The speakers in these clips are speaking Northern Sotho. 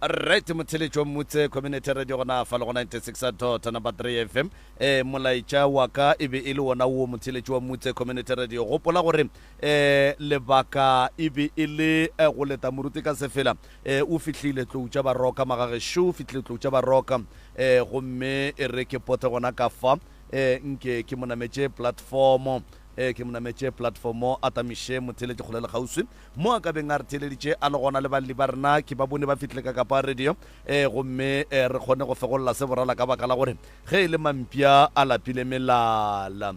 Right motheletši wa Mmutse Community Radio gona fa le go 96 dot number 3 FM. Eh molaetša wa ka e be e le wona wo motheletši wa Mmutse Community Radio. Gopola gore eh lebaka e be e le eh, go leta moruti ka sefela. Eh o fihlile tlou tša baroka magagešo, o fihlile tlou tša baroka. Eh gomme e re ke pote gona ka fa eh nke ke mo nametše platformo eh ke mo nametše platformo a tamiše motheletši kgole le kgauswi. Mo a ka beng a re theeleditše a le gona le balli ba rena, ke ba bone ba fihlile ka kapa radio, e, gomme e, re kgone go fegolla se borala ka baka la gore ge e le mampša a lapile melala.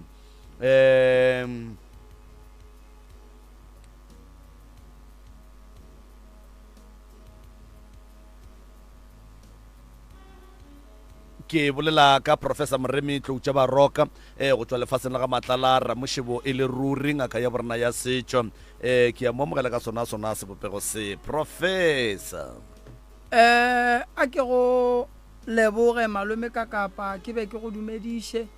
E, Ke bolela ka Professor Moremi Tloutša Baroka eh, go tšwa lefaseng la ga Matlala Ramošebo e le ruri ngaka ya borena ya setšo. Eh, ke a mo amogela ka sona sona sebopego se, Professor. Eh, a ke go leboge malome ka kapa ke be ke go dumediše.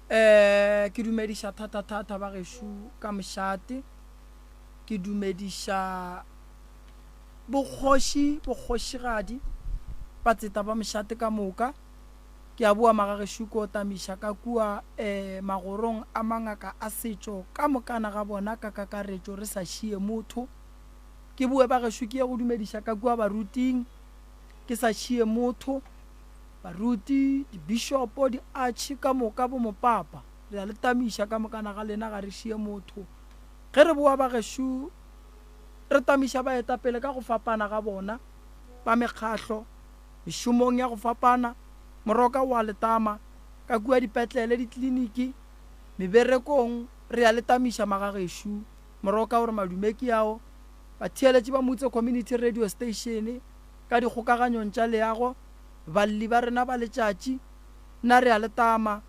Eh, ke dumediša thata-thata ba gešo ka mošate. Ke dumediša Bokgoši, bokgošigadi, batseta ba mošate ka moka, ke a boa magagešo ko tamiša ka kua e magorong a mangaka a setšo ka mokana ga bona ka kakaretšo re sa šie motho. Ke boe bagešo ke ye go dumediša ka kua baruting ke sa šie motho, baruti, dibishopo, diatšhe ka moka, bomopapa, re a le tamiša ka mokana ga lena ga re šie motho. Ge re boa bagešo Re tamiša baetapele ka go fapana ga bona ba mekgahlo mešomong ya go fapana, Moroka o a le tama, ka kua dipetlele, dikliniki, meberekong, re a le tamiša magagešo. Moroka o re madume ke ao batheeletši ba Mutse Community Radio Station ka dikgokaganyong tša leago, balli ba rena ba letšatši, nna re a le tama.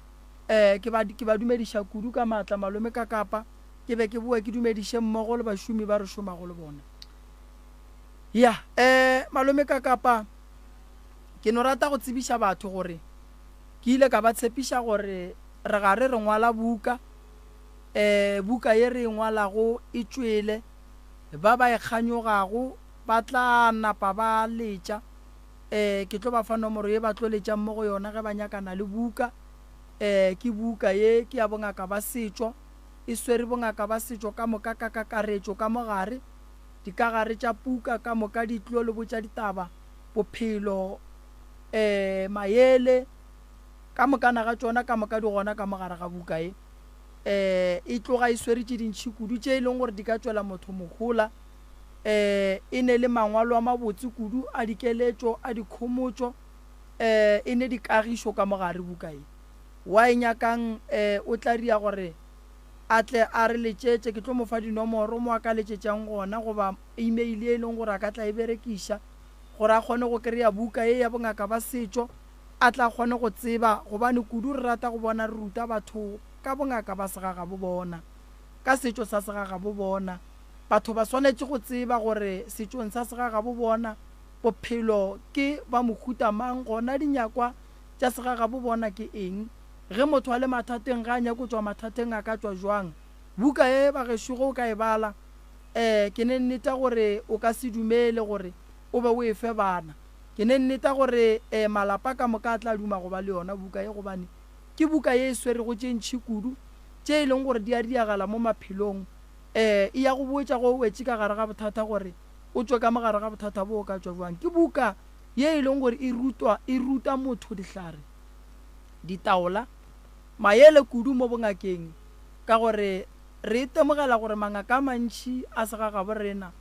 Eh, ke ba, ke ba dumediša kudu ka maatla malome ka Kapa. Ke be ke boe ke dumediše mmogo le bašomi ba re šomago le bona. Ya, eh, malome Kakapa, ke no rata go tsebiša batho gore ke ile ka ba tshepiša gore re gare re ngwala buka. Eh, buka ye re e ngwalago e tšwele. Ba ba e kganyogago ba tla napa ba letša. Eh, ke tlo ba fa nomoro ye ba tlo letšang mo go yona ge ba nyakana le buka. Eh, ke buka ye ke ya bongaka ba setšo. E swere bongaka ba setšo ka moka ka kakaretšo ka mo gare, dikagare tša puka ka moka di tlo le botša ditaba, bophelo, e, maele, ka mokana ga tšona ka moka di gona ka mo gare ga buka ye. E, e tloga e swere tše dintši kudu tše e leng gore di ka tšwela motho mohola. E, e ne le mangwalo a mabotse kudu a dikeletšo, a dikhomotšo, e, e ne dikagišo ka mo gare buka ye. Wa e nyakang e o tla ria gore a tle a re letšetše, ke tlo mo fa dinomoro mo a ka letšetšang gona goba email ye e leng gore a ka tla e berekiša gore a kgone go kry-a buka ye ya bongaka ba setšo a tla kgone go tseba gobane kudu re rata go bona re ruta batho ka bongaka ba segagabo bona, ka setšo sa segagabo bona. Batho ba swanetše go tseba gore setšong sa segagabo bona bophelo ke ba mohuta mang gona dinyakwa tša segagabo bona ke eng? Ge motho a le mathateng, ge a nyaka go tšwa mathateng a ka tšwa jwang? Buka ye, bagešo, ge o ka e bala, eh, ke ne nneta gore o ka se dumele gore o be o e fe bana. Ke ne nneta gore, eh, malapa ka moka a tla duma go ba le yona buka ye, gobane ke buka ye e swerego tše ntši kudu tše e leng gore di a diagala mo maphelong. Eh, e ya go botša ge o wetše ka gare ga bothata gore o tšwe ka mo gare ga bothata boo o ka tšwa bjang. Ke buka ye e leng gore e rutwa, e ruta motho dihlare, ditaola, mayele kudu mo bongakeng, ka gore re itemogela gore mangaka a mantši a segagabo rena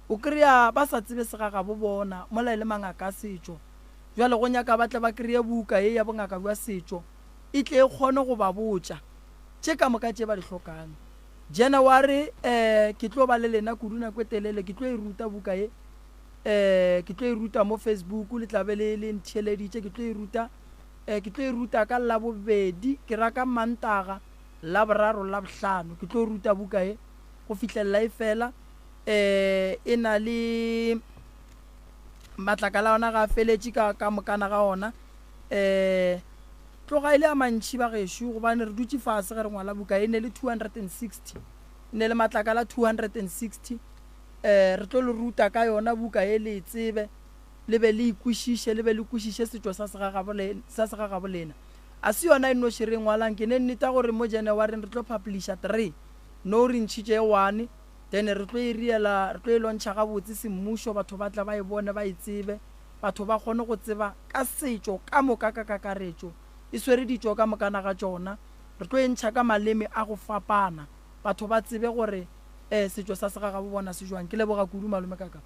o kry-a ba sa tsebe segagabo bona mola e le mangaka a setšo. Bjale go nyaka ba tle ba kry-e buka ye ya bongaka bja setšo e tle e kgone go ba botša tše ka moka tše ba di hlokang. January, eh, ke tlo ba le lena kudu nako e telele, ke tlo e ruta buka ye. Eh, ke tlo e ruta mo Facebook, le tla be le, le ntheeleditše. Ke tlo e ruta, eh, ke tlo e ruta ka Labobedi, ke ra ka Mantaga, Laboraro, Labohlano. Ke tlo ruta buka ye go fihlelela e fela. Eh, e na le matlakala a ona ga a feletše ka, ka mokana ga ona. Eh, tloga e le a mantši bagešo, gobane re dutše fase ge re ngwala buka e ne le 260, e ne le matlakala 260. Eh, re tlo le ruta ka yona buka ye le e tsebe. Le be le ikwešiše, le be le kwešiše setšo sa segagabo le, sa segagabo lena. A se yona e nnoši re e ngwalang, ke ne nneta gore mo Januareng re tlo publisha three, nou re ntšhitše e one, then re tlo e riela, re tlo e launcha gabotse semmušo, batho ba tla ba e bone, ba e tsebe, batho ba kgone go tseba ka setšo ka moka ka kakaretšo, e swere ditšo ka mokana ga tšona, re tlo e ntšha ka maleme a go fapana, batho ba tsebe gore um setšo sa segagabo bona se jwang. Ke leboga kudu malome kaka.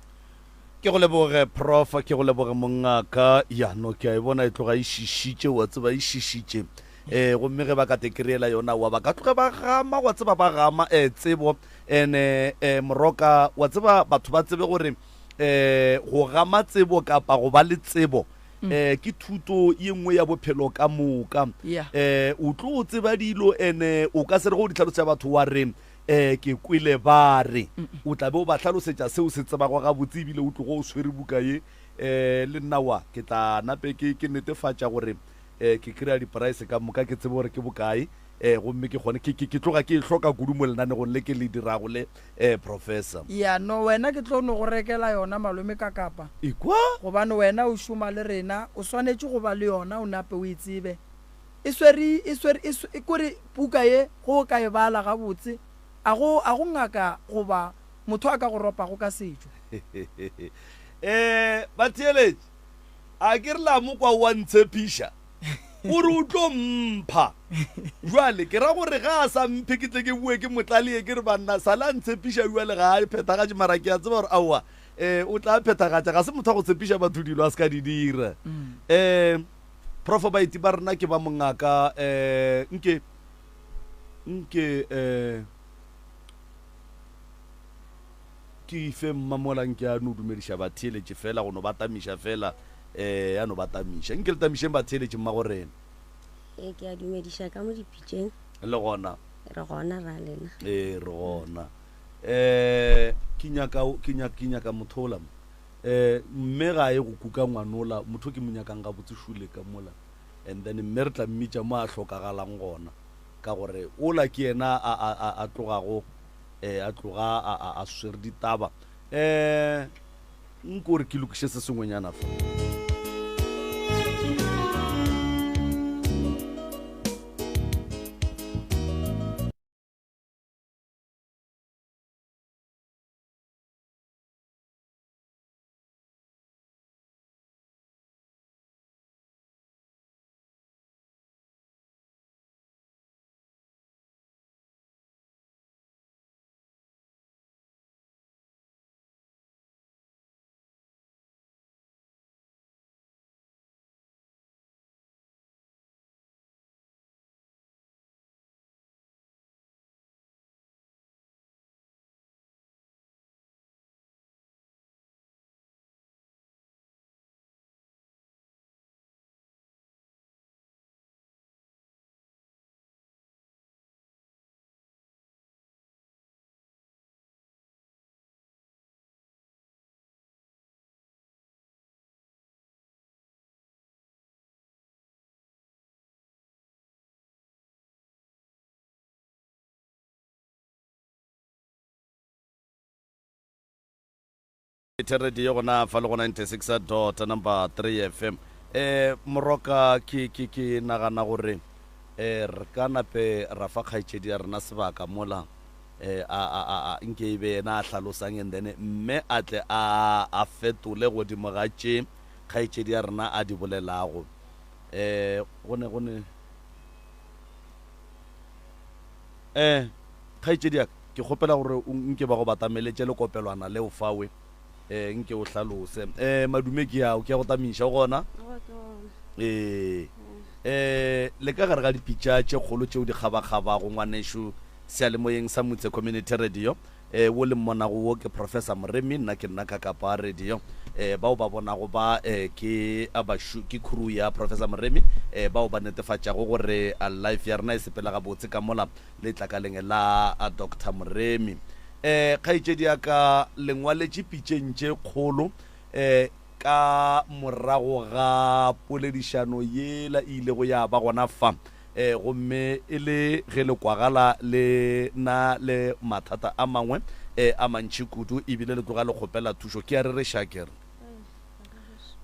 Ke go leboge Prof, ke go leboge mongaka. Ya no ke a e bona e tloga e šišitše, wa tseba e šišitše. Eh gomme ge ba ka te kry-ela yona wa ba ka tloge ba gama, wa tseba ba gama eh tsebo ene eh moroka, wa tseba batho ba tsebe gore eh go gama tsebo kapa go ba le tsebo eh ke thuto ye nngwe ya bophelo ka moka. Eh o tlo tseba dilo ene o ka se re go di hlalosetša batho wa re Ee, ke kwele ba re. O tla be o ba hlalosetša se o se tsebago gabotse ebile o tlogo o swere buka ye. Ee, le nna wa, ke tla nape ke, ke netefatša gore ee, ke kry-a diporaese ka moka, ke tsebe gore ke bokae, ee, gomme ke kgone, ke, ke, ke tloga ke e hloka kudu mo lenanegong le ke le dirago le, ee, Professor. Ya, no, wena ke tlo no go rekela yona, Malome Kakapa. Ekwa? Gobane wena o šoma le rena, o swanetše go ba le yona, o nape o e tsebe. E swere, e swere, e, e kore puka ye go o ka e bala gabotse, a go, a go ngaka goba motho a ka go ropago ka setšo. Ee, batheeletši, a ke re la mo kwa o a ntshepiša, o re o tlo mpha. Bjale ke ra gore ga a sa mphe ke tle ke boe ke mo tlalee ke re banna sale a ntshepiša bjale ga a phethagatše, mara ke a tseba gore aowa, um o tla phethagatša, ga se motho wa go tshepiša batho dilo a se ka di dira. Um. Prof baeti ba rena ke ba mongaka eh nke nke eh ke ife mmamola nke a no dumediša batheeletše fela go no ba tamiša fela eh a no ba tamiša nke le tamišeng batheeletše mma go rena. Ee ke a dumediša ka mo dipitšeng. Le gona. Re gona ra lena. Ee re gona. Eh ke nyaka ke nyaka ke nyaka motho ola mo. Eh, mme ga ye go kuka ngwanola, motho ke mo nyakang gabotse šule ka mola. And then mme re tla mmitša mo a hlokagalang gona, ka gore ola ke yena a, a, a, a tlogago, eh, a tloga a, a, a swere ditaba. Eh, nko re ke lokiše se sengwenyana fa. Radio gona fa le go 96 dot number 3 FM. Eh moroka ke ke ke nagana gore eh re ka nape ra fa kgaetšedi ya rena sebaka mola eh a a a a nke e be yena a hlalosang and then mme a tle a a fetole godimo ga tše kgaetšedi ya rena a di bolelago. Eh go ne go ne Eh kgaetšedi ya ka, ke kgopela gore o nke ba go batameletše lekopelwana leo fawe, eh nke o hlalose. Eh madume ke ao, ke a go tamiša, o gona? Ee. Eh le ka gare ga dipitša tše kgolo tšeo di kgabakgabago ngwanešu seyalemoyeng sa Mutse Community Radio. Eh wo le mmonago wo ke Professor Moremi, nna ke nna Kakapa Radio. Eh bao ba bonago ba eh ke bašu ke crew ya Professor Moremi eh bao ba netefatšago gore life ya rena e sepela gabotse ka mola letlakaleng la Doctor Moremi. Eh kgaetšedi ya ka le ngwaletše pitšeng tše kgolo eh ka morago ga poledišano yela e ilego ya ba gona fa. E, gomme e le ge le kwagala le na le mathata a mangwe e, a mantši kudu, e bile le tloga le kgopela thušo. Ke a rereša ke re.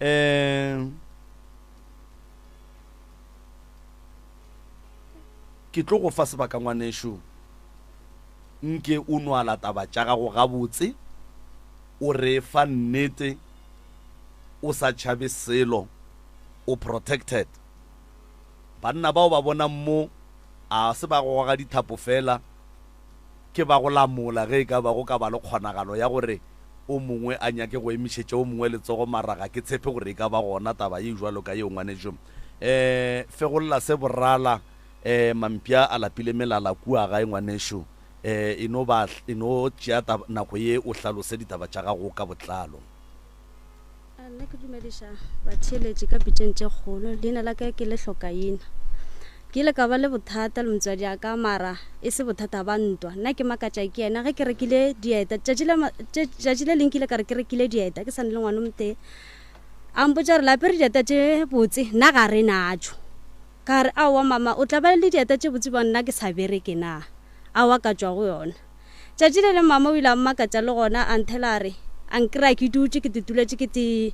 Um ke tlo go fa sebaka ngwanešu, nke o nwala taba tša gago gabotse, o re fa nnete, o sa tšhabe selo, o protected. Banna bao ba bonang mo a se ba go goga dithapo fela, ke ba go lamola ge e ka ba go ka ba le kgonagalo ya gore o mongwe a nyake go emišetša o mongwe letsogo, mara ga ke tshepe gore e ka ba gona taba ye bjalo ka yeo, ngwanešu. Um fegolla se borala, um mampša a lapile melala kua gae, ngwanešu. Um e no ba, e no tšea nako ye o hlalose ditaba tša gago ka botlalo. A Nna ke dumediša batheeletši ka pitšeng tše kgolo. Leina la ka ke Lehlokaina. Ke ile ka ba le bothata le motswadi a ka mara e se bothata ba ntwa. Nna ke makatša ke yena ge ke rekile dieta. Tšatši le tšatši le leng ke ile ka re ke rekile dieta ke sa ne le ngwana o motee. A mpotša gore le apere dieta tše botse nna ga re natšo. Ka re aowa mama o tla ba le dieta tše botse bjang nna ke sa bereke na? Aowa ka tšwa go yona. Tšatši le leng mama o ile a mmakatša le gona a nthela a re, a nkry-a ke dutše ke tituletše ke ti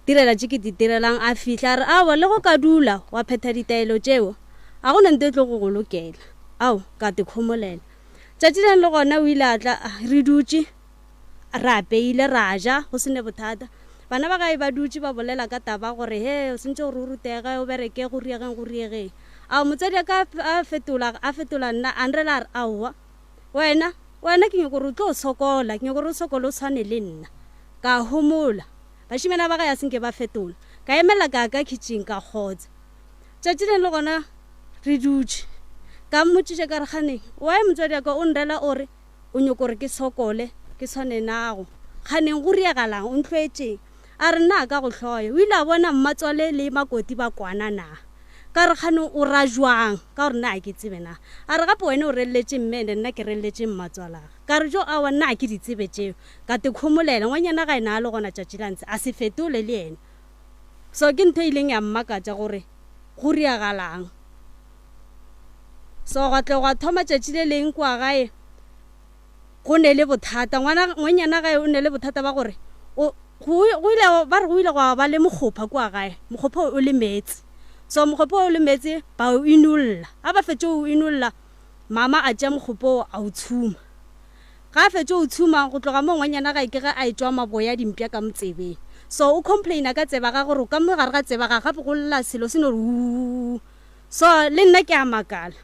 direla tše ke di direlang. A fihla a re, Aowa le go ka dula wa phetha ditaelo tšeo ga go na nto e tlo go go lokela. Ao, ka te khomolela. Tšatši leng le gona o ile a tla re dutše re apeile ra ja go se ne bothata. Bana ba gae ba dutše ba bolela ka taba gore he o sentše gore o rutege o bereke go riegeng go riegeng. Ao motswadi a ka a fetola a fetola nna a nrela a re aowa Wena, wena ke nyoko gore o tlo sokola, ke nyoko gore o sokole o tshwane le nna. Ka homola. Bašemana ba gae a se nke ba fetola. Ka emelela ka ya ka khitšing ka kgotsa. Tšatši leng le gona re dutše. Ka mmotšiša ka re, Kgane, why motswadi wa ka o nrela o re o nyoko gore ke sokole, ke tshwane nago? Kganeng go riagalang? O ntlhoetšeng? A re, Nna a ka go hloya. O ile a bona mmatswale le makoti ba kwana na? Ka re, Kgane o ra jwang? Ka gore nna ga ke tsebe na. A re, Gape wena o relletše mme ene nna ke relletše mmatswalagwe. Ka re, Jo, aowa nna ga ke di tsebe tšeo. Ka te khomolela. Ngwanyana ga ena a le gona tšatši la ntshe, a se fetole le yena. So ke ntho e ileng ya mmakatša gore go riagalang. So gwa tle gwa thoma tšatši le leng kua gae go ne le bothata. Ngwana, ngwanyana gae o ne le bothata ba gore o, Go, go ile, ba re go ile gwa ba le mokgopha kua gae, mokgopha o le meetse. So mokgopha o le meetse, ba o inolla. Ga ba fetše o inolla, mama a tšea mokgopa o a o tshuma. Ga a fetše o tshuma, go tloga moo ngwanyana gae ke ge a etšwa maboya a dimpša ka motsebeng. So o complaina ka tseba ga gore ka mo gare ga tseba ga gape go lla selo se no re wuu. So le nna ke a makala.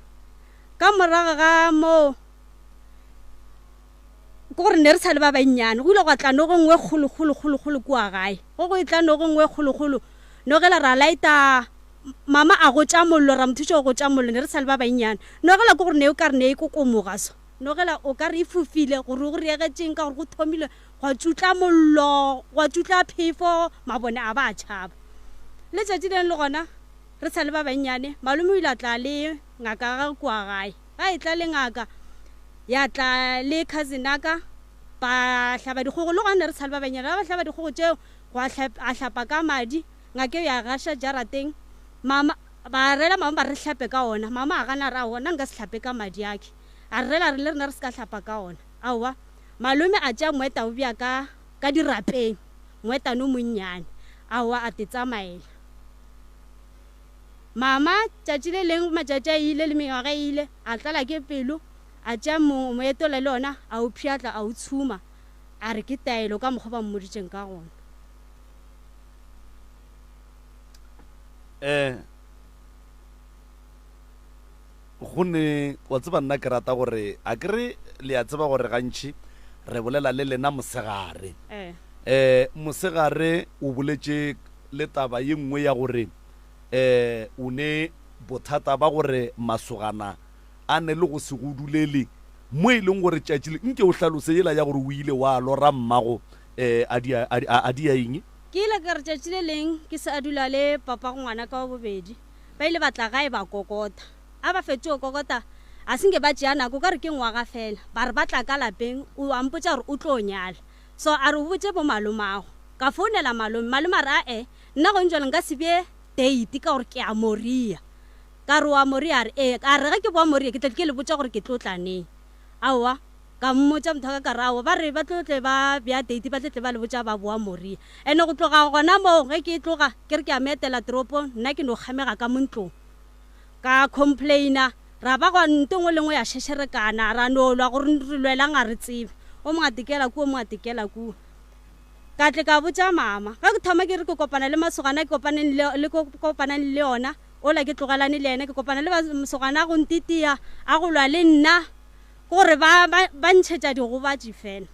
Ka morago ga moo. Ke gore ne re sa le ba bannyane, go ile gwa tla nogo nngwe kgolo, kgolo, kgolo, kgolo kua gae. Go go etla nogo nngwe kgolo, kgolo, nogela ra laeta mama a gotša mollo, ra mo thuša go gotša mollo, ne re sa le ba bannyane. Nogela ke gore ne o ka re ne e kokomoga so, nogela o ka re e fofile, gore go riegetšeng ka gore go thomile gwa tšutla mollo, gwa tšutla phefo, mabone a ba a tšhaba. Letšatši leng le gona re sa le ba bannyane, malome o ile a tla le ngaka ya gagwe kua gae. Ga e tla le ngaka, ya tla le cousin ya ka, ba hlaba dikgogo, le gona ne re sa le ba banyane, ba hlaba dikgogo tšeo, gwa a hlapa ka madi, ngaka eo ya gaša jarateng, mama, ba rela mama ba re hlape ka ona, mama a gana a re aowa nna nka se hlape ka madi ake, a re rela re le rena re se ka hlapa ka ona, aowa, malome a tšea moeta o bea ka, ka dirapeng, moetane o monnyane, aowa a te tsamaela. Mama, tšatši le leng matšatši a ile le mengwaga e ile, a tlala ke pelo, a tšea moetola le ona, a o pšhatla, a o tshuma, a re ke taelo ka mokgwa ba mmoditšeng ka gona. Eh, go ne, wa tseba nna ke rata gore, a ke re le a tseba gore gantši re bolela le lena mosegare. Eh. Eh, mosegare o boletše le taba ye nngwe ya gore um o ne bothata ba gore masogana a ne le go se go dulele mo e leng gore tšatši le nke o hlalose yela ya gore o ile wa lora mmago um a di a di eng. Ke ile ka re tšatši le leng ke se a dula le papago ngwana ka wa bobedi, ba ile ba tla gae ba kokota. A ba fetše go kokota, a se nke ba tšea nako, o ka re ke ngwaga fela, ba re ba tla ka lapeng, o a mpotša gore o tlo nyala. So a re o botše bo malomago. Ka founela malome, malome a re ae, Nna gong jwale nka se bee date ka gore ke a Moria. Ka re o a Moria? A re ee. A re ge ke boa Moria ke tla ke le botša gore ke tlo tla neng. Aowa. Ka mmotša motho wa ka ka re, Aowa, ba re ba tlo tle ba bea date, ba tlo tle ba le botša ba boa Moria. Ene go tloga gona moo ge ke tloga ke re ke a mo etela toropong, nna ke no kgamega ka mo ntlong. Ka complaina, ra ba gwa nto nngwe le nngwe ya šešerekana, ra no lwa gore re lwelang ga re tsebe. O mongwe a tekela kua, o mongwe a tekela kua. Ka tle ka botša mama. Ge ke thoma ke re ke kopana le masogana ke kopaneng le, le kopanang le ona, ola ke tlogelane le yena, ke kopana le masogana a go ntitia, a go lwa le nna. Ke gore ba, ba, ba ntšhetša digobatši fela.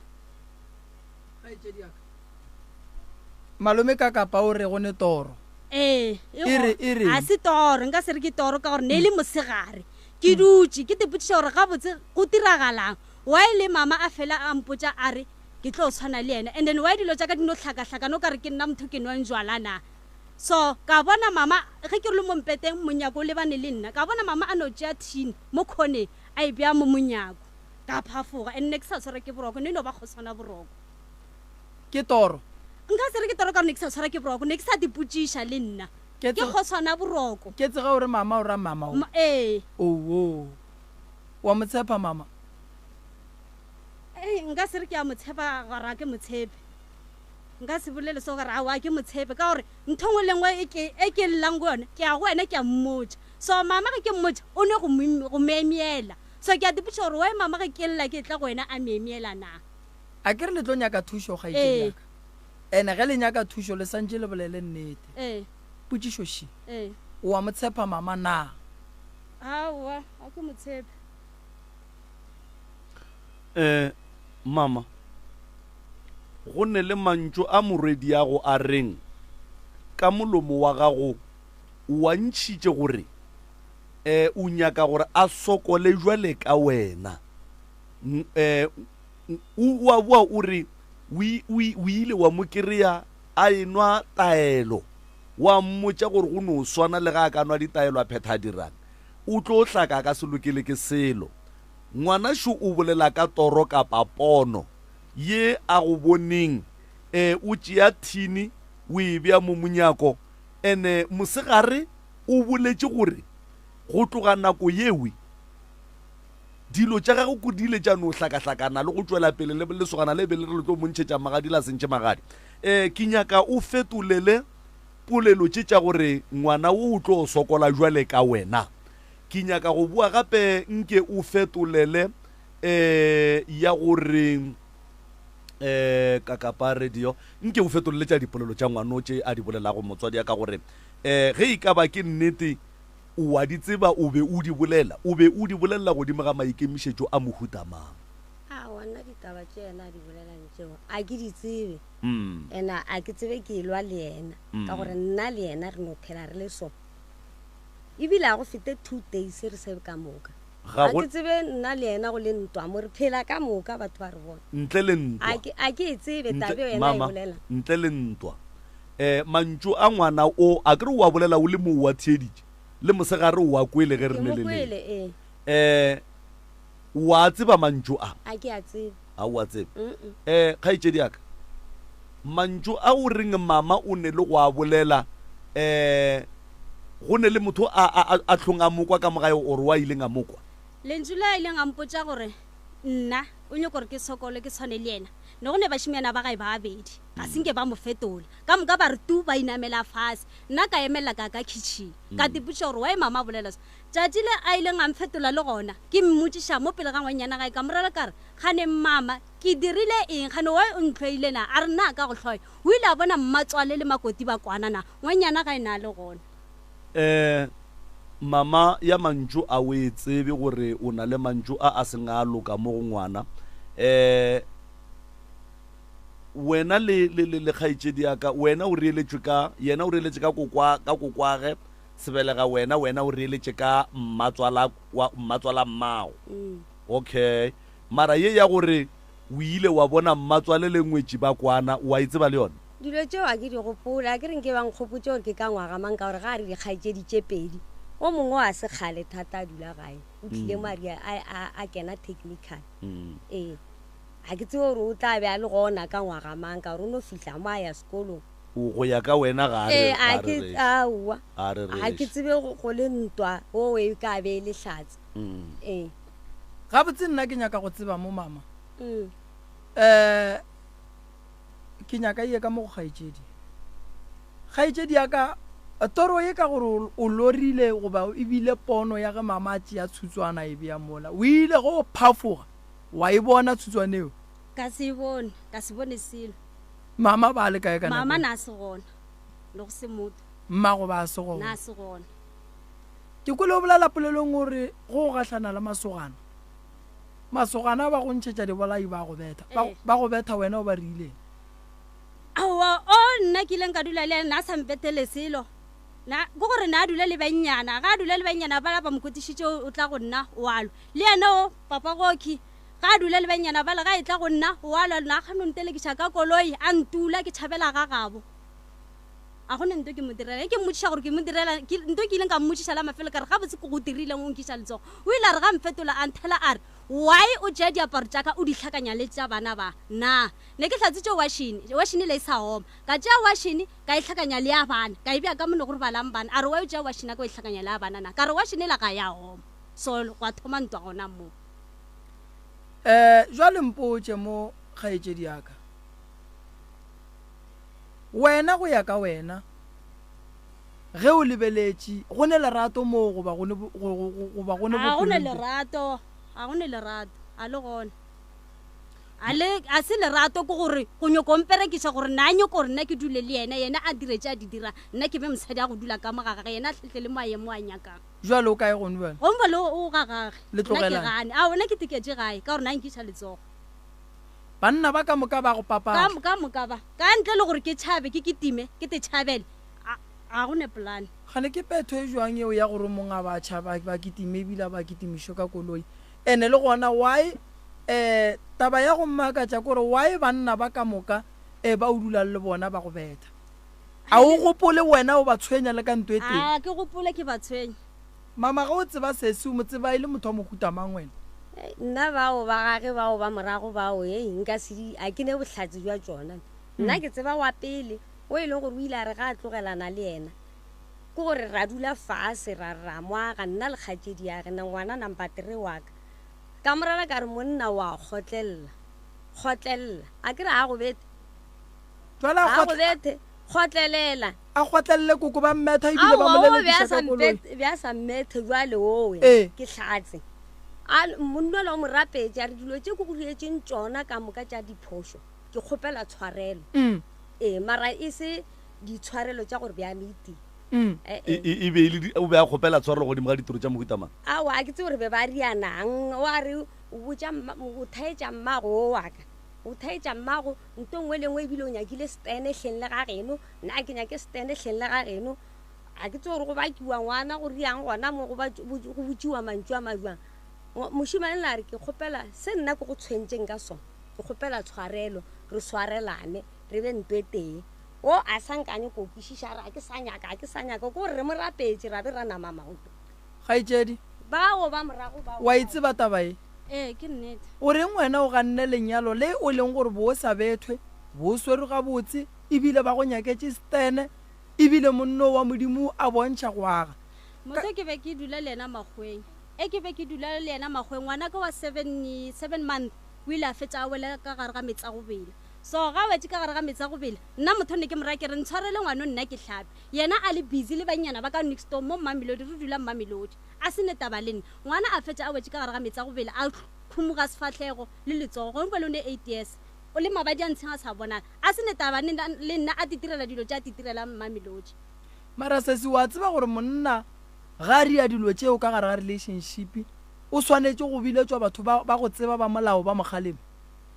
Kgaetšedi ya ka. Malome ka kapa o re go ne toro. Ee, e E re, go, e reng? ga se toro, nka se re ke toro ka gore ne e le mosegare. Ke dutše, ke tepotšiša gore gabotse go diragalang. Why le mama a fela a mpotša a re ke tlo tshwana le yena and then why dilo tša ka di no hlakahlakana o ka re ke nna motho ke nwang jwala na? So ka bona mama ge ke re le mo mpeteng monyako o lebane le nna, ka bona mama a no tšea thini mo khoneng a e bea mo monyako. Ka phafoga and ne ke sa tshwara ke boroko, ne e no ba kgoswana boroko. Ke toro? Nka se re ke toro ka gore ne ke sa tshwara ke boroko, ne ke sa dipotšiša le nna. Ke Ke tse- kgoswana boroko. Ke tsega o re mama o ra mama o. Ma, ee. Owoo. Wa mo tshepa mama? Ei, nka se re ke a mo tshepa gore a ke mo tshepe. Nka se bolele so gore aowa ke mo tshepe ka gore ntho nngwe le nngwe e ke e ke llang go yone ke ya go wena ke a mmotša. So mama ge ke mmotša o ne go mo go myemyela. So ke a dipotšiša gore why mama ge ke lla ke tla go wena a myemyela na? A ke re le tlo nyaka thušo kgaetšedi Ee. ya ka. Ene ge le nyaka thušo le santše le bolele nnete. Ee. Potšišo še, Ee. O a mo tshepa mama na? Aowa, ga ke mo tshepe. Eh, mama, go ne le mantšu a morwediago a reng, Ka molomo wa gago o a ntšhitše gore eh, o nyaka gore a sokole jwale ka wena. Eh, o a boa o re o ile wa mo kry-a a enwa taelo, wa mmotša gore go no swana le ga a ka nwa ditaelo a phetha a dirang, o tlo hlaka a ka se lokele ke selo. Ngwana šo o bolela ka toro kapa pono ye a go boneng, eh, o tšea thini o e bea mo monyako, Ene mosegare o boletše gore go tloga nako yewe dilo tša gagwe ko di ile tša no hlakahlakana le go tšwela pele le lesogana le be le re le tlo mo ntšhetša magadi la se ntšhe magadi. Um ke nyaka o fetolele polelo tše tša gore ngwana wo o tlo sokola jwale ka wena. Ke nyaka go boa gape nke o fetolele um ya gore um kakapa radio Nke o fetolele tša dipolelo tša ngwano tše a di bolelago motswadi ya ka gore um ge e ka ba ke nnete o a di tseba o be o di bolela, o be o di bolelela godimo ga maikemišetšo a mohuta mang? Aowa, nna ditaba tše yena a di bolelang tšeo a ke di tsebe, and a ke tsebe ke elwa le yena ka gore nna le yena re no phela re le so, ebile a go fete two days re se ka moka. Ga Ga go. ke tsebe nna le yena go le ntwa mo, re phela ka moka batho ba re bona. Ntle le ntwa. A ke, a ke e tsebe Ntle, taba eo yena a e mama, bolelang. ntle le ntwa. Eh, mantšu a ngwana o, a ke re o a bolela o le mo o a theeditše, le mosegare o a kwele ge re Ke ne mo le kwele, le. ee. Eh, o a tseba mantšu a? A ke a tsebe. A o a tsebe? Mm-mm. Eh, kgaetšedi ya ka, mantšu a o reng mama o ne le go a bolela, eh, go ne le motho a, a, a, a hlong a mo kwa ka mo gae or wa ileng a mo kwa? Lentšu le a ileng a mpotša gore nna o nyoko gore ke sokole ke tshwane le yena, ne go ne bašemyana ba gae ba babedi, ga se nke ba mo fetola. Ka moka ba re tu ba inamela fase. Nna ka emelela ka ka khitšhing, ka tipotšiša gore why mama a bolela so. Tšatši le a ileng a mfetola le gona, ke mmotšiša mo pele ga ngwannyana gae, ka mo rera ka re, Kgane mama, ke dirile eng? Kgane why o ntlhoile na? A re nna a ka go hloya. O ile a bona mmatswale le makoti ba kwana na? Ngwannyana gae na le gona. Eh, mama ya mantšu a o e tsebe gore o na le mantšu a a seng a loka mo go ngwana. Eh, wena le, le, le, le kgaetšedi ya ka, wena o reeletšwe ka, yena o reeletše ka kokwa, ka kokwage, sebelega wena, wena o reeletše ka mmatswala wa, mmatswala mmago. Okay. Mara ye ya gore o ile wa bona mmatswale le ngwetši ba kwana, o a e tseba le yona? Dilo tšeo a ke di gopole. A ke re nke ba nkgopotše gore ke ka ngwaga mang, ka gore ga a re dikgaetšedi tše pedi, o mongwe wa se kgale thata a dula gae, o tlile mo a ria a, a, a kena technical. Ee. Ga ke tsebe gore o tla be a le gona ka ngwaga mang, ka gore o no fihla mo a ya sekolong. O, go ya ka wena ga a re, Ee, ga a a ke, rereše. aowa. Ga a Ga ke rereše. tsebe go, go le ntwa wo e ka be e le hlatse. Ee. Gabotse nna ke nyaka go tseba mo mama. Um ke nyaka ye ka mo go kgaetšedi. Kgaetšedi ya ka, toro ye ka gore o lorile goba e bile pono ya ge mama a tšea tshutswana a e bea mola. O ile ge o phafoga wa e bona tshutswana eo? Ka se e bone, ka se bone selo. Mama ba le kae ka nako? Mama na se gona, le go se motho. Mmago ba se gona. Na se gona. Ke kwele o bolela polelong gore go o gahlana le masogana. Masogana ba go ntšhetša dibolai ba go betha. Ba, ba go betha wena o ba reileng? Aowa, o nna ke ileng ka dula le yena, na sa mpethele selo. Na, ke gore na a dula le bannyana. Ga a dula le bannyana bala ba mo kwetišitše o tla go nna, o a lwa. Le yena o, papa Goki, ga a dula le bannyana bala, ga e tla go nna, o a lwa. Na a kgona go ntelekiša ka koloi, a ntula, ke tšhabela ga gabo. A go ne nto ke mo direla. Ge ke mmotšiša gore ke mo direla, ke, nto ke ileng ka mmotšiša la mafelo ka re, Gabotse ke go dirileng o nkiša letsogo? O ile a re ga mfetola a nthela a re, Why o tšea diaparo tša ka o di hlakanya le tša bana ba? Na ne ke hlatswitše washene, washene ile e sa oma. Ka tšea washene ka e hlakanya le ya bana, ka e bea ka mo ne go robalang bana. A re, Why o tšea washene ya ka o e hlakanya le ya bana na? Ka re, Washene yela ga ya oma. So gwa thoma ntwa gona moo. Eh, jwale mpotše mo, kgaetšedi ya ka. Wena, go ya ka wena, ge o lebeletše, go ne lerato moo goba go ne, go, go, go, goba go ne Ga go ne bopelompe? lerato, ga go ne lerato, ga le gona. A le, a se lerato ke gore go nyoko mperekiša gore na nyoko gore nna ke dule le yena, yena a dire tše a di dirang, nna ke be mosadi a go dula ka mo ga gage, yena a hlehle le mo a ye mo a nyakang. Bjale o kae gone bjale? Gone bjale o, o ga gage. Le Nna ke tlogelane? gane. Aowa, nna ke teketše gae ka gore na nkiša letsogo. Banna ba ka moka ba go papala. Ka moka ba. Ka ntle le gore ke tšhabe, ke kitime, ke te tšhabele, a, ga go ne polane. Kgane ke petho e jwang yeo ya gore mong a ba tšhaba, ba kitime ebile a ba kitimišwe ka koloi? Ene le gona why eh taba ya go mmakatša ke gore why banna ba ka moka eh ba o dulang le bona ba go betha? A o gopole wena o ba tshwenya le ka nto e tee? A ke gopole ke ba tshwenya. Mama, ge o tseba sesi, o mo tseba e le motho wa mohuta mang wena? Nna bao ba gage bao ba morago bao, hei, nka se di, a ke ne bohlatse bja tšona. Nna ke tseba wa pele, o e leng gore o ile a re ga a tlogelana le yena, ke gore ra dula fase ra re ra mo aga, nna le kgatšedi ya gena, ngwana number three wa ka. Ka mo rera ka re, monna wa kgotlelela, kgotlelela. A ke re a go bethe? Jwale a A go kgotl-. bethe, kgotlelela. A kgotlelele koko ba mmetha ebile ba mo Aowa, o be a lelekisa sa ka koloi. mpet- be a sa mmethe jwale owe Ee. ke hlatse. A monna ola o mo rapetše a re dilo tše ke go diretšeng tšona ka moka tša diphošo ke kgopela tshwarelo. Mm. Ee, mara e se ditshwarelo tša gore bja meeting. Mm. Eh, E, eh. e, e be e le di- o be a kgopela tshwarelo godimo ga ditiro tša mohuta mang? Aowa, a ke tsebe gore be ba rianang. O a re o botša mma- o thaetša mmago o wa ka. O thaetša mmago nto nngwe le nngwe ebile o nyakile stene hleng le ga geno. Nna ga ke nyake stene hleng le ga geno. Ga ke tsebe gore go bakiwa ngwana go riang gona mo go go botšiwa mantšu a majwang. Mošemane la re ke kgopela se nna ke go tshwentšeng ka sona, ke kgopela tshwarelo, re swarelane, re be nto e tee. O a sa nkanye ko kwešiša, a re ga ke sa nyaka, ga ke sa nyaka. Ke gore re mo rapetše ra be ra nama maoto. Kgaetšedi, Bao ba morago bao. wa e tseba taba ye? Ee, ke nnete. O reng wena o ganne lenyalo le o leng gore bo o sa bethwe, bo o swerwe gabotse, ebile ba go nyaketše stene, ebile monno wa Modimo a bontšha go aga? Motho ke be ke dula le yena makgoweng. E ke be ke dula le yena makgoweng, ngwanaka wa seven month o ile a fetša a wela ka gare ga meetse a go bela. So ga a wetše ka gare ga meetse a go bela, nna motho ne ke mo raya ke re ntshwarele ngwano nna ke hlape. Yena a le busy le bannyana ba ka next door mo Mamelodi, re dula Mamelodi. A se ne taba le nna. Ngwana a fetša a wetše ka gare ga meetse a go bela, a khumuga sefahlego le letsogo. Gongwe bjale o ne 8 years. O le mabadi a ntsheng a sa bonala. A se ne taba le nna, a titirela dilo tše a titirelang Mamelodi. Mara sesi wa tseba gore monna ga a ria dilo tšeo ka gare ga relationship o swanetše go biletšwa batho ba ba go tseba ba molao ba mo kgaleme?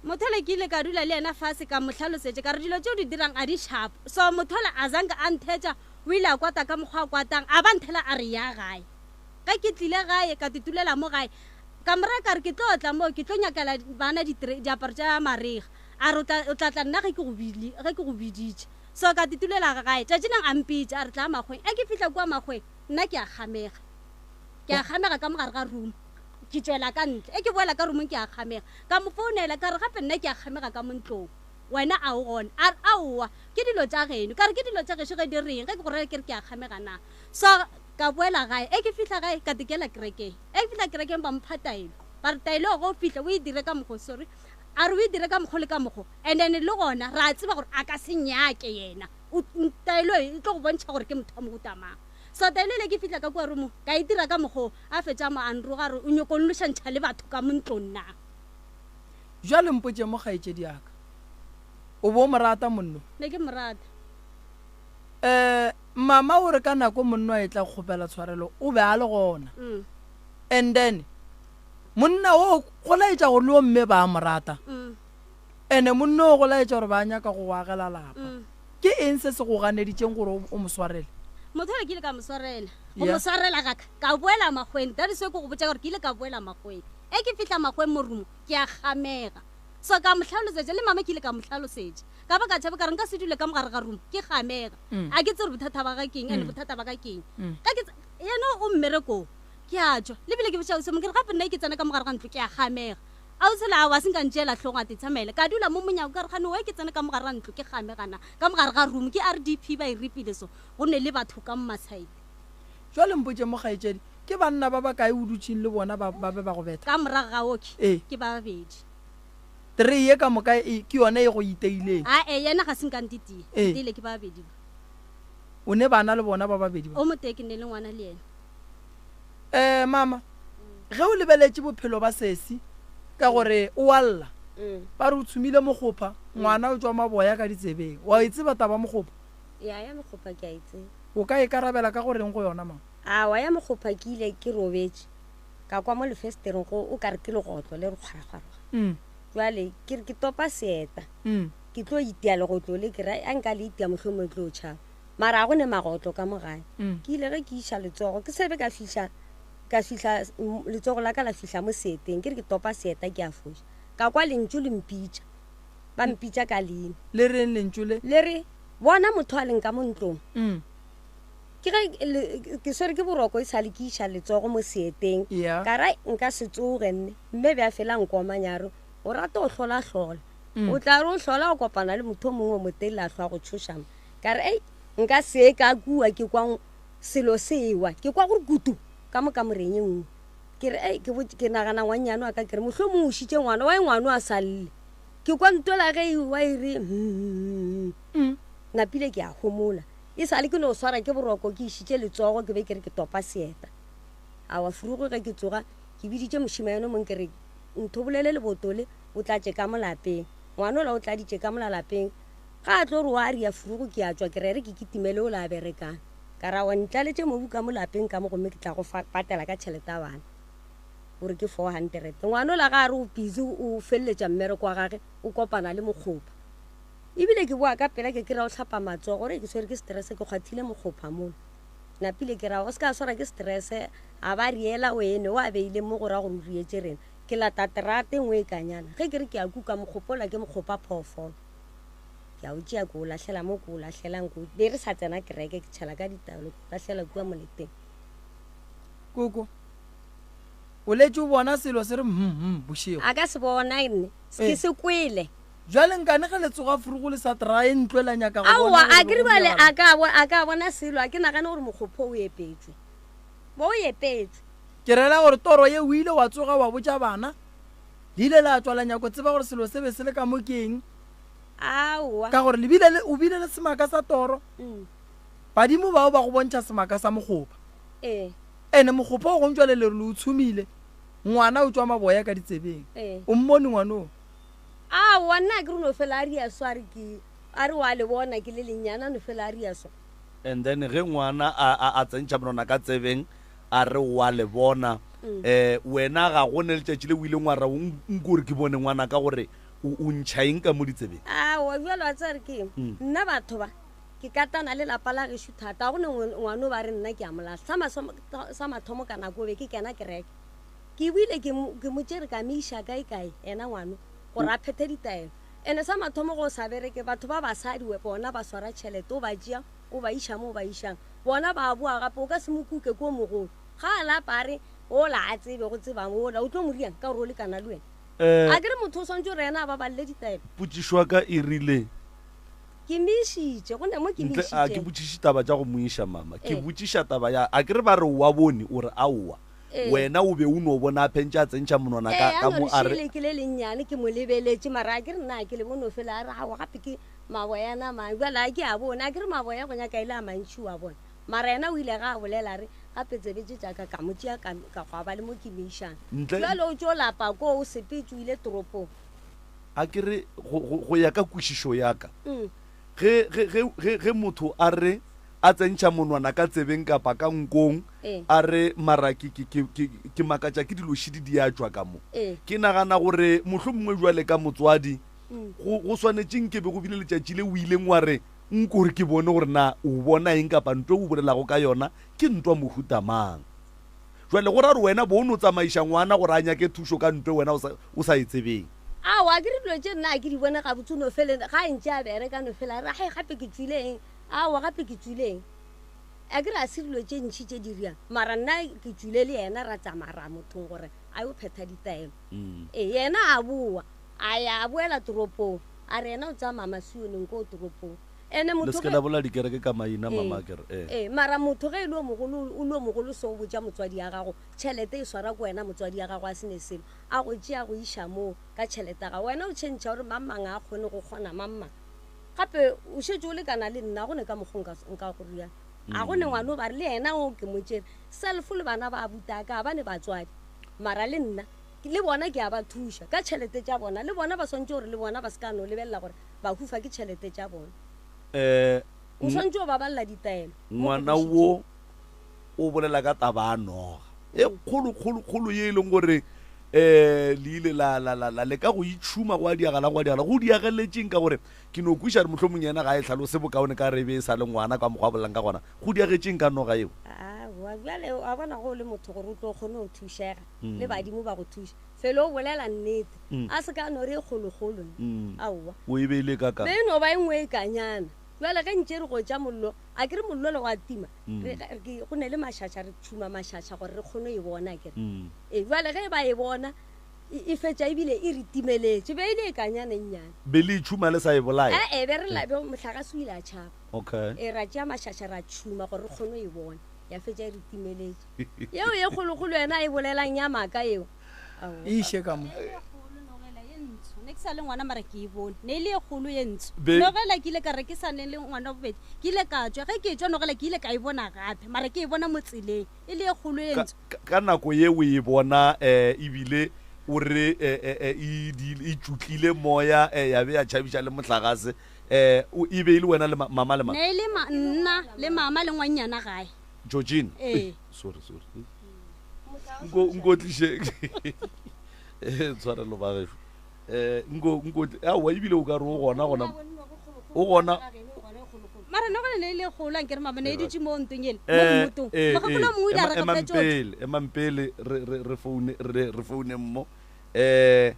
Mothola ke ile ka dula le yena fase ka mo hlalosetša ka re dilo tšeo di dirang a di sharp. So Mothola a zanka a nthetša o ile a kwata ka mokgwa a kwatang a ba nthela a re ya gae. Ge ke tlile gae ka titulela mo gae ka mo raya ka re ke tlo tla mo ke tlo nyakela bana diaparo tša marega. A re o tla o tla tla nna ge ke go ge ke go biditše. So ka titulela gae tšatši leng a mpitša a re tla makgweng. Ge ke fihla kua makgweng nna ke a kgamega. Ke a kgamega ka mo gare ga room. Ke tšwela ka ntle. Ge ke boela ka roomong ke a kgamega. Ka mo founela ka re, Gape nna ke a kgamega ka mo ntlong. Wena a o gona? A re, Aowa, ke dilo tša geno. Ka re, Ke dilo tša gešo ge di reng? Ge ke go rera ke re ke a kgamega na? So ka boela gae. Ge ke fihla gae ka tekela kerekeng. Ge ke fihla kerekeng ba mpha taelo. Ba re, Taelo ge o fihla o e dire ka mokgo, sorry. A re o e dire ka mokgo le ka mokgo, and then le gona ra tseba gore a ka se nyake yena. O, taelo e tlo go bontšha gore ke motho wa mohuta mang. So taelo ele ke fihla ka kua roomong, ka e dira ka mokgo, a fetša a mo a nroga a re o nyoko nlošantšha le batho ka mo ntlong na. Bjale mpotše mo kgaetšedi ya ka, o be o mo rata monno? Ne ke mo rata. Eh, mama o re ka nako monno a etla go kgopela tshwarelo o be a le gona. And then monna wo go laetša gore le wo mme ba a mo rata. Ene monna o go laetša gore ba nyaka go go agela lapa. Ke eng se se go ganeditšeng gore o mo swarele? Motho yola ke ile ka mo swarela. Go mo swarela ga ka, ka boela makgweng. That is why ke go botša gore ke ile ka boela makgweng. E ke fihla makgweng mo room, ke a kgamega. So ka mo hlalosetša, le mama ke ile ka mo hlalosetša. Ka ba ka tšhaba ka re nka se dule ka mo gare ga room, ke kgamega. A ke tsebe gore bothata ba ga ke eng, and bothata ba ka ke eng. Ka ke yena o mmerekong, ke a tšwa. Le bile ke botša ausi wa mo ke re gape nna e ke tsena ka mo gare ga ntlo ke a kgamega. Ausi la aowa a se nka ntšeela hlogong a titshamele. Ka dula mo monyako ka re gane why ke tsene ka mo gare ga ntlo ke kgamega na. Ka mo gare ga room ke RDP ba e ripile so go ne le batho ka mo masaete. Jwale mpotše mo kgaetšedi, ke banna ba bakae o dutšeng le bona ba ba be ba go betha? Ka morago ga oki Ee. ke ba babedi. Three ye ka moka e ke yona e go iteileng? Ae yena ga se nka ntitie, Ee. nteile ke ba babedi ba. O ne bana le bona ba babedi ba? O motee ke ne le ngwana le yena. Eh mama, ge o lebeletše bophelo ba sesi ka gore o a lla, ba re o tshumile mokgopha, ngwana o tšwa maboya ka ditsebeng. Wa e tseba taba mokgopha? Ya, ya mokgopha ke a e tseba. O ka ikarabela ka go reng go yona mama? Aowa, ya mokgopha ke ile ke robetše, ka kwa mo lefesetereng go o ka re ke legotlo le re kgwarakgwaroga. Jwale ke re ke topa seeta, ke tlo itia legotlo le, ke re a nka le itia mohlomongwe le tlo tšhaba. Mara ga go ne magotlo ka mo gae. Ke ile ge ke iša letsogo, ke se be ka fihla, ka fihla, letsogo la ka la fihla mo seeteng, ke re ke topa seeta ke a foša. Ka kwa lentšu le mpitša, ba mpitša ka leina. Le reng lentšu le? Le re, Bona motho a leng ka mo ntlong. Ke ge ke swere ke boroko e sa le ke iša letsogo mo seeteng. Ka ra nka se tsoge nne. Mme bja fela nkomanya a re, O rata go hlolahlola. O tla re o hlola o kopana le motho o mongwe o motelele a hlwa a go tšhoša mo. Ka re, Ei, nka se ka kua ke kwa selo se ewa, ke kwa gore kutu ka mo kamoreng e nngwe. Ke re, Ei, ke, ke nagana ngwannyane wa ka, ke re, mohlomong o šitše ngwana, why ngwano a sa lle? Ke kwa ntola ge e wa e re, hmm, napile ke a homola. E sa le ke no swara ke boroko, ke išitše letsogo, ke be ke re ke topa seeta. Awa, furugo ge ke tsoga, ke biditše mošemane o mongwe ke re, nthobolele leboto le, o tlatše ka mo lapeng. Ngwanola o tladitše ka mola lapeng. Ga a tlo re wa ria furugu ke a tšwa ke re re ke kitimele o la berekang. Ka ra wa ntlaletše mobu ka mo lapeng ka mo gomme ke tla go fa patela ka tšhelete ya bana gore ke 400. Ngwanola ga a re o busy o feleletša mmereko wa gage o kopana le mokgopa. Ebile ke boa ka pela ke kry-a o hlapa matsogo gore ke swere ke stress ke kgwathile mokgopa mola. Napile ke ra o se ka swara ke stress a ba riela o ene o a beile mo go ra gore o rietše rena. Ke lata terata e nngwe e kanyana ge ke re ke a kuka mokgopa ola ke mokgopa phoofolo. Ke a o tšea ke o lahlela mo ke o lahlelang, ke o be re sa tsena kereke, ke tšhela ka ditaolo, ke o lahlela kua moleteng. Koko, o letše o bona selo se re hum hum bošego. A ka se bona nne, ke se kwele. Bjale nkane ge le tsoga furugu le sa trae ntlo la nyaka go bona Aowa, gore a ke re go bjale diragala. a ka bo, a ka bona selo, a ke nagane gore mokgopho o epetšwe. Bo o epetšwe. Ke rela gore toro ye o ile wa tsoga wa botša bana, Le ile la tšwa la nyako tseba gore selo se be se le ka mo ke eng. Aowa. Ka gore le bile le, o bile le semaka sa toro. Badimo bao ba go bontšha semaka sa mokgopa. Ee. Ene mokgopa o gong jwale le re le o tshumile. Ngwana o tšwa maboya ka ditsebeng. Ee. O mmone ngwana o? Aowa, nna a ke re no fela a ria so a re ke, a re wa le bona ke le lennyane a no fela a ria so. And then ge ngwana a, a, a tsentšha monwana ka tsebeng, a re wa le bona um wena ga go ne letšatši le o ileng wa ra nko re ke bone ngwana ka gore o ntšha eng ka mo ditsebeng? Aowa, bjalo wa tseba re ke eng? Nna batho ba, ke katana le lapa la gešo thata. Ga go ne ngwano ba re nna ke a mo lahla. Sa masomo, sa mathomo ka nako be ke kena kereke. Ke boile ke mo, ke mo tšere ka mo iša kae kae, yena ngwano, gore a phethe ditaelo. Ene sa mathomo ge o sa bereke, batho ba basadi bona ba swara tšhelete, o ba tšea o ba iša mo o ba išang. Bona ba a boa gape, o ka se mo kuke ke o mogolo. Ga a lapa a re, Ola a tsebe go tsebang ola, o tlo mo riang ka gore o lekana le wena? A ke re motho o swanetše gore yena a babalele ditaelo? Potšišo ya ka e rile. Ke mo išitše, go ne mo ke mo Ntle, a ke išitšeng. botšiše taba tša go mo iša, mama. Ke Ee. botšiša taba ya, a ke re ba re o a bone, o re aowa. Ee. Wena o be o no bona a phentše a tsentšha monwana ka, Ee, a ka no mo re a re. šele ke le lennyane ke mo lebeletše mara a ke re nna a ke le bone o fela a re aowa gape ke maboyana a mang bjale a ke a bone a ke re maboya go nyaka e le a mantši wa bona mara yena o ile ga a bolela a re gape tsebe tše tša ka ka mo tšea ka ka gwa ba le mo ke mo išang Ntle bjale o tšo lapa koo o sepetše o ile toropong. A ke re go, go, go ya ka kwešišo ya ka Mm. ge, ge, ge, ge, ge motho a re a tsentšha monwana ka tsebeng kapa ka nkong Ee. a re mara ke, ke, ke, ke, ke makatša ke dilo šidi di a tšwa ka mo. Ee. Ke nagana gore mohlomongwe bjale ka motswadi Mm. go, go swanetše nke be go bile letšatši le o ileng wa re nko gore ke bone gore na o bona eng kapa ntwa o bolelago ka yona ke ntwa mohuta mang. Jwale go ra gore wena bo o no tsamaiša ngwana gore a nyake thušo ka ntwe wena o sa, o sa e tsebeng. Aowa, ke re dilo tše nna ga ke di bone gabotse, o no fele ga a ntše a bereka no fela a re hai gape ke tšwile eng, aowa gape ke tšwile eng. A ke re a se dilo tše ntši tše di riang, mara nna ke tšwile le yena ra tsamaya ra mothong gore a yo phetha ditaelo. Ee, yena a boa, a ya a boela toropong, a re yena o tsaya mama Sioneng koo toropong. Ene Le motho se ke ge la bolela dikereke ka maina, mama Ee, a ke re, ee. ee, mara motho ge e le o mogolo, o le o mogolo so o botša motswadi ya gago, tšhelete e swara ke wena motswadi ya gago a se ne selo. A go tšea go iša moo ka tšhelete ya gago. Wena o tšhentšha o re mang mang ga a kgone go kgona mang mang. Gape o šetše o lekana le nna, ga go ne ka mokgo nka, nka go rialo. Ga go ne ngwana o ba re le yena o ke mo tšere. Self le bana ba abuti a ka ga ba ne batswadi. Mara le nna, le bona ke a ba thuša ka tšhelete tša bona. Le bona ba swanetše gore le bona ba se ka no lebelela gore ba hufa ke tšhelete tša bona. Eh, O swanetše go babalela ditaelo mo ngwana go wo o bolela ka taba ya noga e kgolo kgolo kgolo ye e leng gore um le ile la, la, la, la leka go itšhuma go a diagala go a diagala go diageletšeng ka gore ke no kwiša re mohlomong yena ga e tlhalose bokaone ka re e be e sa le ngwana ka mokgwa a bolelang ka gona go diagetšeng ka noga eo. Aowa, bjale wa bona ge o le motho gore o tlo kgone go thušega le badimo ba go thuša felo o bolela nnete a se ka no re e kgolokgolo aowa. O e beile ka ka. Be e no ba e nngwe e kanyana. Bjale ge ntše re gotša mollo, a ke re mollo le wa tima, re, ke, go ne le mašaša, re tšhuma mašaša gore re kgone go e bona, a ke re. Ee, bjale ge ba e bona, e, e fetša ebile e re timeletše, be e le e kanyana e nnyane. Be le e tšhuma le sa e bolaya? E-e, be re la, be mohlagase o ile a tšhaba. Okay. Ee, ra tšea mašaša ra tšhuma gore re kgone go e bona, ya fetša e re timeletše. Yeo ye kgolokgolo yena a e bolelang ya maaka yeo, aowa. E iše ka mo. Ne ke sa le ngwana mara ke e bone ne e le e kgolo ye ntsho Be- nogela ke ile ka re ke sa ne le ngwana wa bobedi ke ile ka tswa ge ke tswa nogela ke ile ka e bona gape mara ke e bona mo tseleng e le e kgolo ye Ka, ntsho ka, ka nako ye o e bona um ebile o re eh, eh, eh, e di- e tšutlile moya um ya be ya tšhabiša le mohlagase um e be e le wena le ma- mama le ma ne e le ma- nna le mama le ngwannyana gae Georgina Ee. Sorry sorry nko nko tliše eh, tshwarelo ba gešo um nko nko aowa ebile o ka re o gona gona o gona mara ne gone ne e le kgolo ankere mama ne e dutse mo ntong ele mo Eh, mmotong eh, mokgekolo eh, mongwe o ile a ema- reka emang petrol pele emang pele re re re foune re re foune mmo um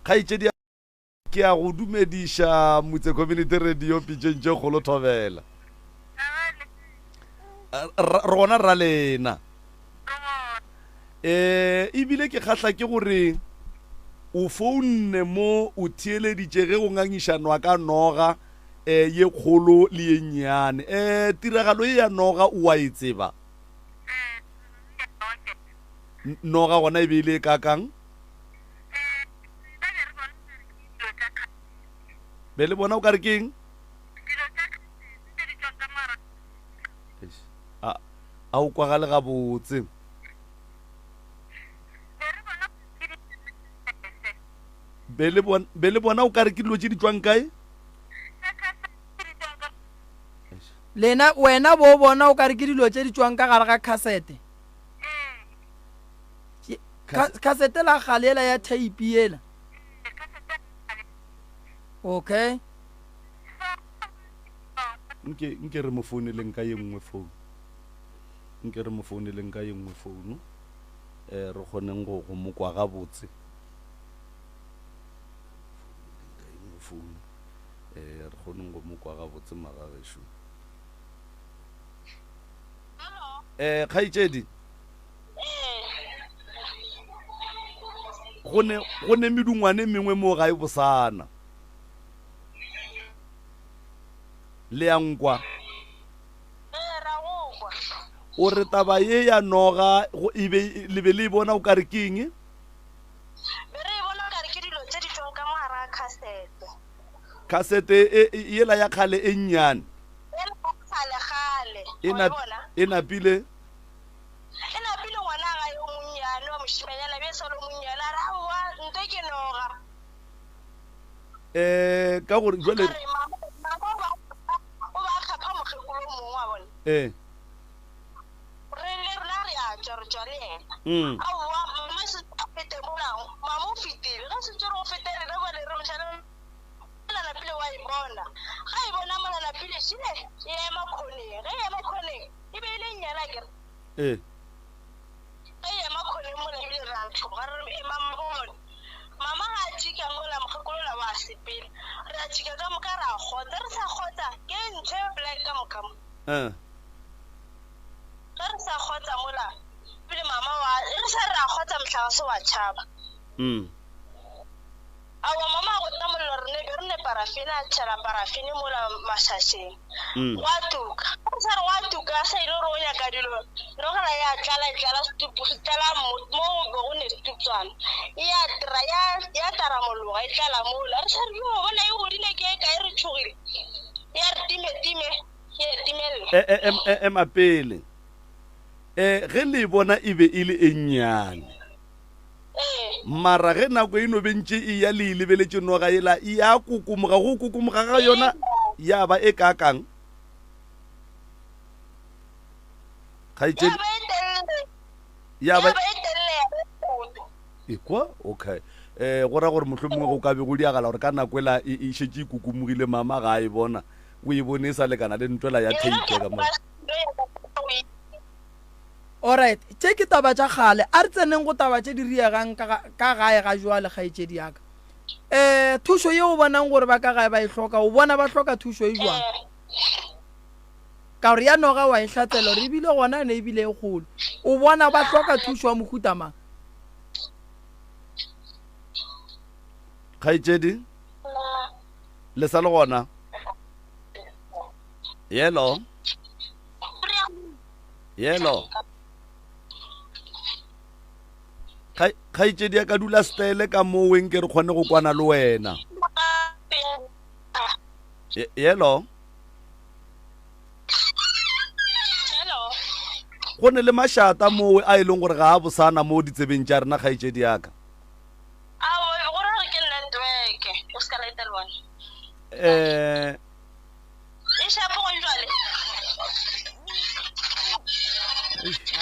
kgaetšedi Ke a go dumediša Motse Community Radio pitšeng tše kgolo thobela. Re gona rra lena. Eh ebile ke kgahla ke gore o founne mo o theeleditše ge go ngangišanwa ka noga eh ye kgolo le ye nnyane. Eh tiragalo ye ya noga o a e tseba? Noga gona e be e le e kakang? Be le bona o ka re ke eng? A a o kwagale gabotse. Be le bona be le bona o ka re ke dilo tše di tšwang kae? Lena wena bo bona o ka re ke dilo tše di tšwang ka gare ga khasete. Khasete la kgale yela ya theipi yela. Okay. Nke nke re mo founeleng ka ye nngwe phone. Nke re mo founeleng ka ye nngwe phone. Eh re kgoneng go go mo kwa gabotse. Ka ye nngwe phone. Eh re kgoneng go mo kwa gabotse magagesho. Hello. Eh kgaitšedi. Go ne, go ne medungwane e mengwe mo gae bosana. Le a nkwa? Ee, ra go kwa. O re taba ye ya noga go e be le be le e bona o ka re ke eng? Be re e bona o ka re ke dilo tše di tšwago ka mo gare ga khasete. Khasete e, e, yela ya kgale e nnyane. Yela ya kgale kgale. E Wa e nap, bona? e napile. E napile ngwana ga yo monnyane wa mošimanyana be sa le monnyane a re aowa nto ke noga. Eh, ka gore jwale. Ka re mama, mama o ba, o ba kgapha mokgekolo o mongwe wa bona. Eh. Re le rena re a tšwa, re tšwa le yena. Mm. Aowa mama se a fete mola, mama o fetile. Ge se tšere go fete rena bale re mošana mola napile wa e bona. Ga e bona mola napile šile e ema khoneng. Ge e ema khoneng e be e le nnyane akere. Eh. Ge e ema khoneng mola ebile re a tšhoga re re ema bone. Mama ga a tšika mola mokgekolola wa sepela. Re a tšika ka moka ra kgotsa. Re sa kgotsa ke ntho e black ka moka mo. Eh. Ge re sa kgotsa mola ebile mama wa re sa re a kgotsa mohlagase wa tšhaba. Mm. Aowa mama a gotla mollo re ne be re ne parafene a tšhela parafene mola mašašeng. Mm. Gwa tuka. Ge re sa re gwa tuka a sa ile gore o nyaka dilo nogela ya tlala e tlala setupu se tlala mo mo go be go ne setupswana. E ya tra ya ya taramologa e tlala mola. Re sa re yo bona e godile ke e kae re tšhogile. Ya re time time ya timelela. E, e, em, e, ema pele. E, ge le e bona e be e le e nnyane. Ee. Mara ge nako e no be ntše e ya le e lebeletše noga yela e ya kokomoga, go kokomoga ga yona ya ba e kaakang? Ya Kgaetšedi, ba e telele. ya Ya ba ba e telele ya ba e koto. ekwa okay eh go ra gore mohlomongwe go ka be go diagala gore ka nako ela e e šetše e kokomogile mama ga a e bona o e bone e sa lekana le ntwela ya Yona tape ke ya ka mo ba e Alright, tše ke taba tša kgale. A re tseneng go taba tše di riegang ka ga, ka gae ga jwale, kgaetšedi ya ka. Eh, thušo ye o bonang gore ba ka gae ba e hloka, o bona ba hloka thušo e jwang? Ka gore ya noga wa e hlatsela gore ebile gona ne ebile e kgolo. O bona ba hloka thušo ya mohuta mang? Kgaetšedi, le sa le gona? Yelo. Yelo. Kgaetšedi ya ka dula stele ka mowe nke re kgone go kwana le wena. Yelo. Go ne le mašata mowe a e leng gore ga a bosana mo ditsebeng tša rena kgaetšedi ya ka. Eh E shapo gong jwale.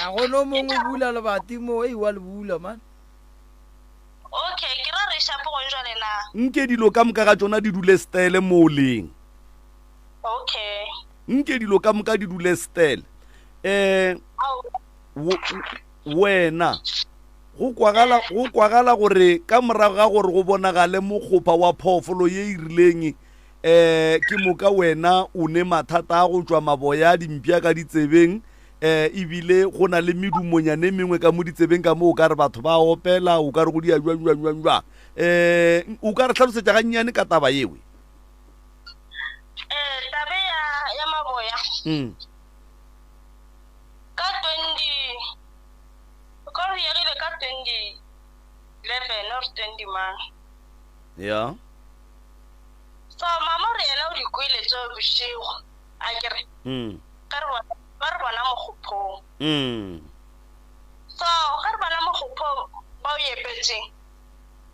A go no mongwe o bula lebati mo, ei wa le bula man. Okay, ke ra re shapo gong jwale na. Nke dilo ka moka ga tšona di dule stele mo o leng. Okay. Nke dilo ka moka di dule stele. Eh wena go kwagala go kwagala gore ka morago ga gore go bonagale mokgopha wa phoofolo ye e rileng um ke moka wena o ne mathata a go tšwa maboya a dimpša ka ditsebeng um ebile go na le medumonyane e mengwe ka mo ditsebeng ka mo o ka re batho ba opela o ka re go dia jwa jwa jwa jwa um o ka re hlalosetša gannyane ka taba yewe Eh, tabe ya ya maboya mm. ka 20 ka re yegile ka 2011 or 20 mang ya So mama o re yena o di kwele tšeo bošego, a ke re, Mm. ge re bona, ba re bona mogophong. Mm. So ge re bona mogophong ba o epetšeng,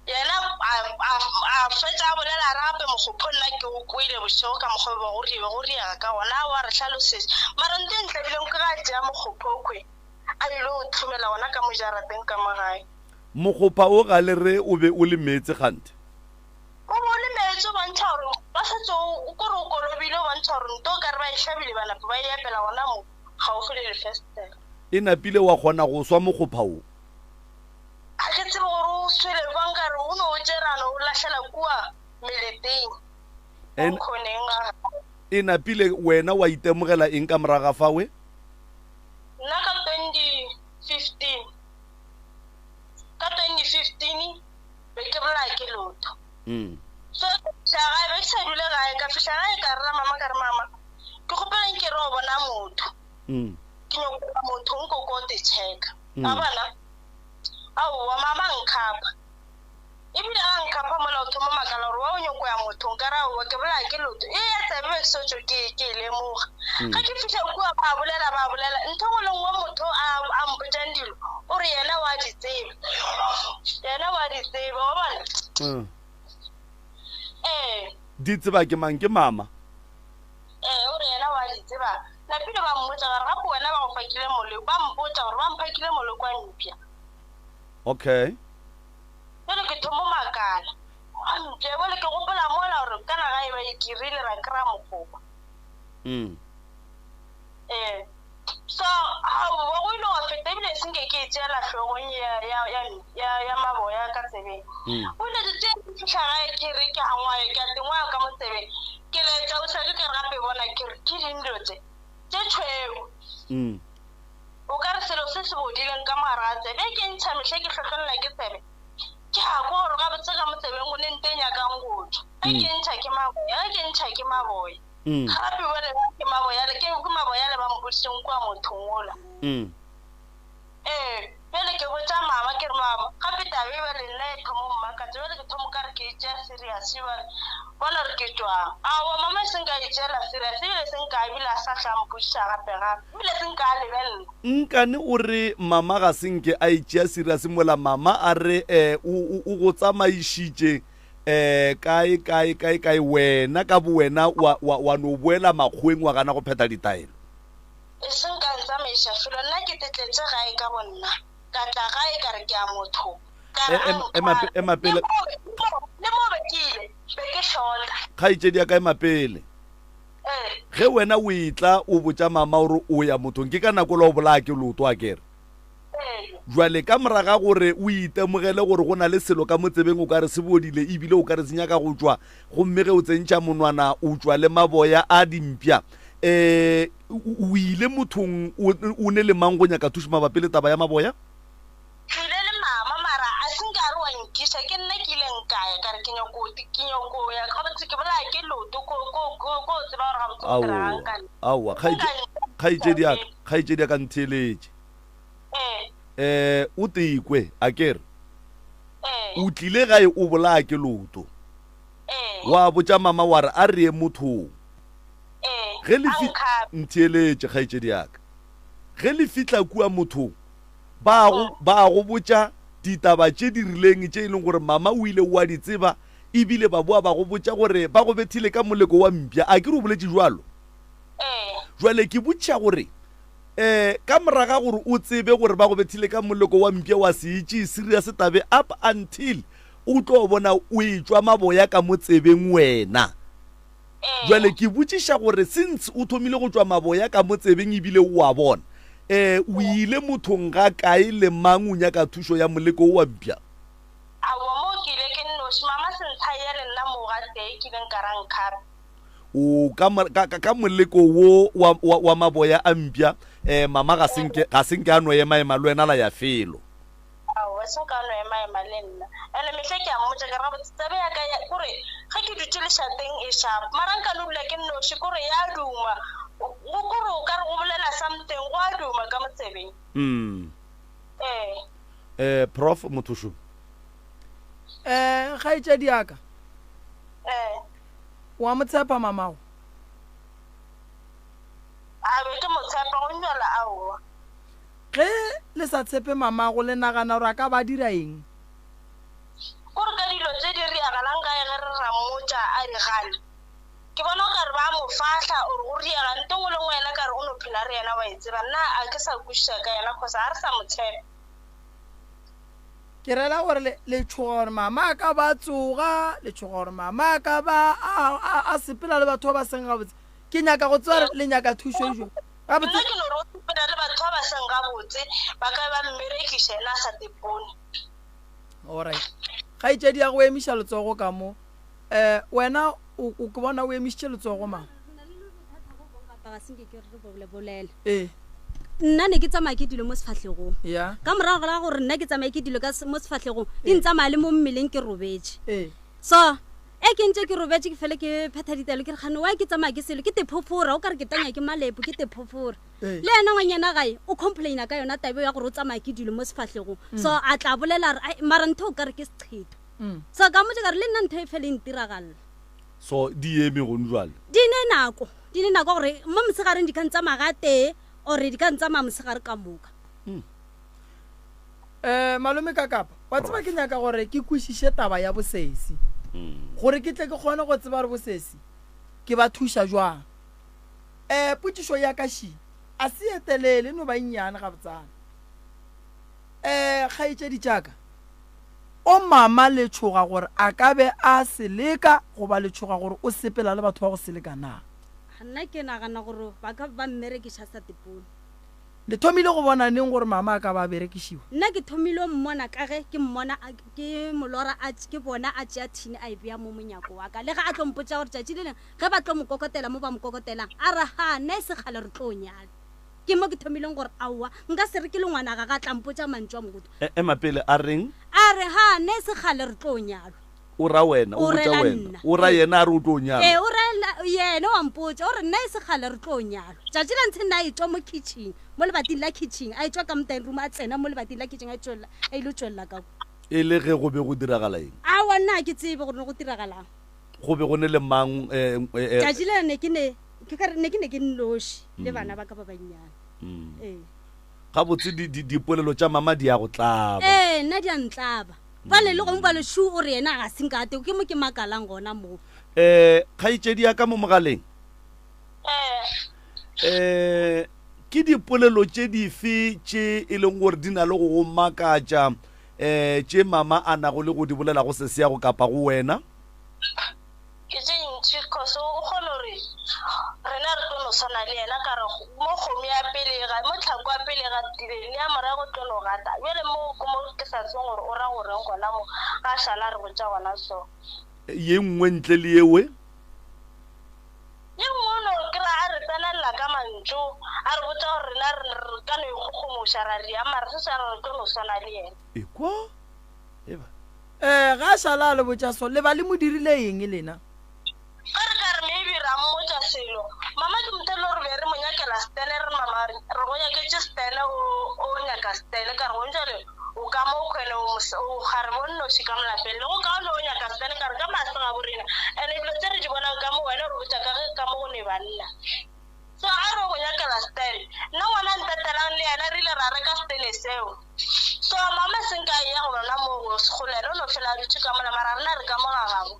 yena a, a, a fetša a bolela a re gape mogopho nna ke o kwele bošego ka mokgwa o bego go go riega ka gona, wa re hlalosetša. Mara nto e ntlabileng ke ge a tšea mogopho okhwe a ile o thumela gona ka mo jarateng ka mo gae. Mokgopha o ga le re o be o le meetse kganthe? O be o le meetse o bontšha gore ba setse o kore o kolobile o bontšha gore nto o ka re ba e hlabile ba napa ba e epela gona mo gaufi le lefestere. E napile wa kgona go swa mokgopha wo. Ga ke tsebe gore o swele bjang ka re o no o tšere a no o lahlela kua meleteng mo khoneng ga gagwe. E napile wena wa itemogela eng ka morago ga fawe? Nna ka 2015 ka 2015 be ke bolaya ke leoto. Mm. So ka fihla gae, be ke sa dule gae, ka fihla gae ka rera mama ka re mama ke kgopela nke re o bona motho. Mm. Ke nyoko ya mothong ko ko te checka. Wa bona? Aowa, mama a nkhapa. Ebile a nkhapa mola o thoma makala gore wa o nyoko ya mothong ka re aowa ke bolaya ke loto. E ya tsebe be ke sotšo ke ke e lemoga. Ge ke fihla kua ba bolela ba bolela ntho engwe le nngwe motho a a mpotšang dilo o re yena wa di tseba. Yena wa di tseba wa bona? Ee. Di tseba ke mang? Ke mama. Ee, o re yena wa di tseba. Napile ba mmotša ba re gape wena ba go fakile moleko, ba mpotša gore ba mphakile moleko wa mpša. Okay. Bjale ke thomo makala. Wa mpša, bjale ke gopola mola gore ka naga e ba e dirile ra kry-a mogoba. Mm. Ee. So, aowa go ile gwa feta ebile e senke ke e tšeela hlogong ya, ya, ya, ya, ya maboya ka tsebeng. Go ile tše ke fihla gae ke re ke a ngwaya, ke a tengwaya ka mo tsebeng. Ke laetša ausi ke re gape bona ke re ke ding dilo tše, tše tšhweu. O ka re selo se se bodileng ka mo gare ga tsebe. Ge ke ntšha mehle ke hlohlolla ke tsebe, ke a kwa gore gabotse ka mo tsebeng go ne nto e nyakang go tšwa. Ge ke ntšha ke maboya, ge ke ntšha ke maboya. Gape bjale ba ke maboya le, ke maboya le ba mpoditšeng kua mothong wola. Ee, bjale ke botša mama ke re, Mama, gape taba e bjale nna e thomo mmakatša, bjale ke thomo ka re ke e tšea serious bjale, bona gore ke tšwang. Aowa mama e seng ka e tšeela serious, ebile e seng ka ebile a sa hla mpotšiša gape gape, ebile e seng ka a lebelela. Nkane o re mama ga se nke a e tšea serious mola mama a re o, o, o go tsamaišitše um kae, kae, kae, kae, wena ka bowena wa, wa, wa no boela makgoweng wa gana go phetha ditaelo? E seng ka ntsamaiša felo, nna ke tetletše gae ka bonna, ka tla gae ka re ke a motho, ka re a Ema, ema pele. Le mo be ke ile, be ke hlota. Kgaetšedi ya ka, ema pele. Ee. Ge wena o etla o botša mama gore o ya mothong, ke ka nako la o bolaya ke leoto, a ke re? Ee. Jwale ka morago ga gore o itemogele gore go na le selo ka mo tsebeng o ka re se bodile ebile o ka re se nyaka go tšwa, gomme ge o tsentšha monwana o tšwa le maboya a dimpša, um o ile mothong o, o ne le mang go nyaka thušo mabapi le taba ya maboya? Ke ile le mama mara a se nke a re wa nkiša, ke nna ke ileng ka ya ka re ke nyako, ke nyako ya gabotse ke bolaya ke leoto ko, ko, ko, ko tseba gore gabotse go diregang ka nna. Aowa, kgaetšedi ya ka, kgaetšedi ya ka ntheeletše. Ee. Um o tekwe, a ke re? Ee. O tlile gae o bolaya ke leoto. Ee. Wa botša mama wa re a re ye mothong. Ee. Ge le fi ntheeletše kgaetšedi ya ka. Ge le fihla kua mothong, ba go, ba go botša ditaba tše di rileng tše e leng gore mama o ile o a di tseba, ebile ba boa ba go botša gore ba go bethile ka moleko wa mpša. A ke re o boletše bjalo? Ee. Jwale ke botšiša gore, um ka moraga gore o tsebe gore ba go bethile ka moleko wa mpša wa se e tšee serious tabe up until o tlo bona o etšwa maboya ka mo tsebeng wena. Jwale ke botšiša gore since o thomile go tšwa maboya ka mo tsebeng ebile o a bona, um o ile mothong ga kae le mang o nyaka thušo ya moleko wo wa mpša? Aowa moo ke ile ke nnoši, mama Sentshai ya le nna moo ga tee ke ileng ka ra nkgape. O ka, ka, ka, ka moleko wo wa, wa, wa maboya a mpša, um mama ga se nke, ga se nke a no emaema le wena la ya felo. Aowa, se nka no emaema le nna. Ene mehla ke a mmotša ke re gabotse tsebe ya ka ya, kore ge ke dutše lešateng e sharp, mara nka no dula ke nnoši kore ya duma, go kore o ka re go bolela something go a duma ka mo tsebeng. Mm. Ee. Eh, Prof. Mothošo. Eh, kgaetšedi ya ka. Ee. Wa mo tshepa mamago? A be ke mo tshepa go nywela aowa. Ge le sa tshepe mamago, le nagana gore a ka ba a dira eng? Ko re ka dilo tše di riagalang gae ge re ra mmotša a di gana. Ke bona o ka re ba a mo fahla or go riaga nto nngwe le nngwe yena ka re o no phela re yena wa e tseba. Nna a ke sa kwešiša ka yena cause ga re sa mo tshepa. Ke rela gore le, le tšhoga gore mama a ka ba a tsoga, le tšhoga gore mama a ka ba a, a, a sepela le batho ba ba seng gabotse. Ke nyaka go tseba gore le nyaka thušo e jwang. Gabotse. Nna ke no re o sepela le batho ba ba seng gabotse, ba ka be ba mmerekiša yena a sa tepone. Alright. Kgaetšedi ya go emiša letsogo ka mo. Eh, wena o, o ke bona o emišitše letsogo mang? Re na le bothata bo bong gape ga se nke ke re re bo bolele. Ee. Nna ne ke tsamaya ke dilo mo sefahlegong. Ya. Ka morago ga gore nna ke tsamaye ke dilo ka mo sefahlegong, di ntsamaya le mo mmeleng ke robetše. Ee. So, E ke ntše ke robetše ke fele ke phetha ditaelo ke re kgane why ke tsamaya ke selo ke tephophora o ka re ke tanya ke malepo ke tephophora. Ee. Le yena ngwanyana gae o complaina ka yona tabe ya gore o tsamaya ke dilo mo sefahlegong. So a tla bolela a re ai mara ntho o ka re ke seqheto. So ka mmotša ka re le nna ntho e fele e ntiragalela. So di eme gone jwale? Di ne nako, di ne nako gore mo mosegareng di ka ntsamaya ga tee or di ka ntsamaya mosegare ka moka. Um malome Kakapa, wa tseba ke nyaka gore ke kwešiše taba ya bosesi gore ke tle ke kgone go tseba gore bosesi ke ba thuša jwang. Um potšišo ya ka ši a se ye telele, e no ba e nnyane gabotsana. Um kgaetšedi tša ka, o mama le tšhoga gore a ka be a seleka goba le tšhoga gore o sepela le batho ba go seleka na? Nna ke nagana gore ba ka ba mmerekiša sa tepone. Le thomile go bona neng gore mama a ka ba a berekišiwa? Nna ke thomile go mmona ka ge ke mmona a, ke molora a, ke bona a tšea thini a e bea mo monyako wa ka. Le ge a tlo mpotša gore tšatši le lengwe ge ba tlo mo kokotela mo ba mo kokotelang, a re, Ha, nna e se kgale re tlo nyala. Ke mo ke thomileng gore aowa, nka se re ke le ngwana ga ga tla mpotša mantšu a mogodu. E, ema pele, a reng? A re, Ha, nna e se kgale re tlo nyalwa. O ra wena, o O botša rela wena. nna. O ra Ee. yena a re o tlo nyalwa. Ee, o rela yena, o a mpotša, o re nna e se kgale re tlo nyalwa. Tšatši la ntshe nna a etšwa mo kitchen, mo lebating la kitchen, a etšwa ka mo dining room, a tsena mo lebating la kitchen, a tšwelela, a ile tšwelela ka kwa. E le ge go be go diragala eng? Aowa, nna ga ke tsebe gore ne go diragalang. Go be go ne le mang? Eh, eh, eh, Tšatši lela ne ke ne, ke ka re ne ke ne ke nnoši le bana ba ka ba bannyane. Ee. Gabotse di, di, dipolelo tša mama di a go tlaba. Ee, nna di a ntlaba. Bjale le gongwe bjale Shu o re yena ga se nkate, ke mo ke makalang gona mo. Eh, kgaetšedi ya ka mo mogaleng. Eh. Eh, ke dipolelo tše dife tše e leng gore di na le go go makatša eh tše mama a nago le go di bolela go sesi ya go kapa go wena? Ke tše ntši cause o kgona gore rena re tlo no swana le yena ka re mo kgomo ya pele ga mo tlhako ya pele ga tile le ya morago tlo no gata bjale mo ko mo ke sa tsebeng gore o ra goreng gona mo ga šala re botša gona so. Ye nngwe ntle le yewe? Ye nngwe o no kry-a a re tsenelela ka mantšu a re botša gore rena re re ka no ikgogomoša ra riang mara se se a re re tlo no swana le yena. Ekwa eba. Eh, ga a šala a le botša so, le ba le mo dirile eng lena? Ge re ka re maybe ra mmotša selo, mama ke motho e le gore be re mo nyakela stene, re re mama re go nyaketše stene, o, o nyaka stene, ka re gong jwale o ka mo khwene o, o kgarebe o nnoši ka mo lapeng, le go kaone o nyaka stene, ka re ka maase ga bo rena, and dilo tse re di bonang ka mo wena o re botša ka ge ka mo go ne banna. So a re o go nyakela stene, nna ngwana ntatelang le yena re ile ra reka stene seo. So mama se nka eya go lona moo go kgole, yena o no fela a dutše ka mola, mara rena re ka mo ga gabo.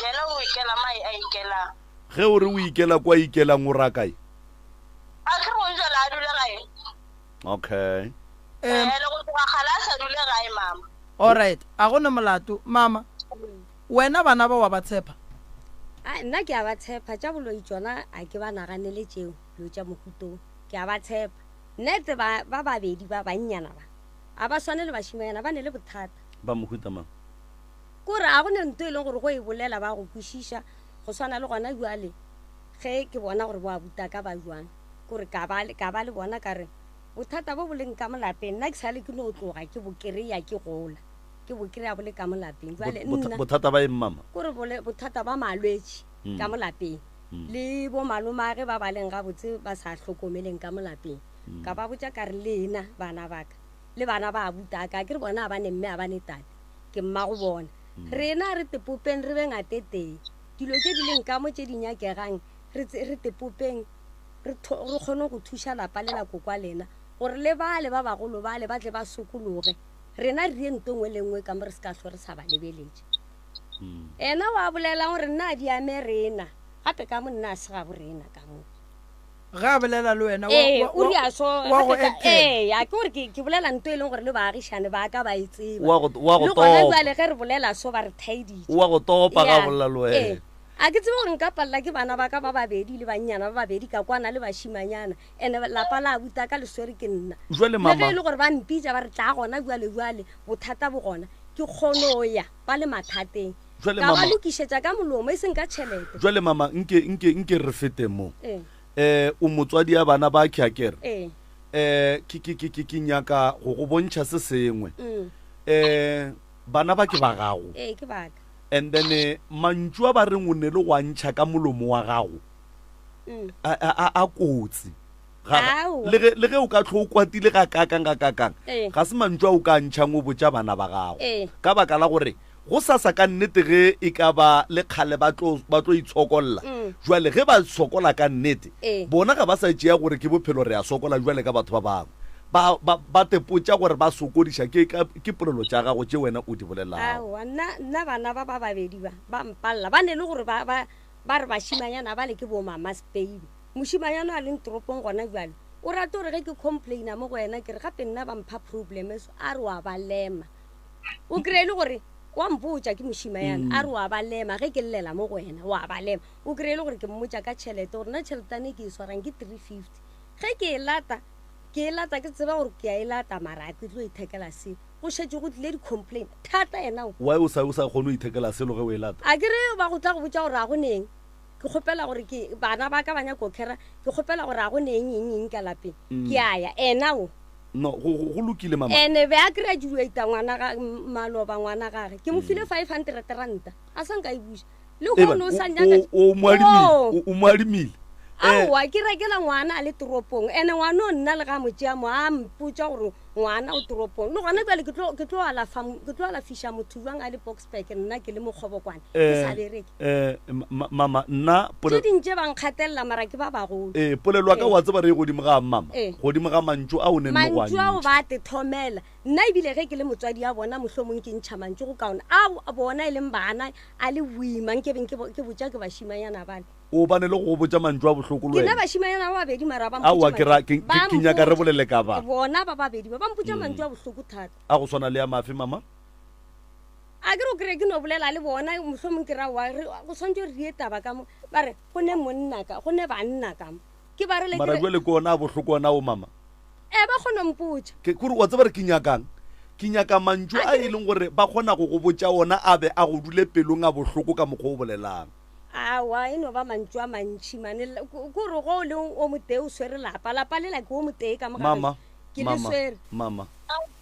Yena o ikela mo a ikelang. Ge o re o ikela kwa ikelang o ra kae? A ke re gong jwale a dule gae. Okay. Um, Ene go tloga kgale a sa dule gae mama. Alright, a go na molato. Mama, wena bana ba wa ba tshepa? A nna ke a ba tshepa, tša boloi tšona a ke ba naganele tšeo, dilo tša mohuto wo. Ke a ba tshepa. Nnete ba, ba babedi ba bannyana ba, a ba swane le bašimanyana, ba ne le bothata. Ba mohuta mang? Kore a go ne nto e leng gore go e bolela ba go kwešiša, go swana le gona bjale ge ke bona gore bo abutaka ba jwang, kore ka ba, ka ba le bona ka re, bothata bo bo leng ka mo lapeng, nna ke sale ke no tloga ke bo kereya ke gola, ke bo kereya bo le ka mo lapeng. Bjale nna. Bothata ba eng mama? Kore bole, bothata ba malwetši ka mo lapeng. Le bo malomage ba ba leng gabotse ba sa hlokomeleng ka mo lapeng. Ka ba botša ka re, Lena bana ba ka, le bana ba abutaka, a ke re bona a ba ne mme a ba ne tate, ke mmago bona. Rena re tepopeng re be ngatetee. Dilo tše di leng ka mo tše di nyakegang re, re tepopeng re, re kgone go thuša lapa le la kokwa lena, gore le bale ba bagolo bale ba tle ba sokologe. Rena re ye nto nngwe le nngwe ka mo re se ka hlwe re sa ba lebeletše. Ena wa bolelang gore nna a di ame rena, gape ka mo nna a se gabo rena ka mo. Ge a bolela le wena, wa, Ee, wa, o wa, ria so, wa go gape ka, actela. ee, a ke gore ke, ke bolela nto e leng gore le baagišane ba ka ba e tseba. Wa go, wa go Le gona topa. bjale ge re bolela so ba re thaeditše. Wa go topa ga Ya, bolela le ee. wena. A ke tsebe gore nka palela ke bana ba ka ba babedi le bannyana ba babedi ka kwana le bašimanyana, ene lapa la abuti ka le swere ke nna. Jwale Le ge mama. e le gore ba mpitša ba re tlaa gona bjale bjale, bothata bo gona, ke kgono ya. ba le mathateng. Jwale Ka ba mama. lokišetša ka molomo, e seng ka tšhelete. Jwale mama, nke, nke, nke re fete mo. Ee. Eh, o motswadi ya bana ba ke akere? Ee. Eh, ke, ke, ke, ke, ke nyaka go go bontšha se sengwe. Mm. Eh, bana ba ke ba gago. Ee, ke ba ka. And then eh, mantšu a ba reng o ne le go a ntšha ka molomo wa gago a, a, a, a kotsi. Ga, ga, Aowa. le ge, le ge o ka tlho o kwatile ga kakang ga kakang, Ee. ga se mantšu a o ka a ntšhang o botša bana ba gago. Ee. Ka baka la gore go sasa ka nnete ge e ka ba le kgale ba tlo, ba tlo itshokolla. Jwale ge ba sokola ka nnete, Ee. bona ga ba sa tšea gore ke bophelo re a sokola jwale ka batho ba bangwe. Ba, ba, ba tepotša gore ba sokodiša ke, ka, ke polelo tša gago tše wena o di bolelago. Aowa, nna, nna bana ba ba babedi ba, ba mpalela. Ba ne le gore ba, ba, ba re bašimanyana bale ke bo mama Spade. Mošimanyana a leng toropong gona bjale, o rata gore ge ke complaina mo go yena ke re gape nna ba mpha problem so, a re wa ba lema. O kry-e le gore wa mpotša ke mošimanyana, a re wa ba lema ge ke llela mo go wena, wa ba lema. O kry-e le gore ke mmotša ka tšhelete gore nna tšheletane e ke e swarang ke 350. Ge ke e lata, ke e lata ke tseba gore ke a e lata mara a ke tlo ithekela selo. Go šetše go tlile di-complain thata yena o. Why o sa o sa kgone go ithekela selo ge o e lata? A ke re ba go tla go botša gore a go neng. Ke kgopela gore ke bana ba ka ba nyako khera, ke kgopela gore a go neng eng eng ka lapeng. Ke a ya ena o. No, go go go lokile mama. Ene be a graduate ngwana ga maloba ngwana gage. Ke mo file 500 ranta. A sa nka e buša. Le Eba, hono o sa o nyaka. o o mo adimile, Oh. o o mo adimile. Eh, Aowa, ke rekela ngwana a le toropong. Ene ngwana o nna le ga mo tšea mo a mpotša gore ngwana o toropong. Le gona bjale ke tlo ke tlo alafa ke tlo alafiša motho jwang a le Boksburg nna ke le mokgobokwane ke sa eh, bereke. eh, ma- mama nna Tše pole ding tše ba nkgatelela mara ke ba bagolo. eh, polelo ya ka Ee. wa tseba re ye godimo ga mama Ee. godimo ga mantšu a o neng le go a Mantšu ao ntšha. ba a te thomela. Nna ebile ge ke le motswadi ya bona mohlomong ke ntšha mantšu go kaone. Ao bona e leng bana a le boima nke beng ke bo- ke botša ke bašimanyana bale. O bane le go go botša mantšu a bohloko le Ke nna wena. bašimanyana ba babedi mara ba mpotša Aowa ke ra mantšu. ke, Ba ke, ke nyaka re mpotša. bolele ka ba. Bona ba babedi ba ba mpotša mantšu a bohloko thata. A go swana le a mafe mama? A ke re o kry-e ke no bolela le bona mohlomong ke ra wa re go swantse re die taba ka mo ba re go ne monna ka go ne banna ka mo ke ba rele ke Mara re jwale ke ona a bohloko ona o mama. e ba kgona mpotša. Ke kore wa tseba re ke nyakang? Ke nyaka mantšu A a ke e re leng gore ba kgona go go botša ona a be a go dule pelong a bohloko ka mokgwa o bolelang. Aowa e no ba mantšu a mantši mane ke gore go o le o motee o swere lapa lapa lela ke o motee ka mo gare Mama, ke le mama, swere. mama,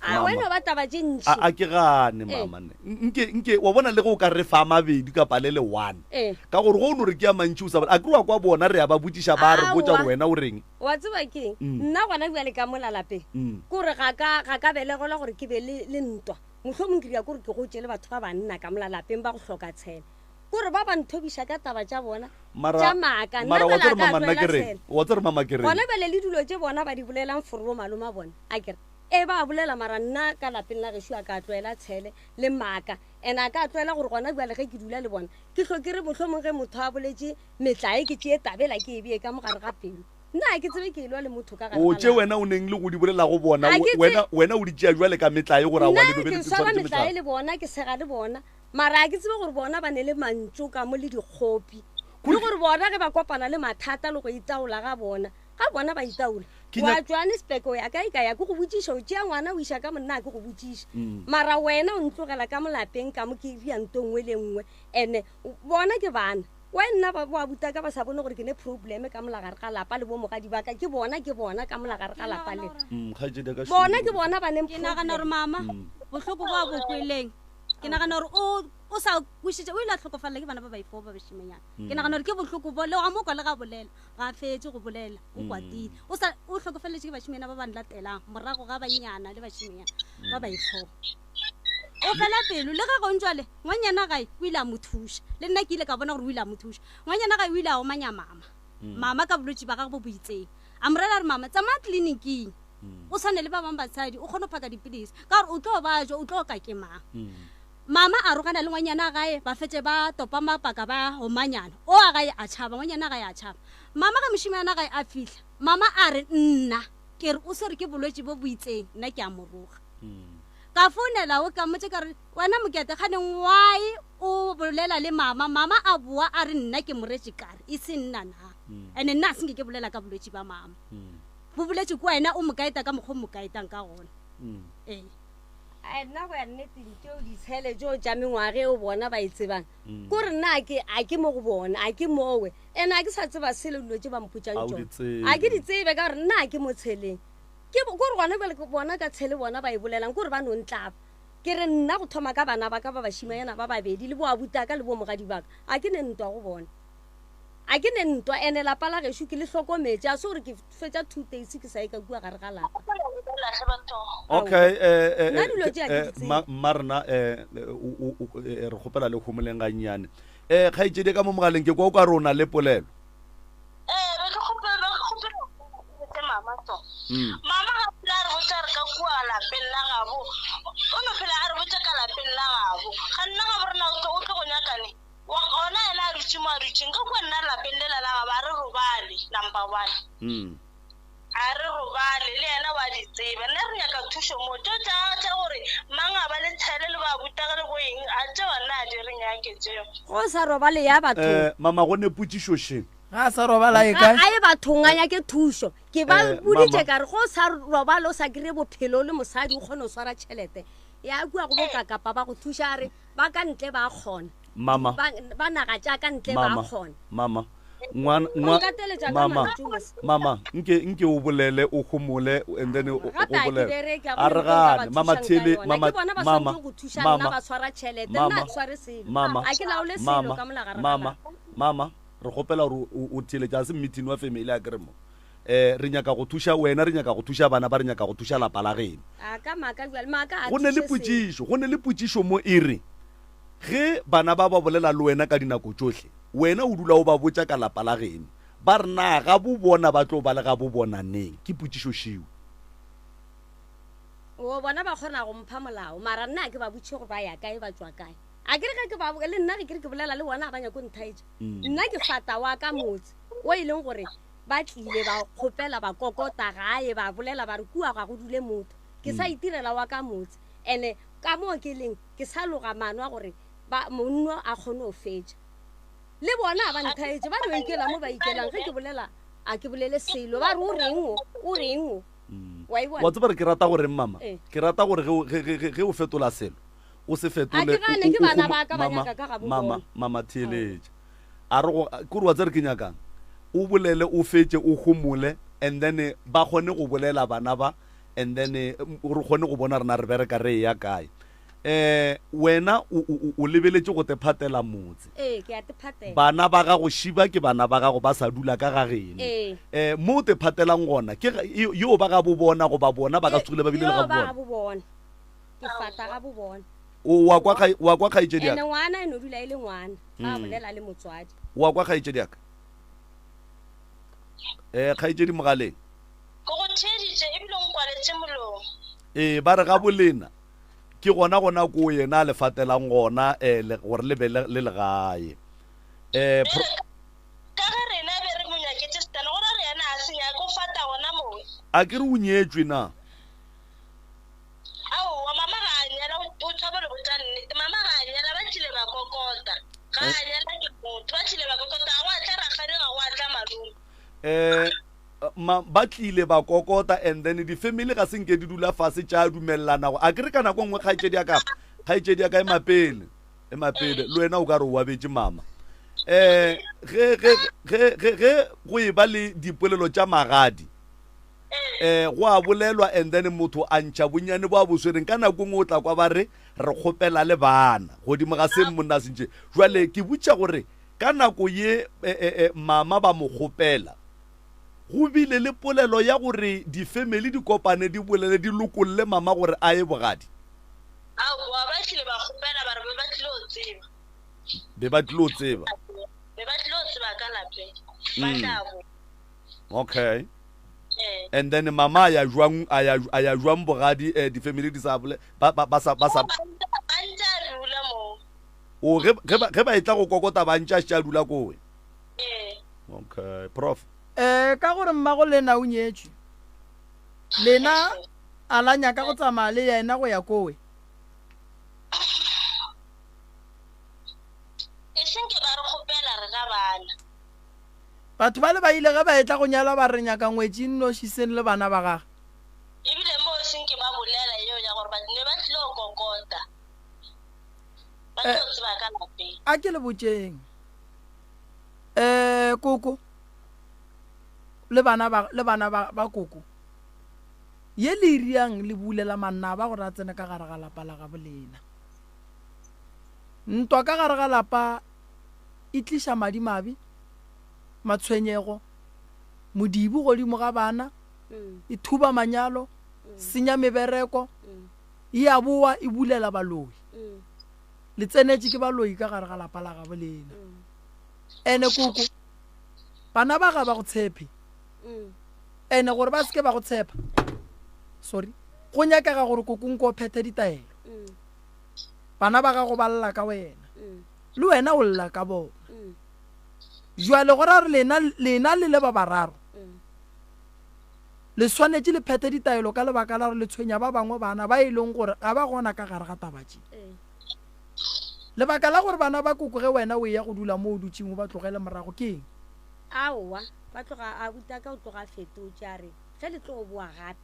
Aowa e mama. no ba taba tše A ntši. a ke gane Ee. mama ne. Nke nke wa bona le ge o ka re fa a mabedi kapa le le one. Ee. Ka gore go o no re ke a mantši o sa a ke re wa kwa bona re a ba botšiša ba re botša gore Aowa. wena o reng. Wa tseba keng? Nna gona bjale ka mola lapeng Mm. ke gore ga ka ga ka belegelwa gore ke be le le ntwa. Mohlomong ke dira ke gore ke gotše le batho ba banna ka mola lapeng ba go hloka tshele. Ke gore ba ba nthobiša ka taba tša bona Mara tša maaka. Nna mara wa bjale tseba a ka mama nna tlohela ke reng? tshele. Wa tseba mama ke reng? Gona bjale le dilo tše bona ba di bolelang for bo maloma bona. A ke re e ba bolela mara nna ka lapeng la gešo a ka tlohela tshele le maaka. And a ka tlohela gore gona bjale ge ke dula le bona ke hlo ke re mohlomong ge motho a boletše metlae ke tšee tabela ke e bee ka mogare ga pelo. Nna ga ke tsebe ke elwa le motho ka gare O ga tše lapa. wena o neng le go di bolela go bona A ke tse wena wena o di tšea jwale ka metlae gore aowa nna le ke lobeletse swara tshwanetse metlae metlae. le bona ke sega le bona mara a ke tsebe gore bona ba ne le mantšu ka mo le dikgopi le Kore gore bona ge ba kopana le mathata le go itaola ga bona ga bona ba itaola ke wa nyaka Johannesburg o ya kae ka ya ke go botšiša o tšea ngwana o iša ka monna a ke go botšiša Mm. mara wena o ntlogela ka molapeng ka mo ke ria nto nngwe le nngwe ene bona ke bana wa nna ba ba buta ka ba sa bone gore ke ne problem ka molagare ga lapa le bo mogadi ba ka ke bona ke bona ka molagare Ke ga lapa nagana le gore Mm, kgaetšedi ya ka bona šumo. ke bona ba neng ke nagana gore problem mama Mm. bohloko bo a bo kweleng ke nagana gore o o sa kwešiša o ile a tlhokofalela ke bana ba baifo ba bašimenyana ke nagana gore ke bohloko bo le wa mokwa le ga bolela ga a fetse go bolela o kwatile o sa o tlhokofaletše ke bašimenyana ba ba nlatelang morago ga bannyana le bašimenyana ba baifo o fela pelo le ge gontswale ngwanyana gae o ile a mo thuša le nna ke ile ka bona gore o ile a mo thuša ngwanyana gae o ile a omanya mama mama ka bolwetse ba gagwe bo bo itseng a mo rela re mama tsamaya tleliniking o tshwane le ba bangwe basadi o kgone go phaka dipilisi ka gore o tlo bajwa o tlo ka ke mang mama a rogana le ngwanyana gae ba fetse ba topa mapaka ba omanyana o a gae a tšhaba ngwanyana gae a tšhaba mama ge mošimana gae a fitlha mama a re nna ke re o swere ke bolwetse bo bo itseng nna ke a moroga ka founela o ka mmotse ka re wena mokete kganeng why o bolela le mama mama a boa a re nna ke moretše kare e se nna na ande nna a senke ke bolela ka bolwetse ba mama bo boletse ke wena o mo kaeta ka mokgwa o mo kaetang ka gona ee Ai, nna go ya nneteng tšeo ditshele tšeo tša mengwaga eo bona ba e tsebang kore nna a ke a ke mo go bona a ke mowe ene a ke sa tseba selo dilo tše ba mpotsang A o di tsona tsebe. a ke di tsebe ka gore nna a ke mo tsheleng ke kore gona bjale ke bona ka tshele bona ba e bolelang kore ba no ntlapa Ke re nna go thoma ka bana ba ka ba bašimanyana ba babedi le boabutaka le bomogadi ba ka, a ke ne ntwa go bona. A ke ne ntwa, ene lapa la gešo ke le hlokometše, a se gore ke fetša 2 days ke sa ye ka kua gare ga lapa. Okay, eh, eh, Nna dilo tše a ke eh, di tsebe. ma, mma rena eh, o- o- o- eh, re kgopela le homoleng gannyane. Eh, kgaetšedi ka mo mogaleng ke kwa o ka re o na le polelo. Ee, be ke kgopela be ke kgopela go mama so. Mm. Mama ga phela a re botša re ka kua lapeng la gabo. O no phela a re botša ka lapeng la gabo. Ga nna gabo rena o tlo o tlo go nyakane. Wa gona yena a dutše mo a dutšeng ka kua nna lapeng lela la gabo a re robale number one. Mm. A re robale le yena wa di tseba. Nna re nyaka thušo mo. Tšeo tša tša gore mang a ba le tshele le ba butage le bo eng a tšeo nna a di re nyake tšeo. Go sa robale ya bathong. Eh, mama go ne potšišo še. Ga a sa robala e Ga kae? a ye bathong a nyake thušo. Ke ba Eh, boditše mama. ka re go sa robale o sa kry-e bophelo o le mosadi o kgone go swara tšhelete. Ya kua go bokakapa ba go thuša a re ba ka ntle ba kgona. Mama. Ba, ba naga tša ka ntle ba Mama. kgona. Mama. Ngwana, O ngwa, nkateletša ka mama. mantšu mos. Mama, nke nke o bolele o homole and then o o Gape a ke bolele. bereke, ga A gona re ntho nka ba gane, mama thušang ka Thele, yona. mama Ke bona ba mama swanetše go thuša nna mama ba swara tšhelete, nna mama a ke sware selo. mama A ke laole selo mama ka mola gare ga mama lapa. mama re kgopela gore o o theeletše a se meeting wa family a kere mo. Eh re nyaka go thuša wena, re nyaka go thuša bana ba, re nyaka go thuša lapa la geno. A ka maaka bjale, maaka a Go ne le thuše selo. potšišo, go ne le potšišo mo e re Ge bana ba ba bolela le wena ka dinako tšohle, wena o dula o ba botša ka lapa la geno. Ba re, Na gabo bona ba tlo ba le gabo bona neng? Ke potšišo šeo. O, bona ba kgona go mpha molao, mara nna ga ke ba botše gore ba ya kae, ba tšwa kae. A ke re ge ke ba, le nna ge ke re ke bolela le bona ga ba nyake go nthaetša. Nna ke fata wa ka motse wo e leng gore ba tlile ba kgopela ba kokota gae ba bolela ba re kua ga go dule motho. Ke sa itirela wa ka motse. Ene ka moo ke leng ke sa loga maano a gore ba monno a kgone go fetša. Le bona ga ba nthaetše, ba no ikela mo ba ikelang. Ge ke bolela a ke bolele selo, ba re o reng o, o reng o. Wa e bona? Wa tseba re ke rata goreng mama? Ee. Ke rata gore ge, ge, ge, ge o fetola selo, o se A fetole. ke gane, ke bana ba ka ba nyaka ka gabo Mama, bona. mama theeletša. A re go, ke gore wa tseba re ke nyakang? O bolele, o fetše, o homole, and then ba kgone go bolela bana ba, and then re kgone go bona rena re bereka re eya kae. Um wena o, o, o lebeletše go te phatela motse. Ee, ke a te phatela. Bana ba gago šiba ke bana ba gago ba sa dula ka ga geno. Ee. Um mo o te phatelang gona ke ga, yo ba ga bo bona goba bona ba ka se tsogile ba bile le ga Yo ba bona? ga bo bona. Ke fata ga bo bona. O wa kwa kgai, wa kwa kgaetšedi ya Ene ka? ngwana e no dula e le ngwana, ga a bolela le motswadi. Wa kwa kgaetšedi ya ka? Eh, kgaetšedi mogaleng. Ke go theeditše ebile o nkwaletše molomo. Ee, ba re ga bolena ke gona gona koo yena a le fatelang gona eh, le, gore le be le, le legae. Eh, pro- Bjale ka ge rena be re mo nyaketše setana, go ra gore yena a se nyake, o fata gona moo. A ke re o nyetšwe na? Aowa, mama ga a nyala, o, o tšhaba le botša nnete. Mama ga a nyala, ba tlile ba kokota. Ga a nyala ke motho, ba tlile ba kokota, ga gwa tla rakgadi, ga gwa tla malome. Eh, ma, ba tlile ba kokota and then di-family ga se nke di dula fase tša dumelelana go a ke re ka nako nngwe kgaetšedi ya ka kgaetšedi ya ka e mapele e mapele le wena o ka re o abetše mama um ge ge ge ge ge go e ba le dipolelo tša magadi um go a bolelwa and then motho a ntšha bonnyane bo a bo swereng ka nako nngwe o tla kwa ba re re kgopela le bana godimo ga se monna se ntše jwale ke botša gore ka nako ye e, e, e, mama ba mo kgopela Go bile le polelo ya gore difemeli di kopane di bolele di lokolle mama gore a ye bogadi. Aowa, ba tlile ba kgopela ba re be ba tlilo tseba. Be ba tlilo tseba. Be ba tlilo tseba ka lapeng. Ba tla bo. Okay. Ee. And then mama a ya jwang a ya a ya jwang bogadi eh difemeli di sa bole ba ba ba sa ba sa Ba ntse a dula moo. O ge ge ba ge ba etla go kokota ba ntše a šetše a dula kowe. Ee. Okay, prof. Eh, ka gore mmago lena o nyetšwe, lena a la nyaka go tsamaya le yena go ya kowe? E seng ke ba re kgopela rena bana. Batho bale ba ile ge ba etla go nyalwa ba re re nyaka ngwetši e nnoši seng le bana ba gage. Ebile moo e seng ke ba bolela yeo ya gore ba ne ba tlilo kokota, ba tlo tseba ka lapeng. A ke le botšeng. Eh, koko le bana ba le bana ba, ba koko. Ye le e riang le bulela manaba gore a tsene ka gare ga lapa la gabo lena. Ntwa ka gare ga lapa e tliša madimabe, matshwenyego, modibo godimo ga bana, e thuba manyalo, senya mebereko, e a boa e bulela baloi. Le tsenetše ke baloi ka gare ga lapa la gabo lena. Ene koko, bana ba ga ba go tshepe. Ene gore ba se ke ba go tshepa, sorry, go nyakega gore koko nko o phethe ditaelo. Bana ba gago ba lla ka wena, le wena o lla ka bona. Jwale go ra gore lena, lena le le ba bararo, le swanetše le phethe ditaelo ka lebaka la gore le tshwenya ba bangwe bana ba e leng gore ga ba gona ka gare ga taba tše. Lebaka la gore bana ba koko ge wena o eya go dula mo o dutšeng o ba tlogele morago ke eng? Aowa, ba tloga, abutaka o tloga a fetotše a re, Ge le tlo boa gape,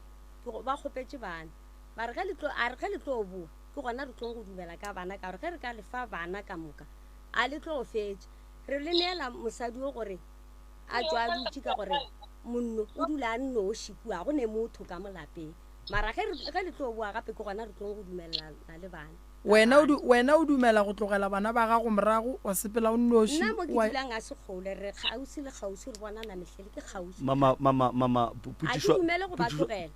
ke go, ba kgopetše bana. Ba re, Ge le tlo, a re, ge le tlo boa, ke gona re tlong go dumela ka bana, ka gore ge re ka le fa bana ka moka, a le tlo fetša. Re le neela mosadi wo gore a tšwe a dutše, ka gore monno o dula a nnoši kua, ga go ne motho ka mo lapeng. Mara ge re, ge le tlo boa gape, ke gona re tlong go dumelelana le bana. Wena o, wena o dumela go tlogela bana ba gago morago, wa sepela o nnoši, Nna mo ke wa. dulang ga se kgole, re kgauswi le kgauswi, re bonana mehlele, ke kgauswi. Mama, mama, mama, A ke potšišo. dumele go ba Potšišo. tlogela.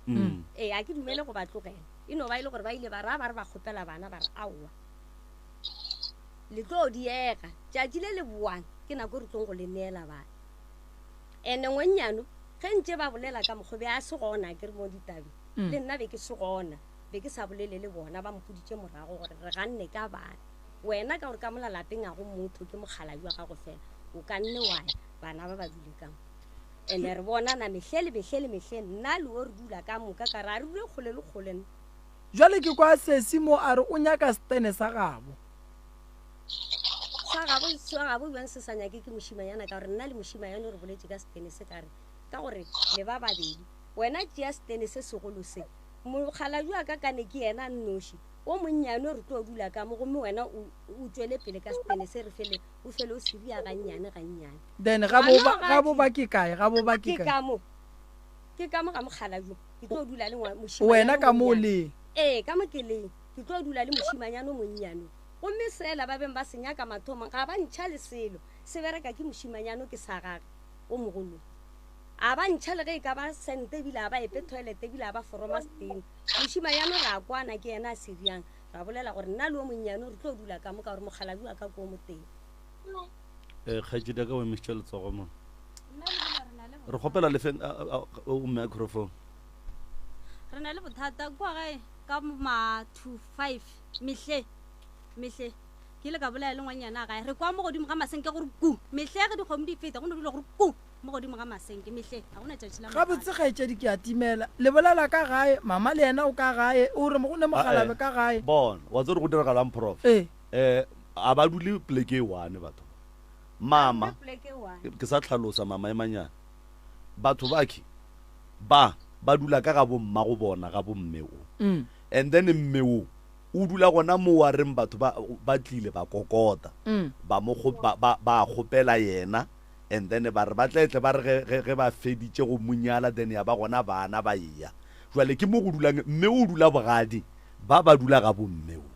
Ee, a ke dumele go ba tlogela. E no ba e le gore ba ile ba ra ba re ba kgopela bana, ba re aowa, le tlo diega. Tšatši le le boang ke nako e re tlong go le neela bana. Ene ngwennyano ge ntše ba bolela ka mokgwa be a se gona, a ke re mo ditabeng, le nna be ke se gona. Be ke sa bolele le bona, ba mpoditše morago gore re ganne ka bana. Wena ka gore ka mola lapeng ga go motho, ke mokgalabje wa gago fela, o ka nne wa ya, bana ba ba dule ka mo. Ene re bonana mehle le mehle le mehle, nna le wo re dula ka moka, ka re a re dule kgole le kgole nna. Jwale ke kwa sesi mo a re o nyaka setene sa gabo. Sa gabo, sa gabo bjang se sa nyake ke mošimanyana, ka gore nna le mošimanyana re boletše ka setene se, ka re ka gore le ba babedi, wena tšea setene se segolo se, Mokgalabje wa ka kane ke yena a nnoši, o monnyane o re tlo dula ka mo gomme wena o, o tšwele pele ka setene se re fele, o fele o se ria gannyane gannyane. Then ga bo ba, ga bo ba ke kae? Ga bo ba ke Ke kae? ka mo, ke ka mo ga mokgalabje, ke tlo dula le ngwa, mošimanyana Wena o ka mo o monnyane. leng? Ee, ka mo ke leng, ke tlo dula le mošimanyana o monnyane o. Gomme sela ba beng ba se nyaka mathomong, ga ba ntšha le selo, se bereka ke mošimanyana o ke sa gage, o mogolo. A ba ntšha le ge e ka ba sente ebile a ba epe toilet ebile a ba foroma steam. Mošimanyane re a kwana ke yena a se riang. Ra bolela gore nna le o monnyane re tlo dula ka mo ka gore mokgalabje wa ka ke o motee. Eh, kgaetšedi ya ka o emišitše letsogo mo. Re kgopela le feng o microphone. Re na le bothata kua gae ka ma 2 5 mehle mehle ke ile ka bolela le ngwanyana gae re kwa mo godimo ga masenke gore ku mehle ge dikgomo di feta go no dula gore ku Mo godimo ga masenke, mehleng, ga go na tšatši la Gabotse, kgaetšedi, ke a timela. Le bolela ka gae, mama le yena o ka gae, o re go ne mokgalabje ka gae. Bona, wa tseba gore go diragalang, Prof? Ee. Eh, a ba dule poleke e one batho ba. Mama, ke sa hlalosa, mama emanyana. Batho bakhi, ba, ba dula ka ga bommago bona, ga bomme o. And then mme o, o dula gona mo wa reng batho ba, ba tlile ba kokota, ba mo, ba, ba, ba kgopela yena. And then ba re ba tle tle ba re ge, ge, ge ba feditše go mo nyala then ya ba gona bana ba eya. Jwale ke mo go dulang mme o dula bogadi, ba ba dula ga bo mme o.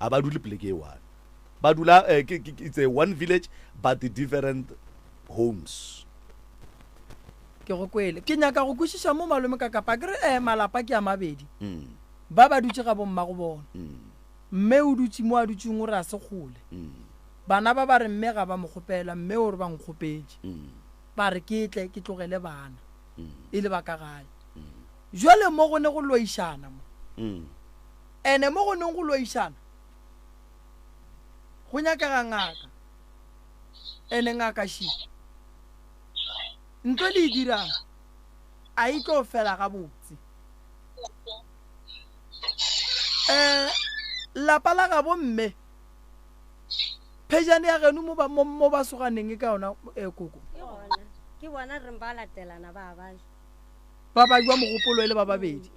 A ba dule poleke e one. Ba dula eh, ke, ke, it's a one village but different homes. Ke go kwele. Ke nyaka go kwešiša mo malome ka kapa ke re eh malapa ke a mabedi. Ba ba dutše ga bo mmago bona. Mme o dutše mo a dutšeng o re a se kgole. Bana ba ba re mme ga ba mo kgopela, mme o re ba nkgopetše. Ba re ke tle ke tlogele bana e le ba ka gae. Jwale mo go ne go loišana mo. Ene mo go neng go loišana go nyakega ngaka. Ene ngaka še ntho le e dirang a e tlo fela gabotse. Um lapa la gabo mme phejane ya geno mo ba mo mo ba soganeng e ka yona eh, koko. Ke gona ke bona reng ba latelana ba ba ja. Ba ba jwa mogopolo e le ba babedi.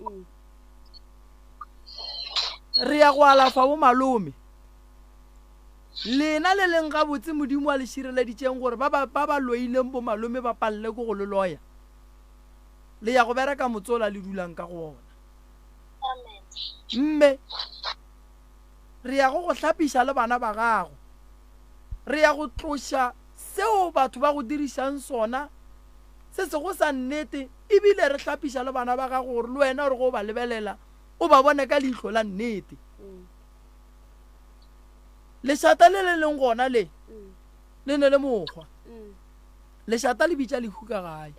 Re ya go alafa bo malome. Lena le leng gabotse Modimo a le šireleditšeng gore ba ba ba ba loileng bo malome ba palele ke go le loya. Le ya go bereka motse ola le dulang ka go ona. Mme re ya go go hlapiša le bana ba gago. Re ya go tloša seo batho ba go dirišang sona se sego sa nnete ebile re hlapiša le bana ba gago gore le wena o re go ba lebelela o ba bone ka leihlo la nnete. Lešata le le leng gona le le ne le mokgwa. Lešata le bitša lehu ka gae.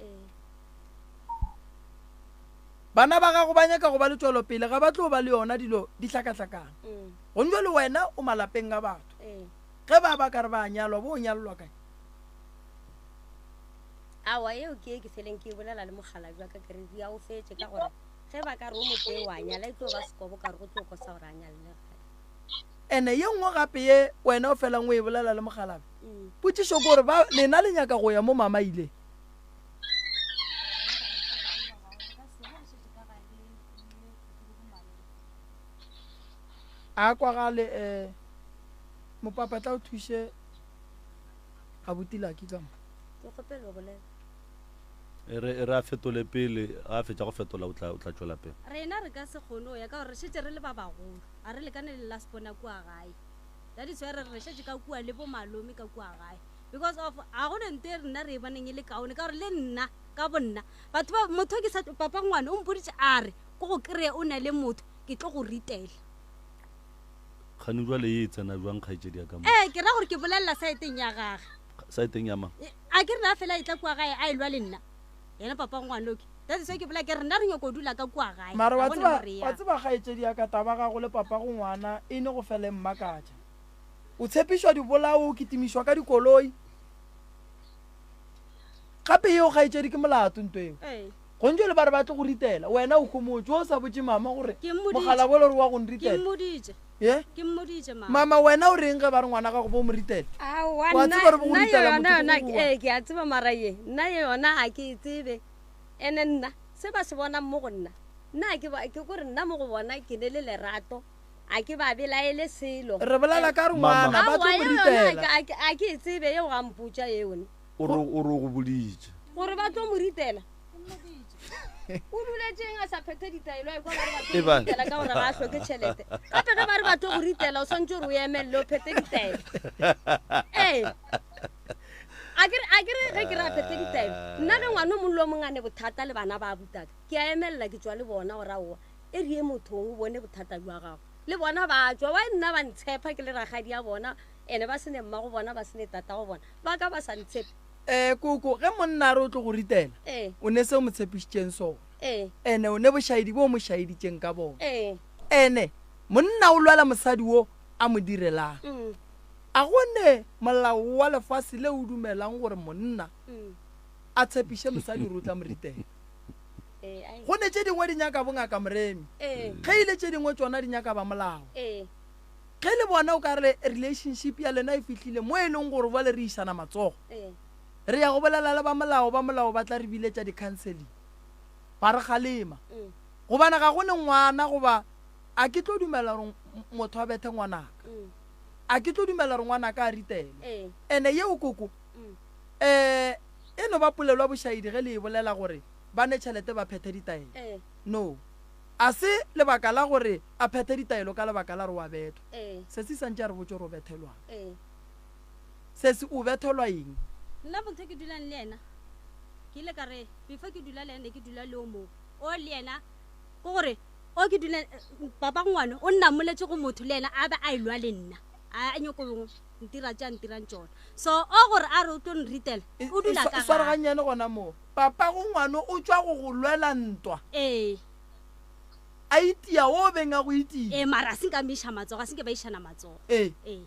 Bana ba gago ba nyaka go ba le tšwelopele, ga ba tlo ba le yona dilo di hlakahlakana. Gone jwale wena o malapeng a batho. Ge ba ba ka re ba a nyalwa, bo o nyalelwa kae? Aowa, yeo ke ye ke feleng ke e bolela le mokgalabje wa ka ke re di a o fetše ka gore ge ba ka re o motee wa nyala e tlo ba sekobo ka gore go tlo kosa gore a nyalele gae. Ene ye nngwe gape ye wena o felang o e bolela le mokgalabje, potšišo ke gore ba lena le nyaka go ya mo mama ile? A kwagale um mopapa tla o thuše abuti Lucky ka mo. Ke kgopela o bolela. E re e re a fetole pele, ga a fetša go fetola o tla o tla tšwela pele. Rena re ka se kgone go ya ka gore re šetše re le ba bagolo, ga re lekane le last born kua gae. That is why re re re šetše ka kua le bo malome ka kua gae because of ga go ne nto e rena re e boneng e le kaone ka gore le nna ka bo nna batho ba motho ke sa papa ngwane o mpoditše a re ko go kry-e o na le motho ke tlo go ritela. Kgane jwale ye e tsena jwang kgaetšedi ya ka mo? Ee, ke ra gore ke bolelela saeteng ya gage. Saeteng ya mang? A ke re na fela e tla kua gae a e lwa le nna. Yena papa ngwanoke. That is why ke bolela ke re nna re nyoko dula ka kua gae. Mara Ga wa go ne tseba, mo re wa yang. tseba kgaetšedi ya ka, taba gago le papago ngwana e ne go fela e mmakatša. O tshepišwa dibolao, o kitimišwa ka dikoloi. Gape yeo kgaetšedi ke molato nto eo. Ee. Gontši le ba re ba tlo go ritela, wena o homotše, o sa botše mama gore Ke mmoditše. mogala bole gore wa go Ke nritela. mmoditše. Ye? Ke mmoditše mama. Mama wena o reng ge ba re ngwana gago bo mo ritele? Aowa, Wa nna tseba gore bo go nna ritela yona motho yona go goa. ee ke a tseba mara ye nna ye yona ga ke e tsebe ene nna se ba se bonang mo go nna nna ga ke ba ke kore nna mo go bona ke ne le lerato a ke ba belaele selo Re bolela ka re Mama. ngwana ba tlo Aowa, mo ye yona ritela. ga ke ga ke e tsebe yeo ga mpotša yone O re o re o go boditše. Gore ba tlo mo ritela. O duletšeng a sa phethe ditaelo a ekwa ba re ba tlo Ebang. mo ritela ka gore ga a hloke tšhelete. Gape ge ba re ba tlo go ritela o swanetše gore o emelele o phethe ditaelo. Ee. A ke re a ke re ge ke re a phethe ditaelo nna ge ngwana o mongwe le o mongwe a ne bothata le bana ba butaka ke a emelela ke tšwa le bona gore aowa e re ye mothong o bone bothata bja gago. Le bona ba tšwa why nna ba ntshepa ke le rakgadi ya bona ene ba se ne mmago bona ba se ne tatago bona ba ka ba sa ntshepe. Ee, koko, ge monna a re o tlo go ritela, Ee. o ne se o mo tshepišitšeng sona. Ee. Ene o ne bošaedi bo o mo šaeditšeng ka bona. Ee. Ene monna o lwela mosadi wo a mo direlang. A go ne molao wa lefase le o dumelang gore monna a tshepiše mosadi gore o tla mo ritela? Ee, ai. Go ne tše dingwe di nyaka bongaka Moremi, Ee. ge e le tše dingwe tšona di nyaka ba molao. Ee. Ge le bona o ka re relationship ya lena e fihlile mo e leng gore bjale re išana matsogo, re ya go bolela le ba molao, ba molao ba tla re biletša di-counselling ba re kgalema. Gobane ga go ne ngwana goba a ke tlo dumela gore motho a bethe ngwanaka, a ke tlo dumela gore ngwanaka a ritelwe. Ene yeo koko um e no ba polelo ya bošaedi ge le e bolela gore ba ne tšhelete ba phethe ditaelo. No. A se lebaka la gore a phethe ditaelo ka lebaka la gore o a bethwa. Sesi santše a re botše gore o bethelwang. Sesi, o bethelwa eng? Nna motho ke dulang le yena, ke ile ka re before ke dula le yena ne ke dula le o mongwe. O le yena ke gore o ke dula papa ngwana o nnamoletše go motho le yena a be a elwa le nna a nyoko ntira tša ntirang tšona. So o gore a re o tlo nritela o dula ka gae. Swara gannyane gona moo. Papago ngwano o tšwa go go lwela ntwa. Ee. A itia wo beng a go itia. Ee, mara a se nka mo iša matsogo, a se nke ba išana matsogo. Ee. Ee.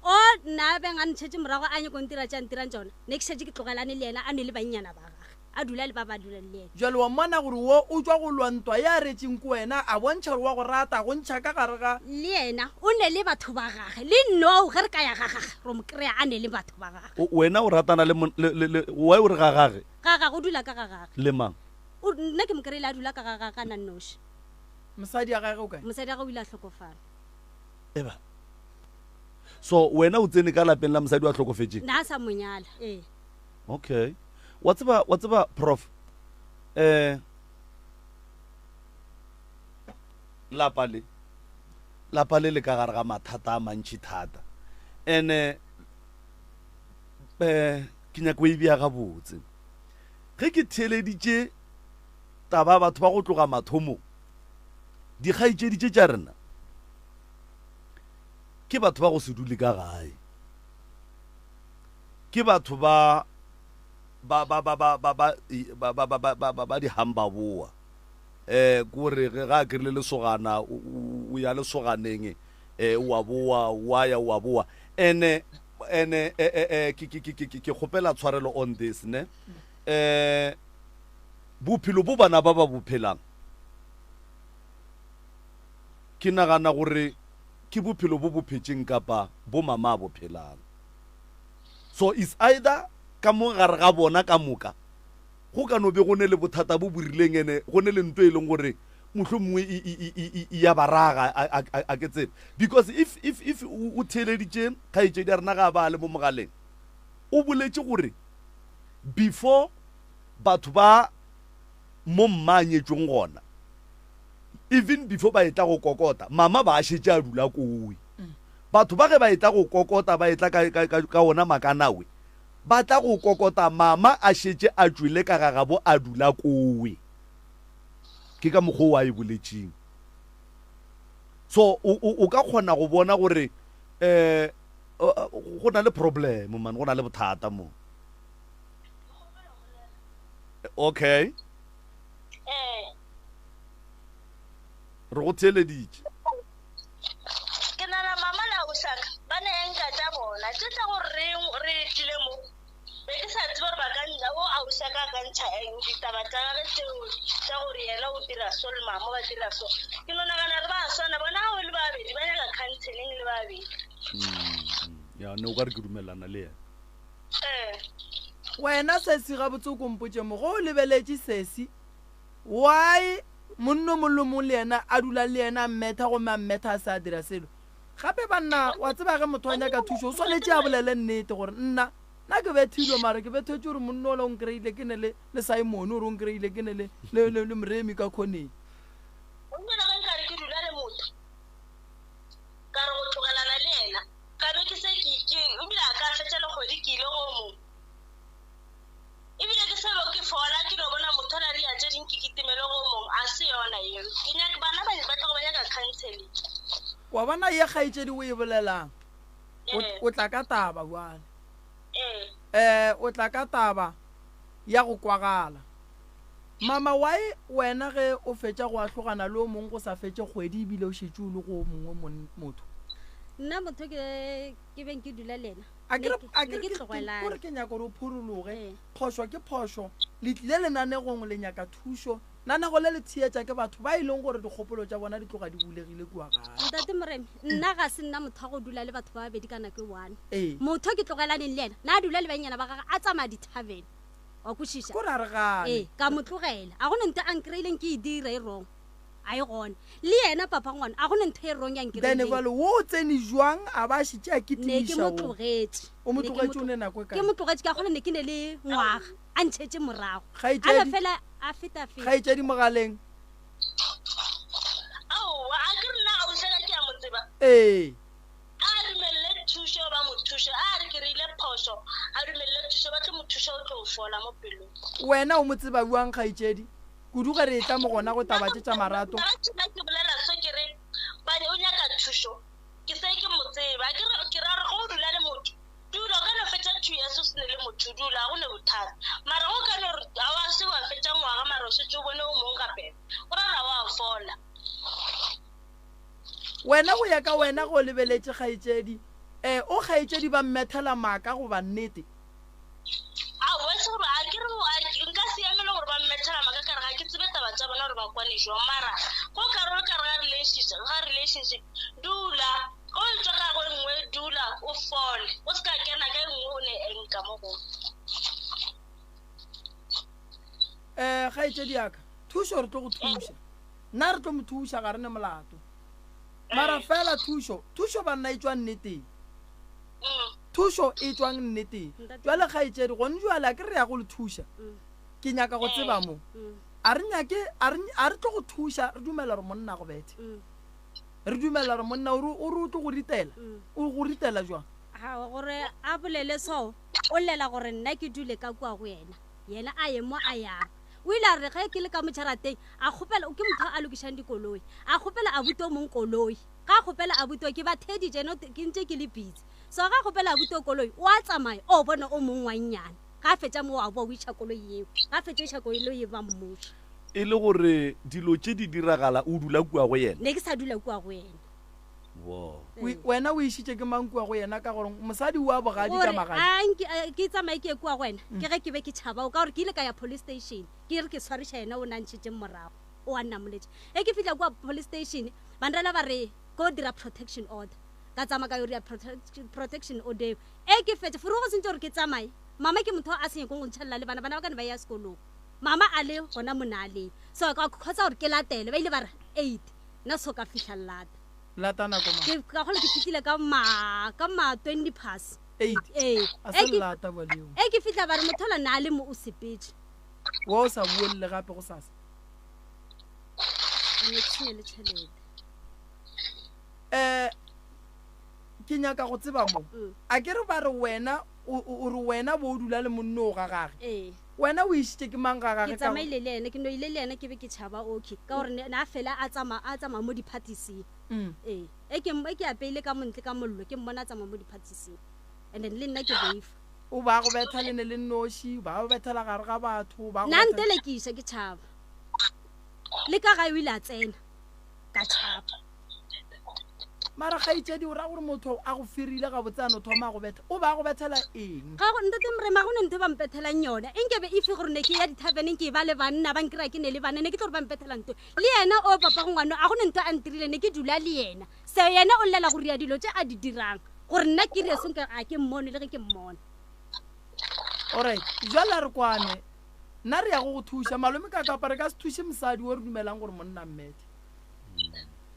O nna a beng a ntšhetše morago a nyako ntira tša ntirang tšona, ne ke šetše ke tlogelane le yena a nwe le bannyana ba gage, a dula le ba ba dulang le yena. Bjale wa mmona gore wo o tšwa go lwa ntwa ye a retšeng ke wena, a bontšha gore wa go rata, a go ntšha ka gare ga. Le yena o ne le batho ba gage, le no ge re ka ya ga gage ro mo kry-a a ne le batho ba gage. O, wena o ratana le mon, le, le, le, why o re ga gage? Ga gage, o dula ka ga gage. Le mang? O, nna ke mo kry-ile a dula ka ga gage a na nnoši. Mosadi ya gage o kae? Mosadi ya gage o ile a hlokofala. Eba. So wena o tsene ka lapeng la mosadi wa hlokofetšeng? Na a sa mo nyala, ee. Okay. Wa tseba, wa tseba prof, eh, lapa le. Lapa le le ka gare ga mathata a mantši thata. Ene um ke nyaka o e bea gabotse. Ge ke theeleditše taba ya batho ba go tloga mathomong, dikgaetšedi tše tša rena ke batho ba go se dule ka gae. Ke batho ba ba ba ba ba ba ba ba ba ba ba ba ba dihambaboa. Eh kore ge ga a krile lesogana o ya lesoganeng eh wa boa wa ya wa boa. Ene ene eh eh eh ke ke ke ke ke kgopela tshwarelo on this ne. Eh bophelo bo bana ba ba bophelang ke nagana gore ke bophelo bo bo phetšeng kapa bo mama a bo phelang. So it's either ka mo gare ga bona ka moka go ka no be go ne le bothata bo bo rileng ene go ne le nto e leng gore mohlomongwe e, e, e, e, e ya baraga a, a, a ke tsebe because if, if, if o theeleditše kgaetšedi ya rena ga a ba a le mo mogaleng o boletše gore before batho ba mo mma a nyetšweng gona even before ba etla go kokota mama ba a šetše a dula kowe batho ba ge ba etla go kokota ba etla ka, ka, ka, ka ona makanawe ba tla go kokota mama a šetše a tšwele ka ga gabo a dula kowe ke ka mokgwa o a e boletšeng so o, o, o ka kgona go bona gore um go na le problem man go na le bothata mo okay Ee. Re go theeleditše. Ke nana mama le ausaka ba ne enka tša bona tše tša gore re re tlile mo be ke sa tsebe gore ba ka nna o ausaka a ka ntšha eng ditaba tša gage tšeo tša gore yena o dira so le mama ba dira so ke no nagana re ba swana bona ga o le babedi ba nyaka counseling le babedi ya ne o ka re ke dumelelana le yena ee Wena sesi gabotse o kompotše mo go o lebeletše sesi why monno o mong le o mong le yena a dula le yena a mmetha gomme a mmetha a se a dira selo gape banna wa tseba ge motho a nyaka thušo o swanetše a bolele nnete gore nna nna ke bethilwe mara ke bethetše gore monno ola o nkreile ke ne le le Simon gore o nkreile ke ne le le le, le Moremi ka khoneng Gomme le ge nkare ke dula le motho ka re go tlogelana le yena ka be ke se ke ke ebile a ka fetša le kgwedi ke ile go mongwe ebile ke se be ke fola ke no bona motho a ria tše ding ke kitimele go mongwe a se yona eo ke nyaka bana ba ba tlogo ba nyaka counseling wa bona ye kgaetšedi o e bolelang o ee o tla ka taba bjale ee eh o tla ka taba ya go kwagala mama why wena ge o fetša go ahlogana le o mongwe go sa fetše kgwedi ebile o šetše o le go o mongwe motho nna motho ke ke beng ke dula le yena A ke ne re, ke a ne ke re ke ke, ke, tlogelane kore ke nyaka gore o phurologe. Ee. Phošo ke phošo. Le tlile lenanegong le nyaka thušo. Nanego le le theetša ke batho ba e leng gore dikgopolo tša bona di tloga di bulegile kua gae. Ntate Moremi, nna ga se nna motho wa go dula le batho ba babedi ka nako e one. Ee. Motho ke tlogelaneng le yena, na a dula le bannyana ba gage a tsamaya di-tavern. Wa kwešiša? Kore a re gane. Ee, ka mo tlogela. A go na ntho a nkreileng ke e dira e wrong. A e gona. Le yena papa ngwana, a go na ntho e wrong ya Then nkreileng. bjale wo o tsene jwang a ba a šetše a Ne ke kitimiša mo wo? tlogetše. O mo Ne ke mo tlogetše o tlo- ne nako e Ke kae? mo tlogetše ka gona ne ke ne le ngwaga a ntšhetše morago. A no Kgaetšedi, fela a feta feta. kgaetšedi mogaleng. Aowa, a ke re nna ausi ka ke a mo tseba. Ee. A dumelele thušo ba mo thuše. A re ke rile phošo, a dumelele thušo ba tlo mo thuša o tlo fola mo pelong. Wena o mo tseba bjang kgaetšedi? Kudu ge re etla mo gona go taba tše tša marato. Taba tše ke bolela se ke re bane o nyaka thušo ke se ke mo tseba ke re ke ra re go dula le motho dula o ka no fetša two years o se ne le motho dula ga go ne bothata mara go ka no re ga wa se wa fetša ngwaga mara o šetše o bone o mong gape go ra ra wa fola. Wena go ya ka wena ge o lebeletše kgaetšedi um o kgaetšedi ba mmethela maaka goba nnete? Aowa, e se gore a ke re nka se emele gore ba mmethela maaka ka re ga ke tsebe taba tša bona gore ba kwane jwang mara go ka re o ka re ga relationship ga relationship dula o etšwa ka go e nngwe dula o fole o se ka kena ka e nngwe o ne enka mo go um kgaetšedi yaka thušo re tlo go thuša nna re tlo mo thuša ga re ne molato mara fela thušo thušo banna e tšwa nneteng Thušo e tšwang nneteng. Bjale, kgaetšedi, gone bjale a ke re ya go le thuša. Ke nyaka go tseba mo. A re nyake, a re, a re tlo go thuša, re dumela gore monna a go bethe. Re dumela gore monna o re o re o tlo go ritela. O go ritela jwang? Ga gore a bolele so, o llela gore nna ke dule ka kua go yena, yena a ye mo a yang. O ile a re ge ke le ka mo jarateng, a kgopela, ke motho a lokišang dikoloi, a kgopela abuti o mong koloi. Ga a kgopela abuti o, ke ba theeditše no ke ntše ke le busy. So ga a kgopela abuti o koloi, o a tsamaya, o bona o mong wa nnyane. Ga a fetša mo a boa o iša koloi yeo. Ga a fetša o iša koloi ye ba mmuša. E le gore dilo tše di diragala o dula kua go yena? Ne ke sa dula kua go yena. Wo. Wena o išitše ke mang kua go yena ka gore mosadi o a bogadi ka Gore magadi? a nke a ke tsamaye ke ye kua go wena ke ge ke be ke tšhaba o ka gore ke ile ka ya police station ke re ke swariša yena o na ntšhetšeng morago o a nnamoletše. Ge ke fihla kua police station ba nrela ba re ko dira protection order ka tsamaya ka yo dira protection order eo. E ke fetša fore go sentše gore ke tsamaye mama ke motho a se nyakong go ntšhalela le bana bana ba ka ne ba ya sekolong. Mama a le gona mo na leng. So ka khotsa gore ke latele. Ba ile ba re 8. Nna so ka fihla lata. Lata nako mang? Ke ka gola ke fihlile ka ma ka ma 20 past. 8. Ee. A se lata bua leo. E ke fihla ba re motho ola na le mo o sepetše. Wa o sa buelle gape go sasa. A ne ke sene le tšhelete. Eh ke nyaka go tseba mo. A ke re ba re wena o re wena bo o dula le monno o ga gage. Ee. Wena o išitše ke mang ga gage Ke ka gore? tsamaile le yena, ke no ile le yena ke be ke tšhaba okay ka gore ne a fela a tsamaya a tsamaya mo diphatising. Ee, e ke e ke apeile ka montle ka mollo ke mmona a tsamaya mo diphatising and then le nna ke boifa. O ba go betha le ne le nnoši, ba go bethela gare ga batho, ba go Na bethela. ntelekiša ke tšhaba. Le ka gae o ile a tsena ka tšhaba. Mara kgaetšedi o ra gore motho a go ferile gabotse a no thoma go betha, o ba a go bethela eng? Ga go, Ntate Moremi, ga go ne ntho e ba mpethelang yona. E nke be if gore ne ke ya dithaveneng ke ba le banna, ba nkry-a ke ne le bana, ne ke tlo gore ba mpethela ntho. Le yena o papa go ngwano, a go ne ntho a ntirile, ne ke dula le yena. So yena o llela go ria dilo tše a di dirang, gore nna ke rie senke ga ke mmone le ge ke mmona. Alright, jwale a re kwane. Nna re ya go go thuša. Malome ka kapa re ka se thuše mosadi wo re dumelang gore monna mmethe.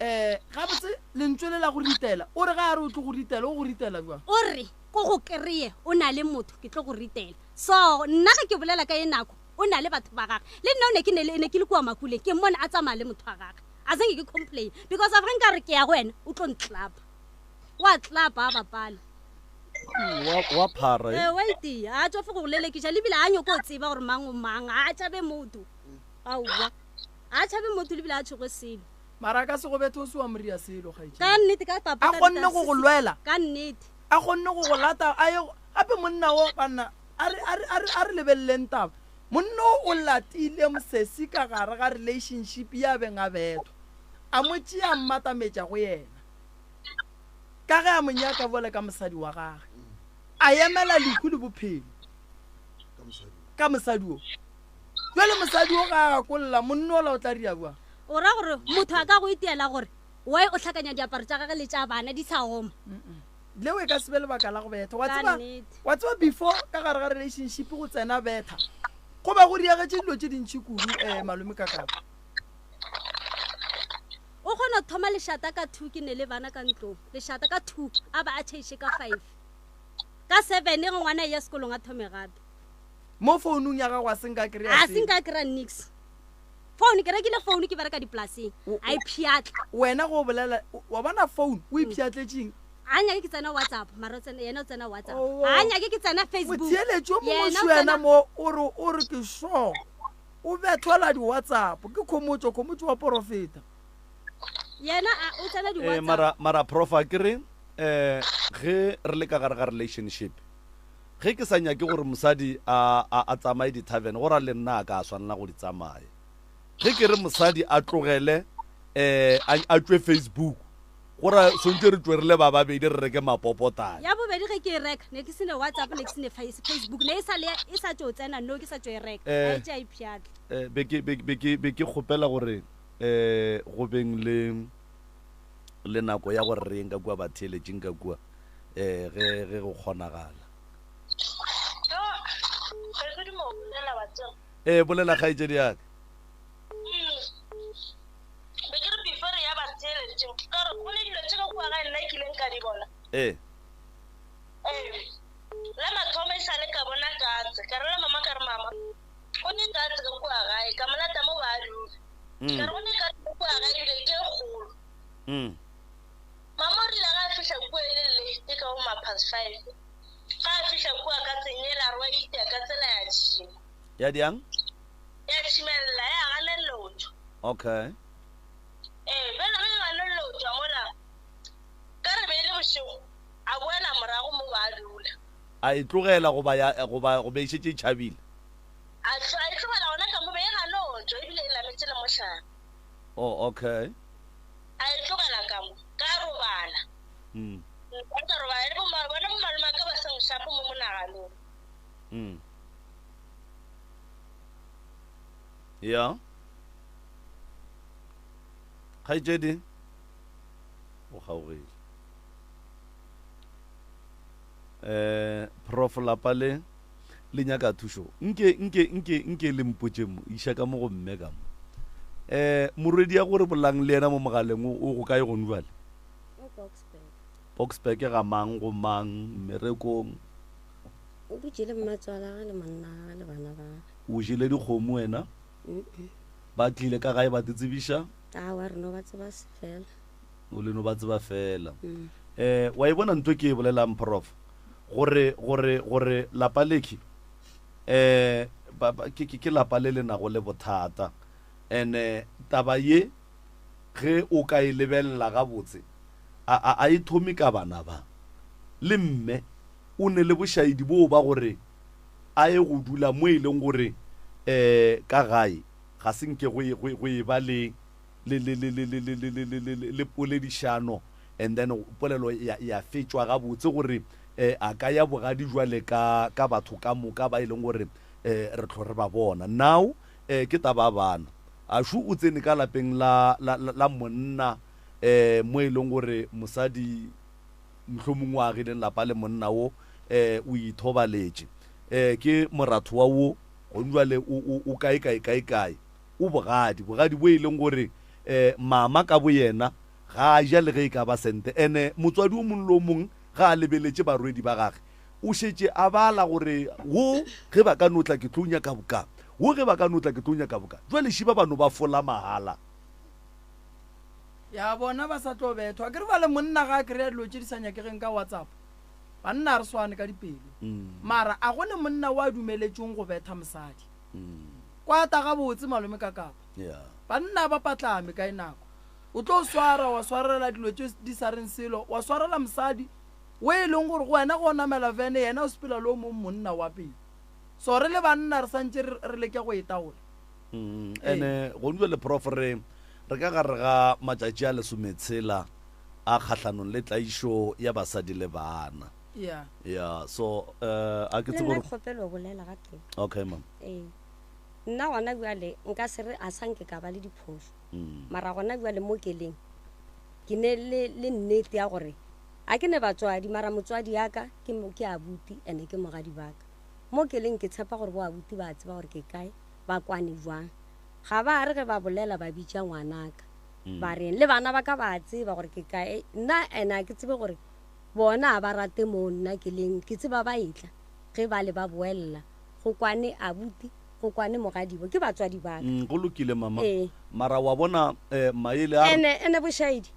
Um gabotse lentswe le la go ritela, o re ga a re o tlo go ritela, o go ritela bjang? O re ko go kry-e o na le motho ke tlo go ritela. So nna ge ke bolela ka ye nako o na le batho ba gage. Le nna o ne ke ne le ne ke le kua Makuleng ke mmone a tsamaya le motho wa gage. A zange ke complain because of ge nka re ke ya go wena o tlo ntlapa. Wa tlapa a bapale. Wa wa phara eh. Wa itia, a tšofe go go lelekiša le bile a nyoko o tseba gore mang o mang, a tšhabe motho. Aowa. A tšhabe motho le bile a tšhoge selo. Mara a ka se go bethe o se wa moria selo, kgaetšedi. Ka nnete, ka papa. A kgonne go go lwela. Ka nnete. A kgonne go go lata a ye gape monna wo banna a re a re a re a re lebeleleng taba. Monna o o latile mosesi ka gare ga relationship ya beng a bethwa. A mo tšea a mmatametša go yena. Ka ge a mo nyaka bjale ka mosadi wa gage. A emela lehu le bophelo ka mosadi wo. Bjale mosadi o ga a gakolla monna ola o tla ria bjang? O ra gore motho a ka go itiela gore why o hlakanya diaparo tša gage le tša bana di sa oma? Leo e ka se be lebaka la go betha. Wa Ka tseba, nnete. wa tseba before ka gare ga relationship go tsena betha, go ba go diagetše dilo tše dintši kudu um malome Kakapa. O kgona go thoma lešata ka two ke ne le bana ka ntlong, lešata ka two a ba a tšheiše ka five. Ka seven ge ngwana a eya sekolong a thome gape. Mo founung ya gago a se nka kry-a A se selo. nka kry-a nix. Phone ke rekile phone ke bereka dipolaseng. O- A e pšhatla. Wena go bolela wa bona phone o e pšhatletšeng. A nyake ke tsena WhatsApp mara o tsena yena o tsena WhatsApp. Oh. A nyake ke tsena Facebook. Motheeletši o mongwe Yena o šo yena tsena- mo o re o re ke sure o bethwela di-WhatsApp ke Khomotšo Khomotšo wa porofeta. Yena a o tsena di Eh, WhatsApp. mara mara prof a ke re eh ge re le ka gare ga relationship Ge ke sa nyake gore mosadi a, a, a tsamaye di-tavern, go ra le nna a ka swanela go di tsamaya. Ge ke re mosadi a tlogele, eh, a, a tšwe Facebook, go ra swantše re tšwe re le ba babedi re reke mapopotane. Ya bobedi ge ke e reka, ne ke se ne WhatsApp, ne ke se ne Facebook, ne e sa le, e sa tšo tsena, no ke sa tšo e reka. Eh, A e tšea e pšhatla. Eh, be ke, be, be ke, be ke kgopela gore, eh, go beng le, le nako ya gore re yeng ka kua batheeletšing ka kua. eh ge ge go kgonagala. Yo, ge ke duma go bolela wa tseba. Eh bolela kgaetšedi ya ka. Mm. Be ke re before re ya batheeletšeng, ka gore go ne dilo tše ka kua gae nna ke ileng ka di bona. Eh. Ee. La mathomo e sa le ka bona katse, ka rela mama ka re mama, go ne katse ka kua gae, ka mo lata mo ba a dula. Ka re go ne katse ka kua gae ebile ke e kgolo. Mm. past 5. Ga a fihla kua ka tsenyela a re wa itia ka tsela ya tšhima. Ya diang? Ya tšhimelela ya ganelela go tšwa. Okay. Ee, bjale ge e ganelela go tšwa mola, ka re be e le bošego, a boela morago mo ba a dula. A e tlogela goba ya goba go be e šetše e tšhabile? A a e tlogela gona ka mo be e gana go tšwa ebile e nametše le mohlare. Oh, okay. A e tlogela ka mo, ka robala. Mm. Ka ka robala le bo bona bo malome ka ba se mošapo mo monaganong. Mm. Ya. Kgaetšedi o kgaogile. Eh, prof lapa le le nyaka thušo. Nke nke nke nke le mpotše mo iša ka mo go mme ka mo. Eh, morwedi ya gore bolang le yena mo mogaleng o go kae gone jwale? O Boksburg. Boksburg ga mang go mang mmerekong? O dutše le mmatswala le monna le bana ba. O jele dikgomo wena? Ba tlile ka gae ba te tsebiša? Aowa, re no ba tseba fela. O le no ba tseba fela. Um wa e bona ntho ke e bolelang prof gore gore gore lapa lekhi um ke ke lapa le le nago le bothata and taba ye ge o ka e lebelela gabotse a a a e thome ka bana ba le mme o ne le bošaedi boo ba gore a ye go dula mo e leng gore um ka gae ga se nke go e, go, go e ba le le, le, le, le, le, le, le, le, le, le, le, le poledišano and then polelo ya, ya fetšwa gabotse gore um a ka ya bogadi jwale ka, ka batho ka moka ba e leng gore um re tlo re ba bona. Now um ke taba ya bana. Ashu o tsene ka lapeng la, la, la, la monna um mo e leng gore mosadi mohlomongwe o agileng lapa le monna wo um o ithobaletše. Um ke moratho wa wo gone jwale o, o, o kae kae kae kae. O bogadi, bogadi bo e leng gore um mama ka boyena ga a ja le ge e ka ba sente. Ene motswadi o mongwe le o mongwe ga a lebeletše barwedi ba gage o šetše a bala gore wo ge ba ka no tla ke tlo nyaka boka, wo ge ba ka no tla ke tlo nyaka boka. Jwale šiba ba no ba fola mahala. Ya bona ba sa tlo bethwa. Akere bjale monna ga a kry-a dilo tše di sa nyakegeng ka WhatsApp. Banna ga re swane ka dipelo. Mara a go ne monna o a dumeletšweng go betha mosadi. Kwata gabotse malome ka kapa. Banna ba patlame kae nako. O tlo swara wa swarela dilo tše di sa reng selo, wa swarela mosadi o e leng gore go wena ge o namela vene yena o sepela le o mong monna wa pele. So re le banna re santše re leke go e taola. Ene gone bjale prof re re ka gare ga matšatši a lesometshela a kgahlanong le tlaišo ya basadi le bana. Yeah. Yeah, so uh, a ke Le tsebe nna gore ke kgopela go bolela ga teng. Okay ma'am. Ee. Nna gona bjale nka se re a sa nke ka ba le diphošo. Mara gona bjale mo ke leng ke ne le le nnete ya gore a ke ne batswadi mara motswadi ya ka ke ke abuti ene ke mogadi ba ka. Mo ke leng ke tshepa gore bo abuti ba tseba gore ke kae ba kwane jwang. Ga ba re ge ba bolela ba bitša ngwanaka ba reng le bana ba ka ba tseba gore ke kae nna ene a ke tsebe gore bona a ba rate mo nna ke leng ke tseba ba etla ge ba le ba boella go kwane abuti go kwane mogadibo ke batswadi ba ka. Go lokile mama Ee. mara wa bona eh, maele a Ene ene bošaedi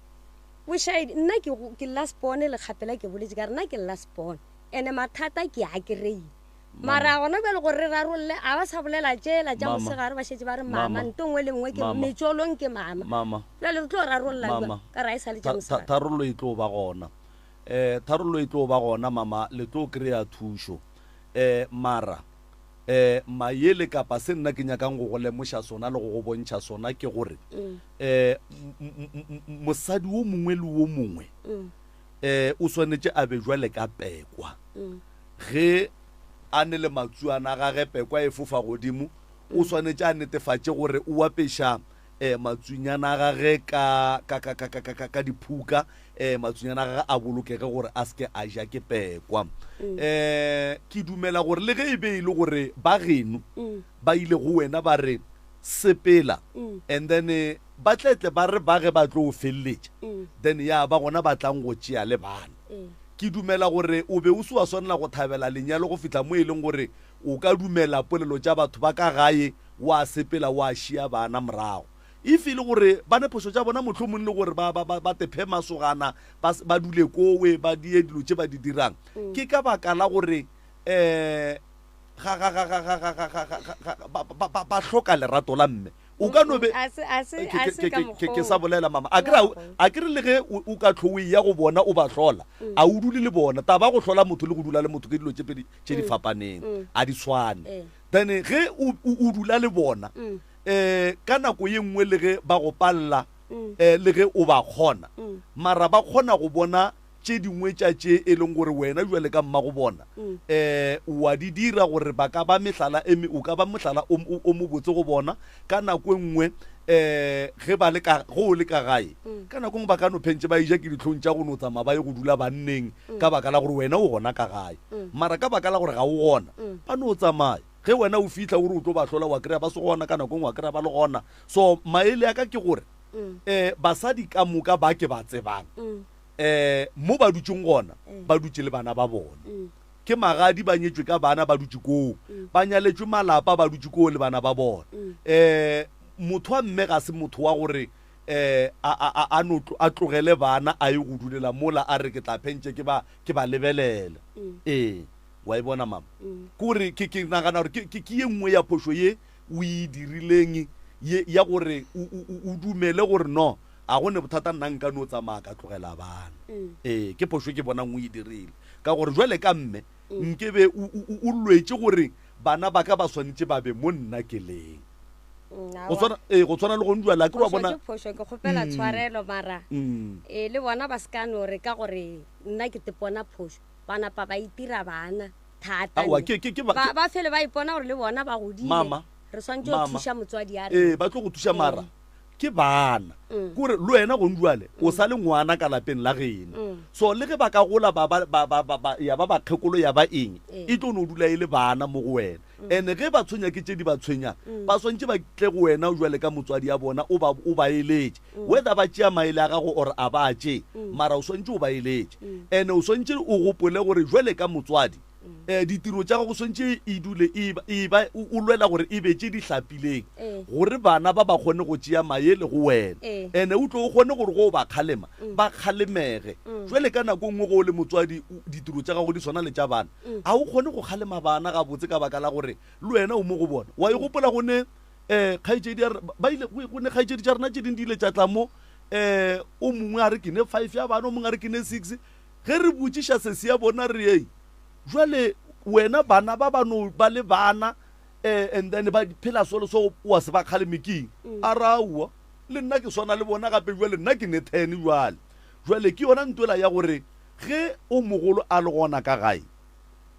bošaedi nna ke ke last born le kgapela ke boletše ka re nna ke last born ene mathata ke a kry-ile Mara gona bjale gore re rarolle, a ba sa bolela tšela tša Mama. mosegare, ba šetše ba re mama, Mama. nto nngwe le nngwe ke Mama. metšolong ke mama. Mama. Bjale re tlo rarolla Mama. bjang ka re ga e sa le tša Tha- tha- mosegare. tharollo e tlo ba gona. Eh, tharollo e tlo ba gona mama, le tlo kry-a thušo. Eh, mara eh, mayele kapa se nna ke nyakang go go lemoša sona le go go bontšha sona ke gore eh, m- m- m- m- mosadi wo mongwe le wo mongwe eh, o swanetše a be jwale ka pekwa. Ge a ne le matsuana a gage pekwa e fofa godimo, o swanetše a netefatše gore o apeša eh, matsunyana a gage ka, ka, ka, ka, ka, ka, ka, ka diphuka, eh, matsunyana a gage a bolokege gore a se ke a ja ke pekwa. Eh, ke dumela gore le ge e be e le gore ba geno ba ile go wena ba re sepela, and then eh, ba tle tle ba re ba ge ba tlo o feleletša, then ya ba gona ba tlang go tšea le bana. Ke dumela gore o be o se wa swanela go thabela lenyalo go fihla mo e leng gore o ka dumela polelo tša batho ba ka gae wa sepela wa šia bana morago. If e le gore ba ne phošo tša bona mohlomong le gore ba, ba, ba, ba tephe masogana, ba, ba dule kowe, ba die dilo tše ba di dirang, ke ka baka la gore um ga, ga, ga, ga, ga, ga, ga, ga, ga, ga, ba, ba, ba, ba hloka lerato la mme. O ka no be A se, a se, ke, a ke, se ke, ka ke, ke, ke mokgwa sa oo. bolela mama. A ke re, a ke re le ge o, o ka hlo o eya go bona o ba hlola, a o dule le bona. Taba ya go hlola motho le go dula le motho ke dilo tše pedi tše di fapaneng, a di swane. Then ge o, o, o dula le bona, um ka nako ye nngwe le ge ba go palela um le ge o ba kgona, mara ba kgona go bona tše dingwe tša tše e leng gore wena bjale ka mmago bona um wa di dira gore ba ka ba mehlala e o ka ba mohlala o, o, o mobotse go bona. Ka nako e nngwe um ge ba le ka, ge o le ka gae, ka nako e nngwe ba ka no phentše ba eja ke dihlong tša go no tsamaya ba ye go dula banneng ka baka la gore wena o gona ka gae. Mara ka baka la gore ga o gona, ba no tsamaya. Ge wena o fihla o re o tlo ba hlola, wa kry-a ba se gona, ka nako e nngwe wa kry-a ba le gona. So maele a ka ke gore um basadi ka moka ba ke ba tsebang um mo ba dutšeng gona, ba dutše le bana ba bona. Ke magadi, ba nyetšwe ka bana, ba dutše koo. Ba nyaletšwe malapa, ba dutše koo le bana ba bona. Um motho wa mme ga se motho wa gore um a, a, a, a no a tlogele bana a ye go dulela mola a re ke tla phentše ke ba, ke ba lebelela. Ee. Wa e bona, mama? Ke gore ke, ke nagana gore ke, ke, ke ye nngwe ya phošo ye o e dirileng ye, ya gore o, o, o, o dumele gore no, a go ne bothata nna nka no tsamaya ka tlogela bana. Ee, ke phošo e ke bonang o e dirile. Ka gore jwale ka mme, nke be o, o, o, o lwetše gore bana ba ka ba swanetše ba be mo nna ke leng. Go tshwana, ee, go tshwana le gone jwale, akere wa Phošo bona. ke phošo, ke kgopela tshwarelo mara ee, le bona ba se ka no re ka gore nna ke tepona phošo. Ba napa ba itira bana thata. Aowa, ke, ke, ke ba, Ba, ba fele ba ipona gore le bona ba godile. Mama, Re swanetše go mama. thuša motswadi a Ee, rena. ba tlo go thuša mara ke bana. Ke gore le wena gone jwale o sa le ngwana ka lapeng la geno. So le ge ba ka gola ba ba, ba, ba, ba, ba, ya ba bakgekolo ya ba eng, e tlo no dula e le bana mo go wena. And ge ba tshwenya ke tše di ba tshwenyang, ba swantše ba tle go wena jwale ka motswadi ya bona o ba, o ba eletše. Whether ba tšea maele a gago or a ba a tšee, mara o swantše o ba eletše. And o swantše o gopole gore jwale ka motswadi, um ditiro tša gago swantše e dule e ba, e ba, o lwela gore e be tše di hlapileng, gore bana ba ba kgone go tšea maele go wena. And o tlo o kgone gore ge o ba kgalema, ba kgalemege. Jwale ka nako e nngwe ge o le motswadi, ditiro tša gago di swana le tša bana, a o kgone go kgalema bana gabotse ka baka la gore le wena o mo go bona. Wa e gopola go ne um kgaetšedi ya ba ile go ne kgaetšedi tša rena tše dingwe di ile tša tla mo um o mongwe a re ke ne five ya bana, o mongwe a re ke ne six. Ge re botšiša sesi ya bona re ei jwale wena bana ba ba no ba le bana um and then ba phela so le so wa se ba kgaleme keng? A re aowa le nna ke swana le bona gape jwale nna ke ne ten jwale. Jwale ke yona ntwela ya gore Ge o mogolo a le gona ka gae,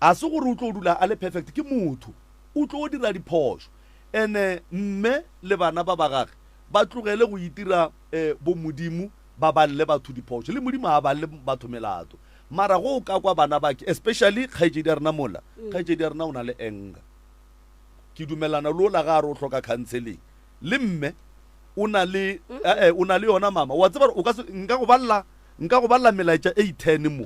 a se gore o tlo dula a le perfect, ke motho, o tlo dira diphošo. Ene mme le bana ba ba gage ba tlogele go itira bo Modimo ba balle batho diphošo. Le Modimo ga a balle batho melato. Mara ge o ka kwa bana ba ke, especially kgaetšedi ya rena mola, kgaetšedi ya rena o na le anger. Ke dumelana le ola ga a re o hloka counseling. Le mme o na le, eh, o na le yona mama. Wa tseba gore o ka se, nka go balla Nka go balela melaetša e i-ten mo.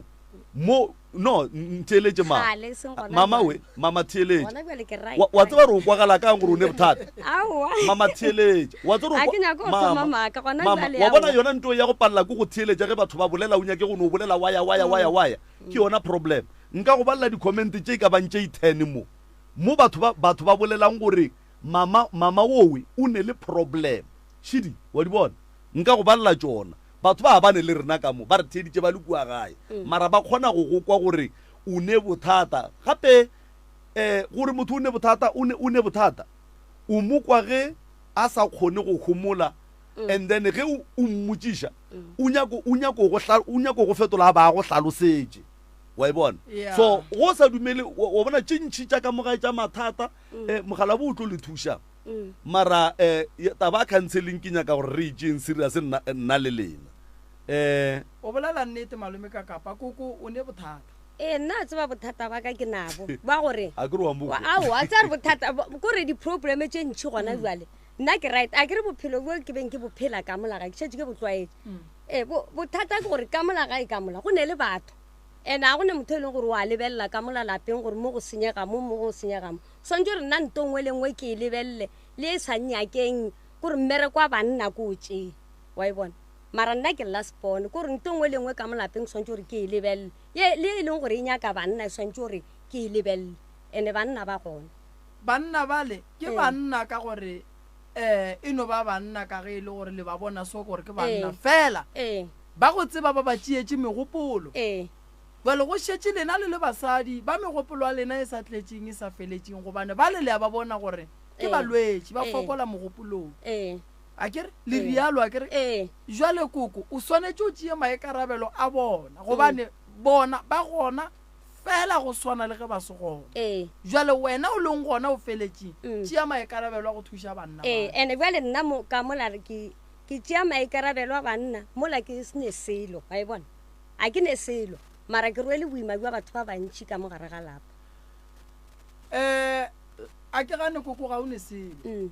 Mo, no, ntheeletše, ma. Kgale, e seng gona Mama bjale. we, mama theeletše. Gona bjale ke right, Wa, wa right. tseba gore o kwagala kang gore o ne bothata? Aowa. Mama theeletše. Wa tseba gore o A kwa- ke nyake go Mama, thoma maaka, gona mama, bjale wa bona aowa. yona nto ya go palela ke go theeletša ge batho ba bolela, o nyake go no bolela waya, waya, waya, waya. Ke yona problem. Nka go balela di-comment tše e ka bang tše i-ten mo. Mo batho ba, batho ba bolelang gore mama, mama owe o ne le problem. Šidi, wa di bona? Nka go balela tšona. Batho ba ba ne le rena ka mo, ba re theeditše ba le kua gae, mara ba kgona go go kwa gore o ne bothata. Gape, um gore motho o ne bothata, o ne, o ne bothata. O mo kwa ge a sa kgone go homola, and then ge o, o mmotšiša, o nyako, o nyako go hla, o nyako go fetola a ba a go hlalosetše. Wa e bona? Yeah. So, go sa dumele, wa, wa bona tše ntši tša ka mo gae tša mathata, um mokgalabje o tlo le thuša. Mara eh, taba ya counseling ke nyaka gore re e tšeeng serious nna, nna le lena. Eh. O bolela nnete malome ka kapa koko o ne bothata. Ee, nna a tseba bothata ba ka ke nabo ba gore A ke re wa mo kwa. Aowa, a tseba re bothata kore di-problem tše ntši gona jwale. Nna ke right, a ke re bophelo bo ke beng ke bo phela ka mola gae, ke šetše ke bo tlwaetše. Ee, bothata ke gore ka mola gae ka mola go ne le batho. And ga go ne motho e leng gore wa lebelela ka mola lapeng gore mo go senyega mo, mo go senyega mo. Swantše gore nna nto nngwe le nngwe ke e lebelele, le e sa nnyakeng. Kore mmereko wa banna ko o tšee, wa e bona. Mara nna ke last born, kore nto nngwe le nngwe ka mo lapeng ke swantše gore ke e lebelele. Ye, le e leng gore e nyaka banna e swantše gore ke e lebelele. Ene banna ba gona. Banna bale ke Ee. banna ka gore um e no ba banna ka ge e le gore le ba bona so gore ke banna Ee. fela. Ee. Ba go tseba ba ba tšeetše megopolo. Ee. Bjale go šetše lena le le basadi ba megopolo ya lena e sa tletšeng e sa feletšeng gobane bale le a ba bona gore ke Ee. balwetši ba Ee. fokola mogopolong. Ee. A ke re le Ee. rialo a ke re? Ee. Jwale koko o swanetše o tšee maikarabelo a bona gobane bona ba gona fela go swana le ge ba se gona. Ee. Jwale wena o leng gona o feletšeng Mm. tšea maikarabelo a go thuša banna Ee, bale. ene bjale nna mo ka mola re ke ke tšea maikarabelo a banna mola ke se ne selo, wa e bona? A ke ne selo, mara ke rwele boima bja batho ba bantši ka mo gare ga lapa. Um a ke gane koko ga o ne selo. Mm.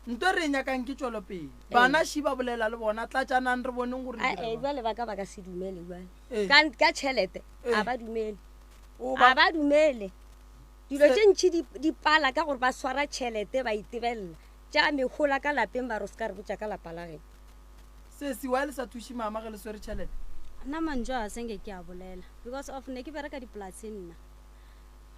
Nto e re e nyakang ke tšwelopele. Bana ši ba bolela le bona, tlatšanang re boneng gore A dira e jwang. bjale ba ka ba ka se dumele bjale. Ee. Ka ka tšhelete Ee. a ba dumele. O A ba ba dumele. Dilo Se- tše ntši di di pala ka gore ba swara tšhelete ba itebelela. Tša mehola ka lapeng ba re o se ka re botša ka lapa la geno. Sesi, why le sa thuše mama ge le swere tšhelete? Nna mantšu a se nke ke a bolela because of ne ke bereka dipolaseng nna.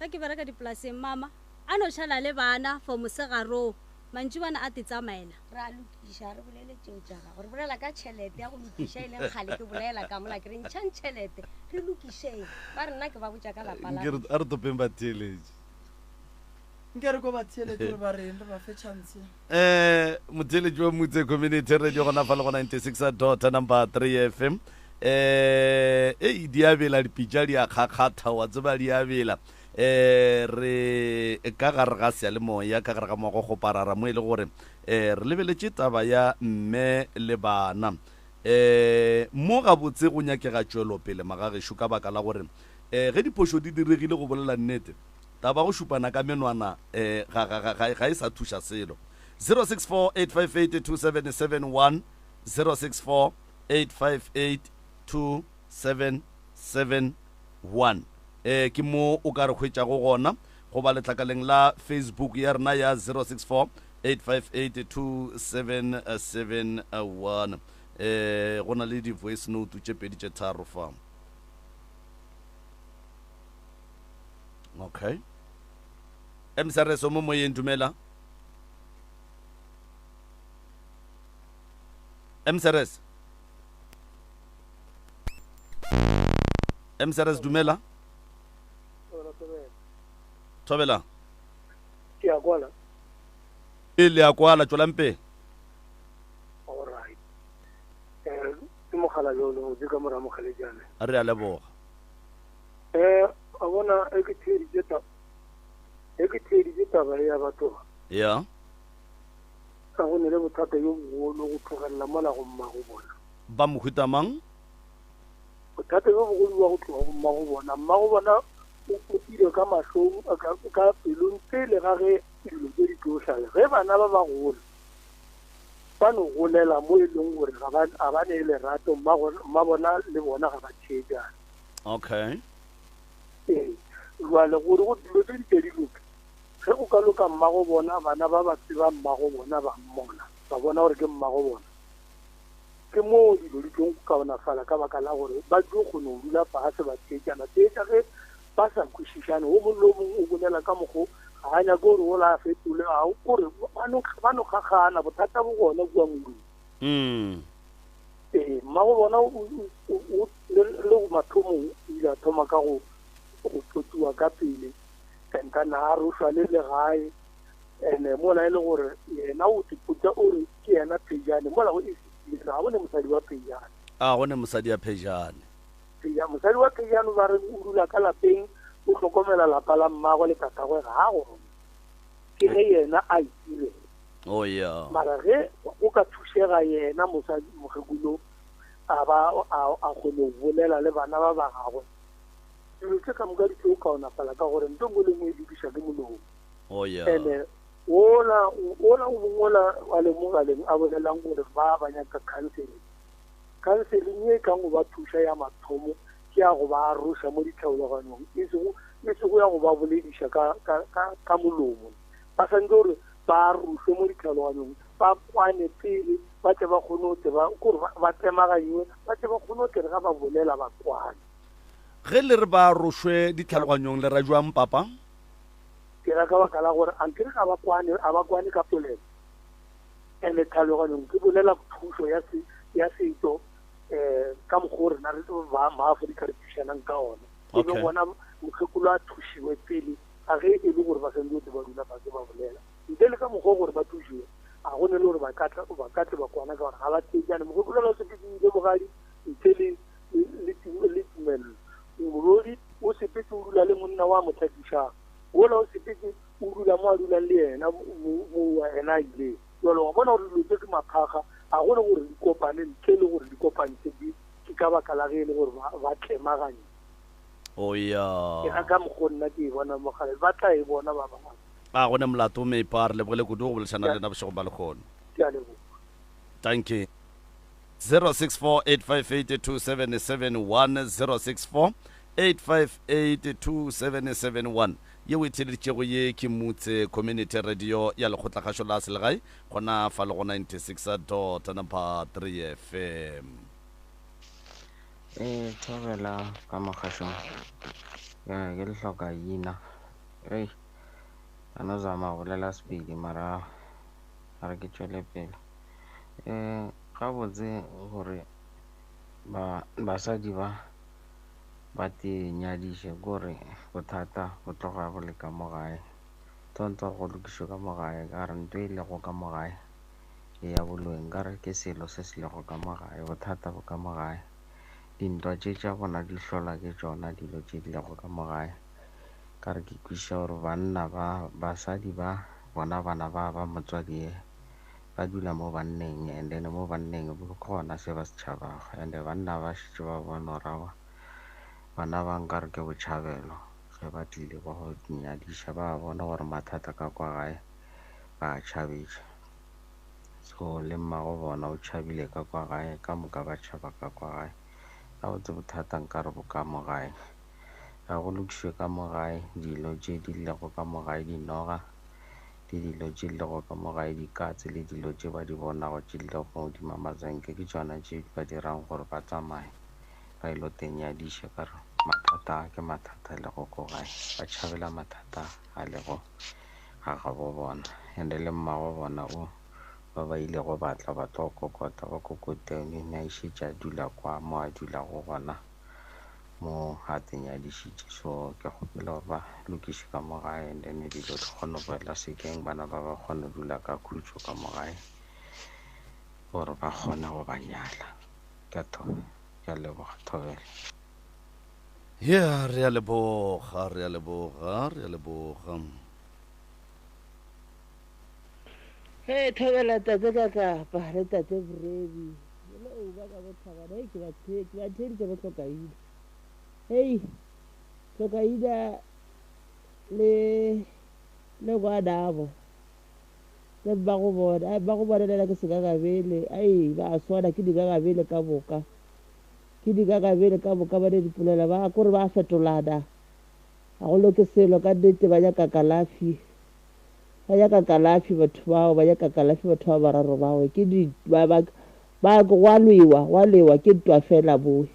Ge ke bereka dipolaseng mama a no šala le bana for mosegaroo mantšibana a te tsamaela. Re a lokiša, re bolele tšeo tša gago. Re bolela ka tšhelete ya go lokiša e leng kgale ke bolela ka mola ke re ntšhang tšhelete re lokišeng. Ba re nna ke ba botša ka lapa la Nke re a re topeng batheeletši. Nke re ko batheeletši gore ba reng, re ba fe chance. Eh, motheeletši wa Mutse Community Radio gona fa le go 96 dot number 3 FM. Eh, ei di a bela dipitša di a kgakgatha wa tseba di a bela. Eh, re ka gare ga seyalemoya ka gare ga moago kgoparara mo e le gore eh re lebeletše taba ya mme le bana. Eh, mo gabotse go nyakega tšwelopele magagešo ka baka la gore eh ge diphošo di diregile go bolela nnete Taba go šupana ka menwana ga, ga, ga, ga, ga e sa thuša selo. 0648582771, 0648582771 eh, ke mo o ka re hwetšago gona, goba letlakaleng la Facebook ya rena ya 0648582771. Eh, go na le di-voice note tše pedi tše tharo fa. Okay. Msrs o mo moyeng dumela. Msrs. Msrs dumela. Thobela. Ke a kwala. E le a kwala tšwelang pele. All right. Eh ke mogala yo lo di ka mora mogalejane. Re a leboga. Eh, a bona e ke theeditše taba e ke theeditše taba e ya batho ba. Ya. Ka go ne le bothata yo bogolo go tlogelela mola go mmago bona. Ba mohuta mang? Bothata bjo bogolo bja go tloga go mmago bona. Mmago bona o potile ka mahlong ka, ka pelong pele ga ge dilo tše di tlo hlaya. Ge bana ba ba gola ba no golela mo e leng gore ga ba, ga ba ne lerato, mmago, mmabona le bona ga ba theetšane. Okay. Ee, jwale gore go dilo tse di tle di loke, ge go ka loka mmago bona, bana ba ba tseba mmago bona, ba mmona, ba bona gore ke mmago bona, ke moo dilo di tlong go kaonafala ka baka la gore ba tlo kgona go dula fase ba theetšana. Theetša ge ba sa kwešišane, o mongwe le o mongwe o bolela ka mokgo ga a nyake gore ola a fetole, a kore ba no ba no kgakgana, bothata bo gona kua modung. Mm. Ee, mmago bona o, o, o, le, le go mathomong o ile a thoma ka go, go tlotsiwa ka pele, and then a arošwa le legae, and mola e le gore yena o tipotša o re ke yena Phejane, mola go e se ga go ne mosadi wa Phejane. A go ne mosadi ya Phejane. Phejane, mosadi wa Phejane ba re o dula ka lapeng, o hlokomela lapa la mmagwe le tatagwe, ga a gona. Ke ge yena a itirela. Oh yeah. Mara ge go ka thušega yena mosadi mokgekolo a ba a, a kgone go bolela le bana ba ba gagwe, dilo tše ka moka di tlo kaonafala ka gore nto nngwe le nngwe e lokiša ke molomo. Oh yeah. Ene wola wola o mongwe ola wa le mogaleng a bolelang gore ba ba nyaka counseling. Counseling ye e kang go ba thuša ya mathomo ke ya go ba aroša mo ditlhaologanyong, e sego e sego ya go ba bolediša ka ka ka ka molomo. Ba santse gore ba arošwe mo ditlhaloganyong, ba kwane pele ba tle ba kgone go tseba kore ba tlemaganywe ba tle ba kgone go tle re ga ba bolela ba kwane. Ge le re ba arošwe ditlhaloganyong le ra jwang papa? Ke ra ka baka la gore ankere ga ba kwane, a ba kwane ka polelo. And tlhaloganyong ke bolela thušo ya se ya setšo um ka mokgwa o rena re ba maAfrika re thušanang ka ona. E be gona mokgekolo a thušiwe pele ga ge e le gore ba santse ba dula fase ba bolela. Ntle le ka mokgwa o gore ba thušiwe, a go ne le gore ba ka tla ba ka tle ba kwana ka gore ga ba theetšane. Mokgekolo ga o sepetse o ile bogadi ntle le le le tumello. Morodi o sepetse o dula le monna wa mo hlakišang. Wola o sepetse o dula mo a dulang le yena mo yena a ileng. Jwale wa bona gore dilo tse ke maphakga, a go ne gore di kopane ntle le gore di kopantše ke ka baka la ge e le gore ba tlemaganye. Oh ya. Ke ga ka mokgo nna ke e bona mogale, ba tla e bona ba bangwe. A go ne molato Meipa, re lebogile kudu go boledišana le lena bošegong ba lehono. Ke a leboga. Dankie. 0648582771 0648582771 ye o e theeleditšego ye ke Mutse Community Radio ya Lekgotlakgašo la Selegae gona fa le go 96 dot number 3 FM. Ee, thobela ka mogašong. Ya, ke le hloka ina. Ei, ka no zama go bolela Sepedi mara a re ke tšwele pele. Um gabotse gore ba basadi ba ba te nyadiše kore bothata bo tloga bo le ka mo gae. Tshwanetse go lokišwe ka mo gae ka gore ntho e lego ka mo gae e ya boloi nkare ke selo se se lego ka mo gae, bothata bo ka mo gae. Dintwa tše tša bona di hlola ke tšona dilo tše di lego ka mo gae. Ka re ke kwešiša gore banna ba basadi ba bona bana ba ba motswadi ye ba dula mo banneng and then mo banneng ke gona se ba se tšhabago and banna ba šetše ba bona gore aowa bana ba nkare ke botšhabelo ge ba tlile ba go nyadiša ba bona gore mathata ka kwa gae ba a tšhabetše. So le mmago bona o tšhabile ka kwa gae ka moka ba tšhaba ka kwa gae. Gabotse bothata nkare bo ka mo gae. Ga go lokišwe ka mo gae dilo tše di lego ka mo gae dinoga le dilo tše di lego ka mo gae dikatse le dilo tše ba di bonago tše di lego godimo mazenke ke tšona tše di ba dirang gore ba tsamaye ba ilo tenyadiša ka re mathata a ke mathata a lego ko gae ba tšhabela mathata a lego ga gabo bona and-e le mmago bona o ba ba ilego ba tla ba tlo kokota ba kokotene ne a šetše a dula kwa mo a dulago gona. Mo a tenyadišitše so ke kgopela gore ba lokiše ka mo gae and then dilo di kgone go boela sekeng bana ba ba kgone go dula ka khutšo ka mo gae gore ba kgone go ba nyala ke a leboga thobela. Yeah, re a leboga, re a leboga, re a leboga. Hei thobela tate ka kapa le tate Brebi. Hello ba ka botlhabana hei ke ba ke ba theeditše bo hlokaina. Hei hlokaina le le ngwanabo le mmago bona ai mmago bona le yena ke sekakabele ai ba a swana ke dikakabele ka moka ke dikakabele ka moka ba ne dipolela ba kore ba fetolana ga go loke selo ka nnete ba nyaka kalafi. Ba nyaka kalafi batho bao, ba nyaka kalafi batho ba bararo bao. Ke di, ba, ba, ba, go a lwewa, go a lwewa, ke ntwa fela mowe.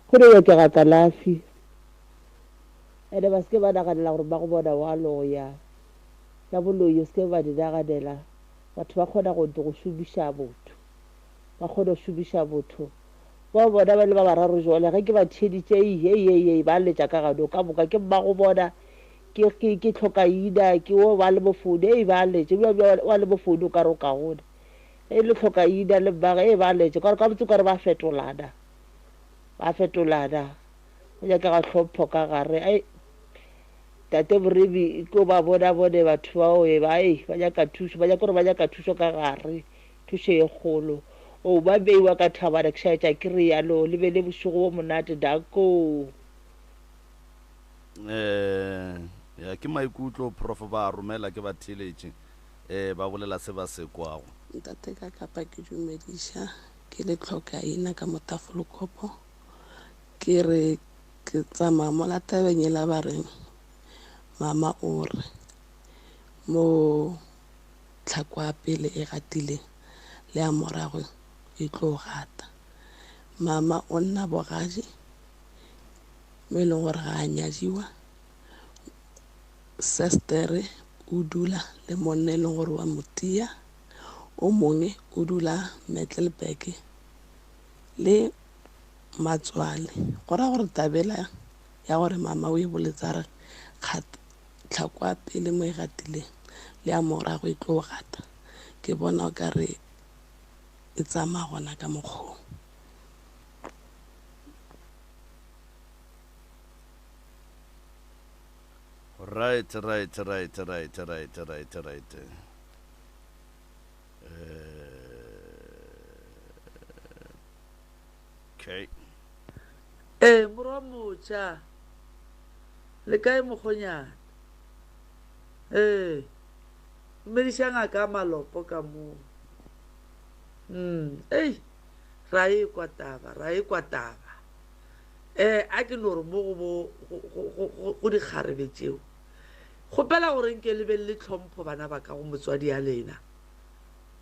Go no nyakega kalafi. Ene ba se ke ba naganela gore mmago bona wa loya. Tša boloi o se ke ba di naganela. Batho ba kgona go, go šomiša botho. Ba kgona go šomiša botho. Bao bona ba le ba bararo jwale, ge ke ba theeditše, ei, ei, ei, ei, ba letša ka ganong ka moka. Ke mmago bona. Ke, ke, ke tlhokaina, ke wo wa le mofounu, ei ba letše, bja, bja wa le mofounu o ka re o kaone. Ge e le tlhokaina le mmage, ei ba letše, ka gore ka botse o ka re ba fetolana, ba fetolana, go nyakega tlhompho ka gare. Ei, Tate Moremi, ko ba bona bone batho bao, e ba, ei, ba nyaka thušo, ba nyaka gore ba nyaka thušo ka gare, thušo ye kgolo. O, ba beiwa ka thabana, ke šaetša ke realo, le be le bošego bo monate, danko. Eh, ya ke maikutlo prof ba a romela ke batheeletši eh ba bolela se ba se kwago. Ntate ka kapa ke dumediša ke le tlhokaina ka mo Tafelkop ke re ke tsamaya mola tabeng yela ba reng mama o re mo. tlhako ya pele e gatileng le ya morago e tlo gata. Mama o nna bogadi mo e leng gore ga a nyadiwa. Sestere o dula le monna e leng gore wa mo tia. O mongwe o dula Middelburg le matswale. Go ra gore tabela ya gore mama o e boletse a re tlhako ya pele mo e gatileng le ya morago e tlo gata, ke bona o ka re e tsamaya gona ka mokgwa. Right, right, right, right, right, right, right. Okay. Ee, morwa motšha, le kae mokgonyana? Ee, dumediša ngaka ya malopo ka moo. Mm, ei, ra e kwa taba, ra e kwa taba. Eh, a ke no re mo go bo go dikgarebe tšeo. Kgopela gore nke le beng le tlhompho bana ba ka go motswadi ya lena.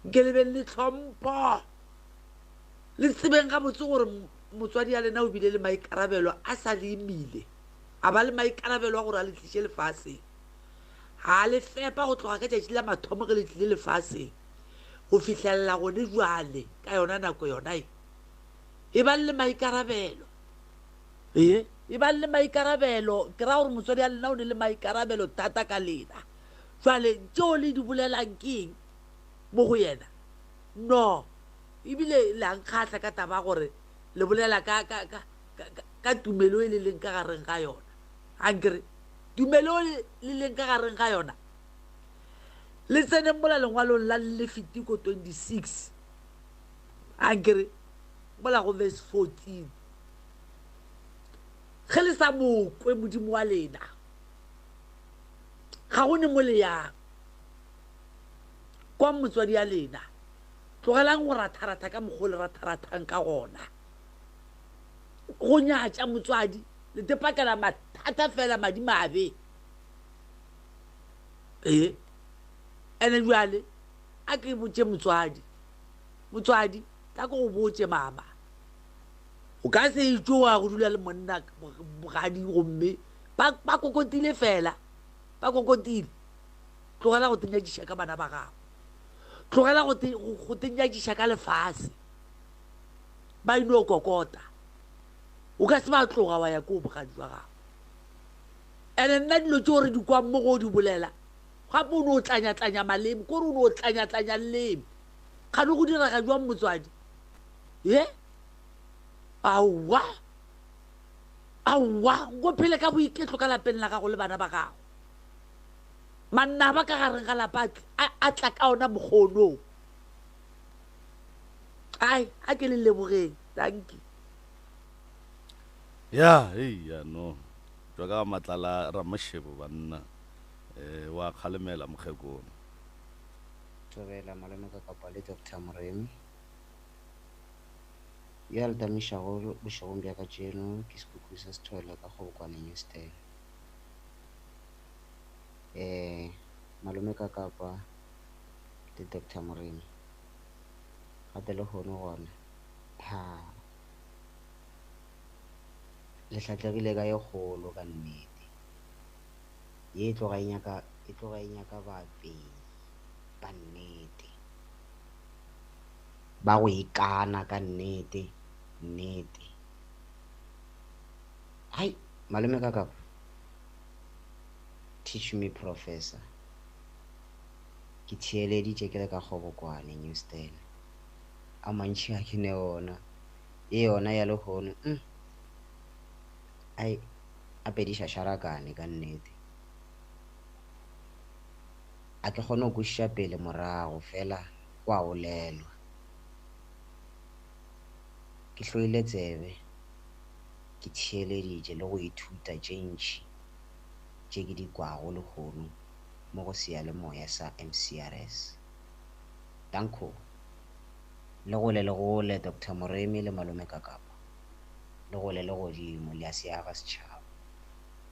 Nke le beng le tlhompho. Le tsebeng gabotse gore motswadi ya lena o bile le maikarabelo a sa le imile. A ba le maikarabelo a gore a le tliše lefaseng. Ga le fepa go tloga ka tšatši la mathomo ge le tlile lefaseng go fihlelela gone jwale ka yona nako yona e. E bang le maikarabelo. Ee, e bang le maikarabelo. Ke ra gore motswadi ya lena o ne le maikarabelo thata ka lena. Jwale tšeo le di bolelang ke eng mo go yena? No. Ebile le a nkgahla ka taba gore le bolela ka, ka, ka, ka, ka tumelo e le leng ka gareng ga yona. Ankere tumelo e le leng ka gareng ga yona. Le tseneng mola lengwalong la Lefitiko 26. Ankere mola go verse 14. Ge le sa mo kwe Modimo wa lena, ga go ne mo le yang. Kwang motswadi ya lena. Tlogelang go ratharatha ka mokgwa o le ratharathang ka gona. Go nyatša motswadi, le tepakela mathata fela madimabe. Ee, ene bjale a ke botše motswadi, motswadi tla ke go botše mama, o ka se etšwe wa go dula le monna bogadi gomme ba, ba kokotile fela, ba kokotile. Tlogela go tenyatšiša ka bana ba gago. Tlogela go, te, go tenyatšiša ka lefase. Ba ino kokota. O ka se ba tloga wa ya ko bogadi jwa gago. Ene nna dilo tšeo re di kwang mo go di bolela, gape o no tlanya-tlanya maleme, kore o no tlanya-tlanya leleme. Kgane go direga jwang motswadi? Ye? Aowa. Aowa, nko phele ka boiketlo ka lapeng la gago le bana ba gago. Manaba ka gareng ga lapa a tla ka ona mokgonong. Ai, a ke le lebogeng. Dankie. Ya, ei, ya no. Tšwa ka matlala Ramoshebo banna. Eh, wa kgalemela mokgekolo. Thobela malome ka kapa le Doctor Moremi. Yo a le tamišago bošegong bja kajeno ke Sekhukhu sa Sethole ka Kgobokwane Newstan. Eh, malome ka kapa le Doctor Moremi. Gape lehono gona, ha, le hlatlegile ka ye kgolo ka nnete. Ye e tloga e nyaka, e tloga e nyaka baapei ba nnete. Ba go ikana ka nnete, nnete. Hai, malome ka kapa. Teach me professor. Ke theeleditše ke le ka Kgobokwane, Newstan. A mantši a ke ne ona. Ye yona ya lehono, mm, ai, a pediša šarakane ka nnete. A ke kgone go kwešiša pele morago, fela go a bolelwa. Ke hloile tsebe, ke theeleditše le go ithuta tše ntši tše ke di kwago lehono mo go seyalemoya sa MCRS. Danko. Le gole le gole Doctor Moremi le Malome Kakapa. Le gole le godimo le a se aga setšhaba.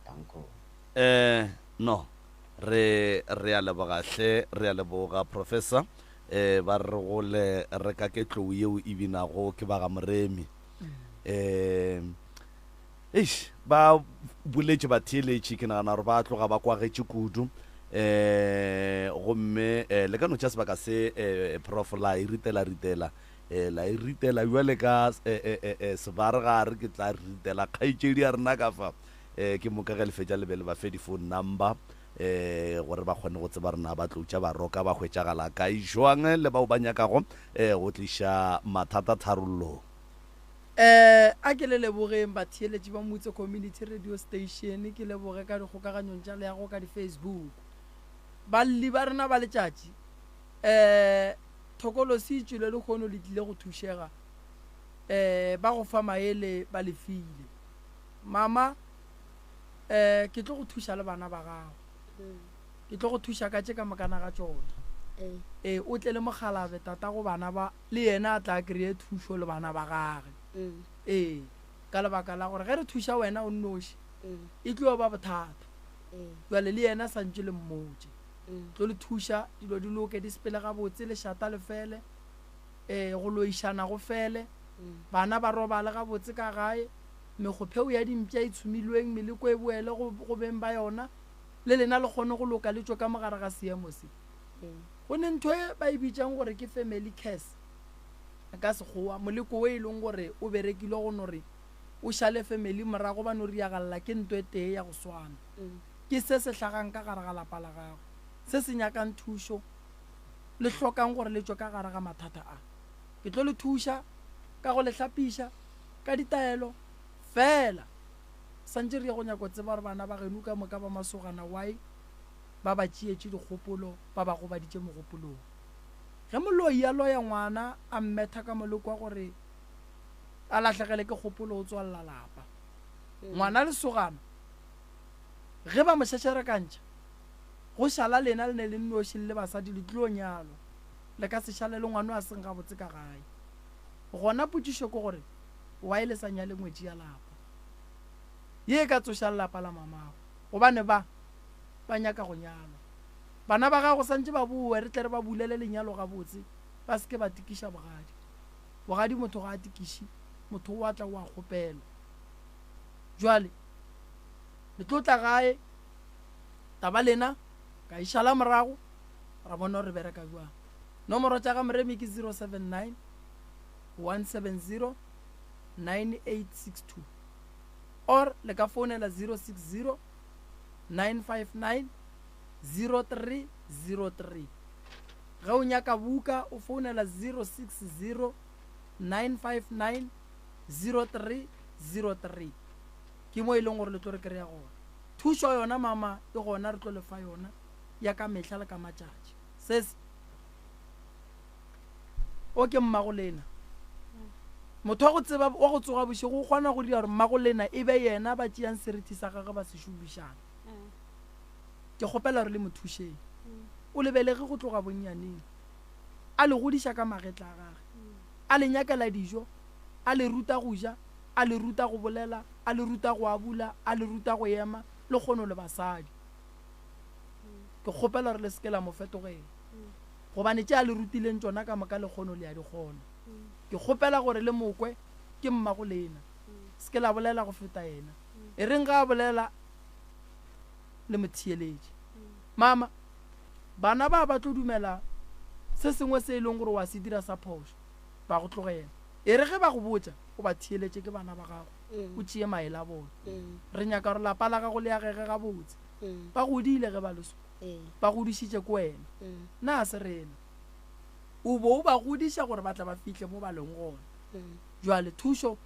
Danko. Eh, no. Re, re a leboga hle, re a leboga, Professor. Eh, ba re gole re ka ke tlou yeo e binago ke ba ga Moremi. Eh, eish, ba boletše batheeletši, ke nagana gore ba tloga ba kwagetše kudu. Eh, gomme eh, le ka no tša sebaka se eh, Prof la e ritela ritela eh, la e ritela bjale ka eh, eh, eh, eh, sebaregare ke tla ritela kgaetšedi ya rena ka fa. Eh, ke moka ge le fetša le be le ba fe di-phone number eh, gore ba kgone go tseba rena ba tlo tša baroka ba hwetšagala kae jwang le bao ba nyakago eh, go tliša mathata tharollong. Eh, a ke le lebogeng batheeletši ba Mutse Community Radio Station, ke leboge ka dikgokaganyong tša leago ka di-Facebook. Balli ba rena ba letšatši, eh, thokolosi e tšwile lehono le tlile go thušega, eh, ba go fa maele ba le file. Mama, eh, ke tlo go thuša le bana ba gago. Ke tlo go thuša ka tše ka mokana ga tšona. Ee, o tle le mokgalabe tatago bana ba, le yena a tla kry-e thušo le bana ba gage. Ee, ka lebaka la gore ge re thuša wena o nnoši, e tlo ba bothata. Jwale le yena santše le mmotše. Tlo le thuša dilo di loke, di sepele gabotse, lešata le fele, ee, go loišana go fele, bana ba robale gabotse ka gae. Mekgopheo ya dimpša e tshumilweng, meleko e boele go, go beng ba yona, le lena le kgone go loka le tšwe ka mo gare ga seemo se. Go ne ntho e ba e bitšang gore ke family curse ka Sekgowa, moleko wo e leng gore o berekilwe go no re o šale family morago ba no riagalla ke nto e tee ya go swana. Ke se se hlagang ka gare ga lapa la gago, se se nyakang thušo, le hlokang gore le tšwe ka gare ga mathata a. Ke tlo le thuša ka go le hlapiša, ka ditaelo feela. Santše re ye go nyako tseba gore bana ba geno ka moka ba masogana why ba ba tšeetše dikgopolo ba ba gobaditše mogopolong. Ge moloi a loya ngwana a mmetha ka moleko wa gore a lahlegele ke kgopolo o tswalela lapa. Ngwana lesogana ge ba mo šešerekantšha go šala lena le ne le nnoši le le basadi le tlo nyalwa le ka se šale le ngwano a seng gabotse ka gae. Gona potšišo ke gore, why le sa nyale ngwetši ya lapa? Ye e ka tsošang lapa la mamago? Gobane ba, ba nyaka go nyalwa. Bana ba gago santše ba bowe re tle re ba bulele lenyalo gabotse, ba se ke ba tikiša bogadi. Bogadi motho ga a tikiše, motho o a tla o a kgopelwa. Jwale le tlo tla gae, taba lena ka e šala morago, ra bona gore re bereka bjang. Nomoro tša ga Moremi ke 079 170 9862 or le ka founela 060 959 0303. Ge o nyaka buka o founela 060 959 0303. Ke mo e leng gore le tlo re kry-a gona. Thušo yona mama e gona re tlo le fa yona ya ka mehla le ka matšatši. Sesi. O ke mmagolena. Motho wa go tseba wa go tsoga bošego o kgona go dira gore mmagolena e be yena ba tšeang serithi sa gagwe ba se šomišang. Ke kgopela gore le mo thušeng. O lebelege go tloga bonnyaneng. A le godiša ka magetla a gage. A le nyakela dijo, a le ruta go ja, a le ruta go bolela, a le ruta go abula, a le ruta go ema, le kgono le basadi. Ke kgopela gore le se ke la mo fetogela. Gobane tše a le rutileng tšona ka moka lekgono le a di kgona. Ke kgopela gore le mo kwe, ke mmago lena. Se ke la bolela go feta yena. E reng ge a bolela le mo theeletše. Mama, bana ba ba tlo dumela se sengwe se e leng gore wa se dira sa phošo, ba go tlogela. E re ge ba go botša, o ba theeletše, ke bana ba gago, o tšee maele a bona. Re nyaka gore lapa la gago le agege gabotse. Ba godile ge ba le so. Ba godišitše ke wena, na se rena? O bo o ba godiša gore ba tle ba fihle mo ba leng gona. Jwale thušo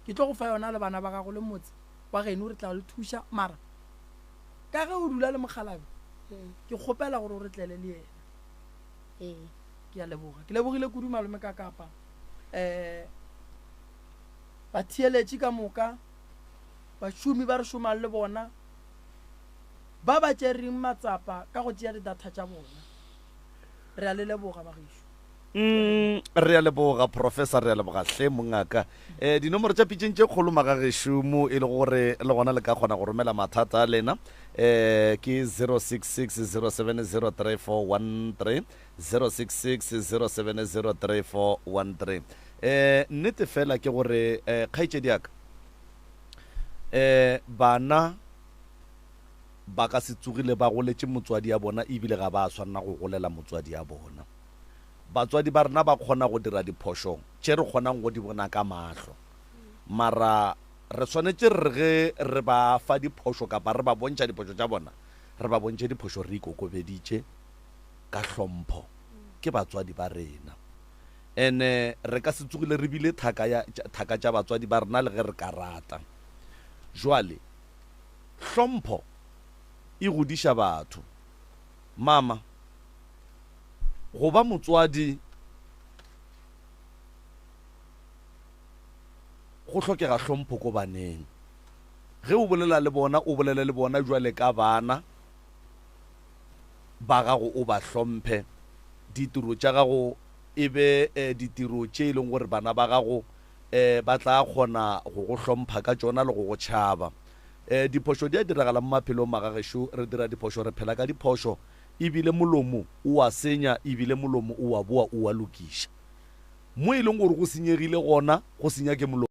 ke tlo go fa yona le bana ba gago le motse wa geno re tla le thuša, mara ka ge o dula le mokgalabje ke kgopela gore o re tlele le yena. Ke a leboga. Ke lebogile kudu malome ka kapa. Um batheeletši ka moka, bašomi ba re šomang le bona, Ba ba tšereng matsapa ka go tšea di-data tša bona, re a le leboga bagešo. Mm, re a leboga professor, re a leboga hle mongaka. Um dinomoro tša pitšeng tše kgolo magagešo mo e le gore le gona le ka kgona go romela mathata a lena um ke 066 0703413 066 0703413. Um nnete fela ke gore um kgaetšedi ya ka um bana ba ka se tsogile ba goletše motswadi ya bona ebile ga ba swanela go golela motswadi ya bona. Batswadi ba rena ba kgona go dira diphošo tše re kgonang go di bona ka mahlo. Mara re swanetše re ge re ba fa diphošo kapa re ba bontšha diphošo tša bona, re ba bontšhe diphošo re ikokobeditše ka hlompho. Ke batswadi ba rena. Ene re ka se tsogile re bile thaka ya thaka tša batswadi ba rena le ge re ka rata. Jwale hlompho e godiša batho. Mama, go ba motswadi go hlokega hlompho ko baneng. Ge o bolela le bona, o bolele le bona jwale ka bana ba gago, o ba hlomphe. Ditiro tša gago e be eh, ditiro tše e leng gore bana ba gago eh, ba tla kgona go go hlompha ka tšona le go go tšhaba. Eh, diphošo di a diragala mo maphelong magagešo, re dira diphošo, re phela ka diphošo. Ebile molomo o a senya, ebile molomo o a boa o a lokiša. Mo e leng gore go senyegile gona, go senya ke molomo.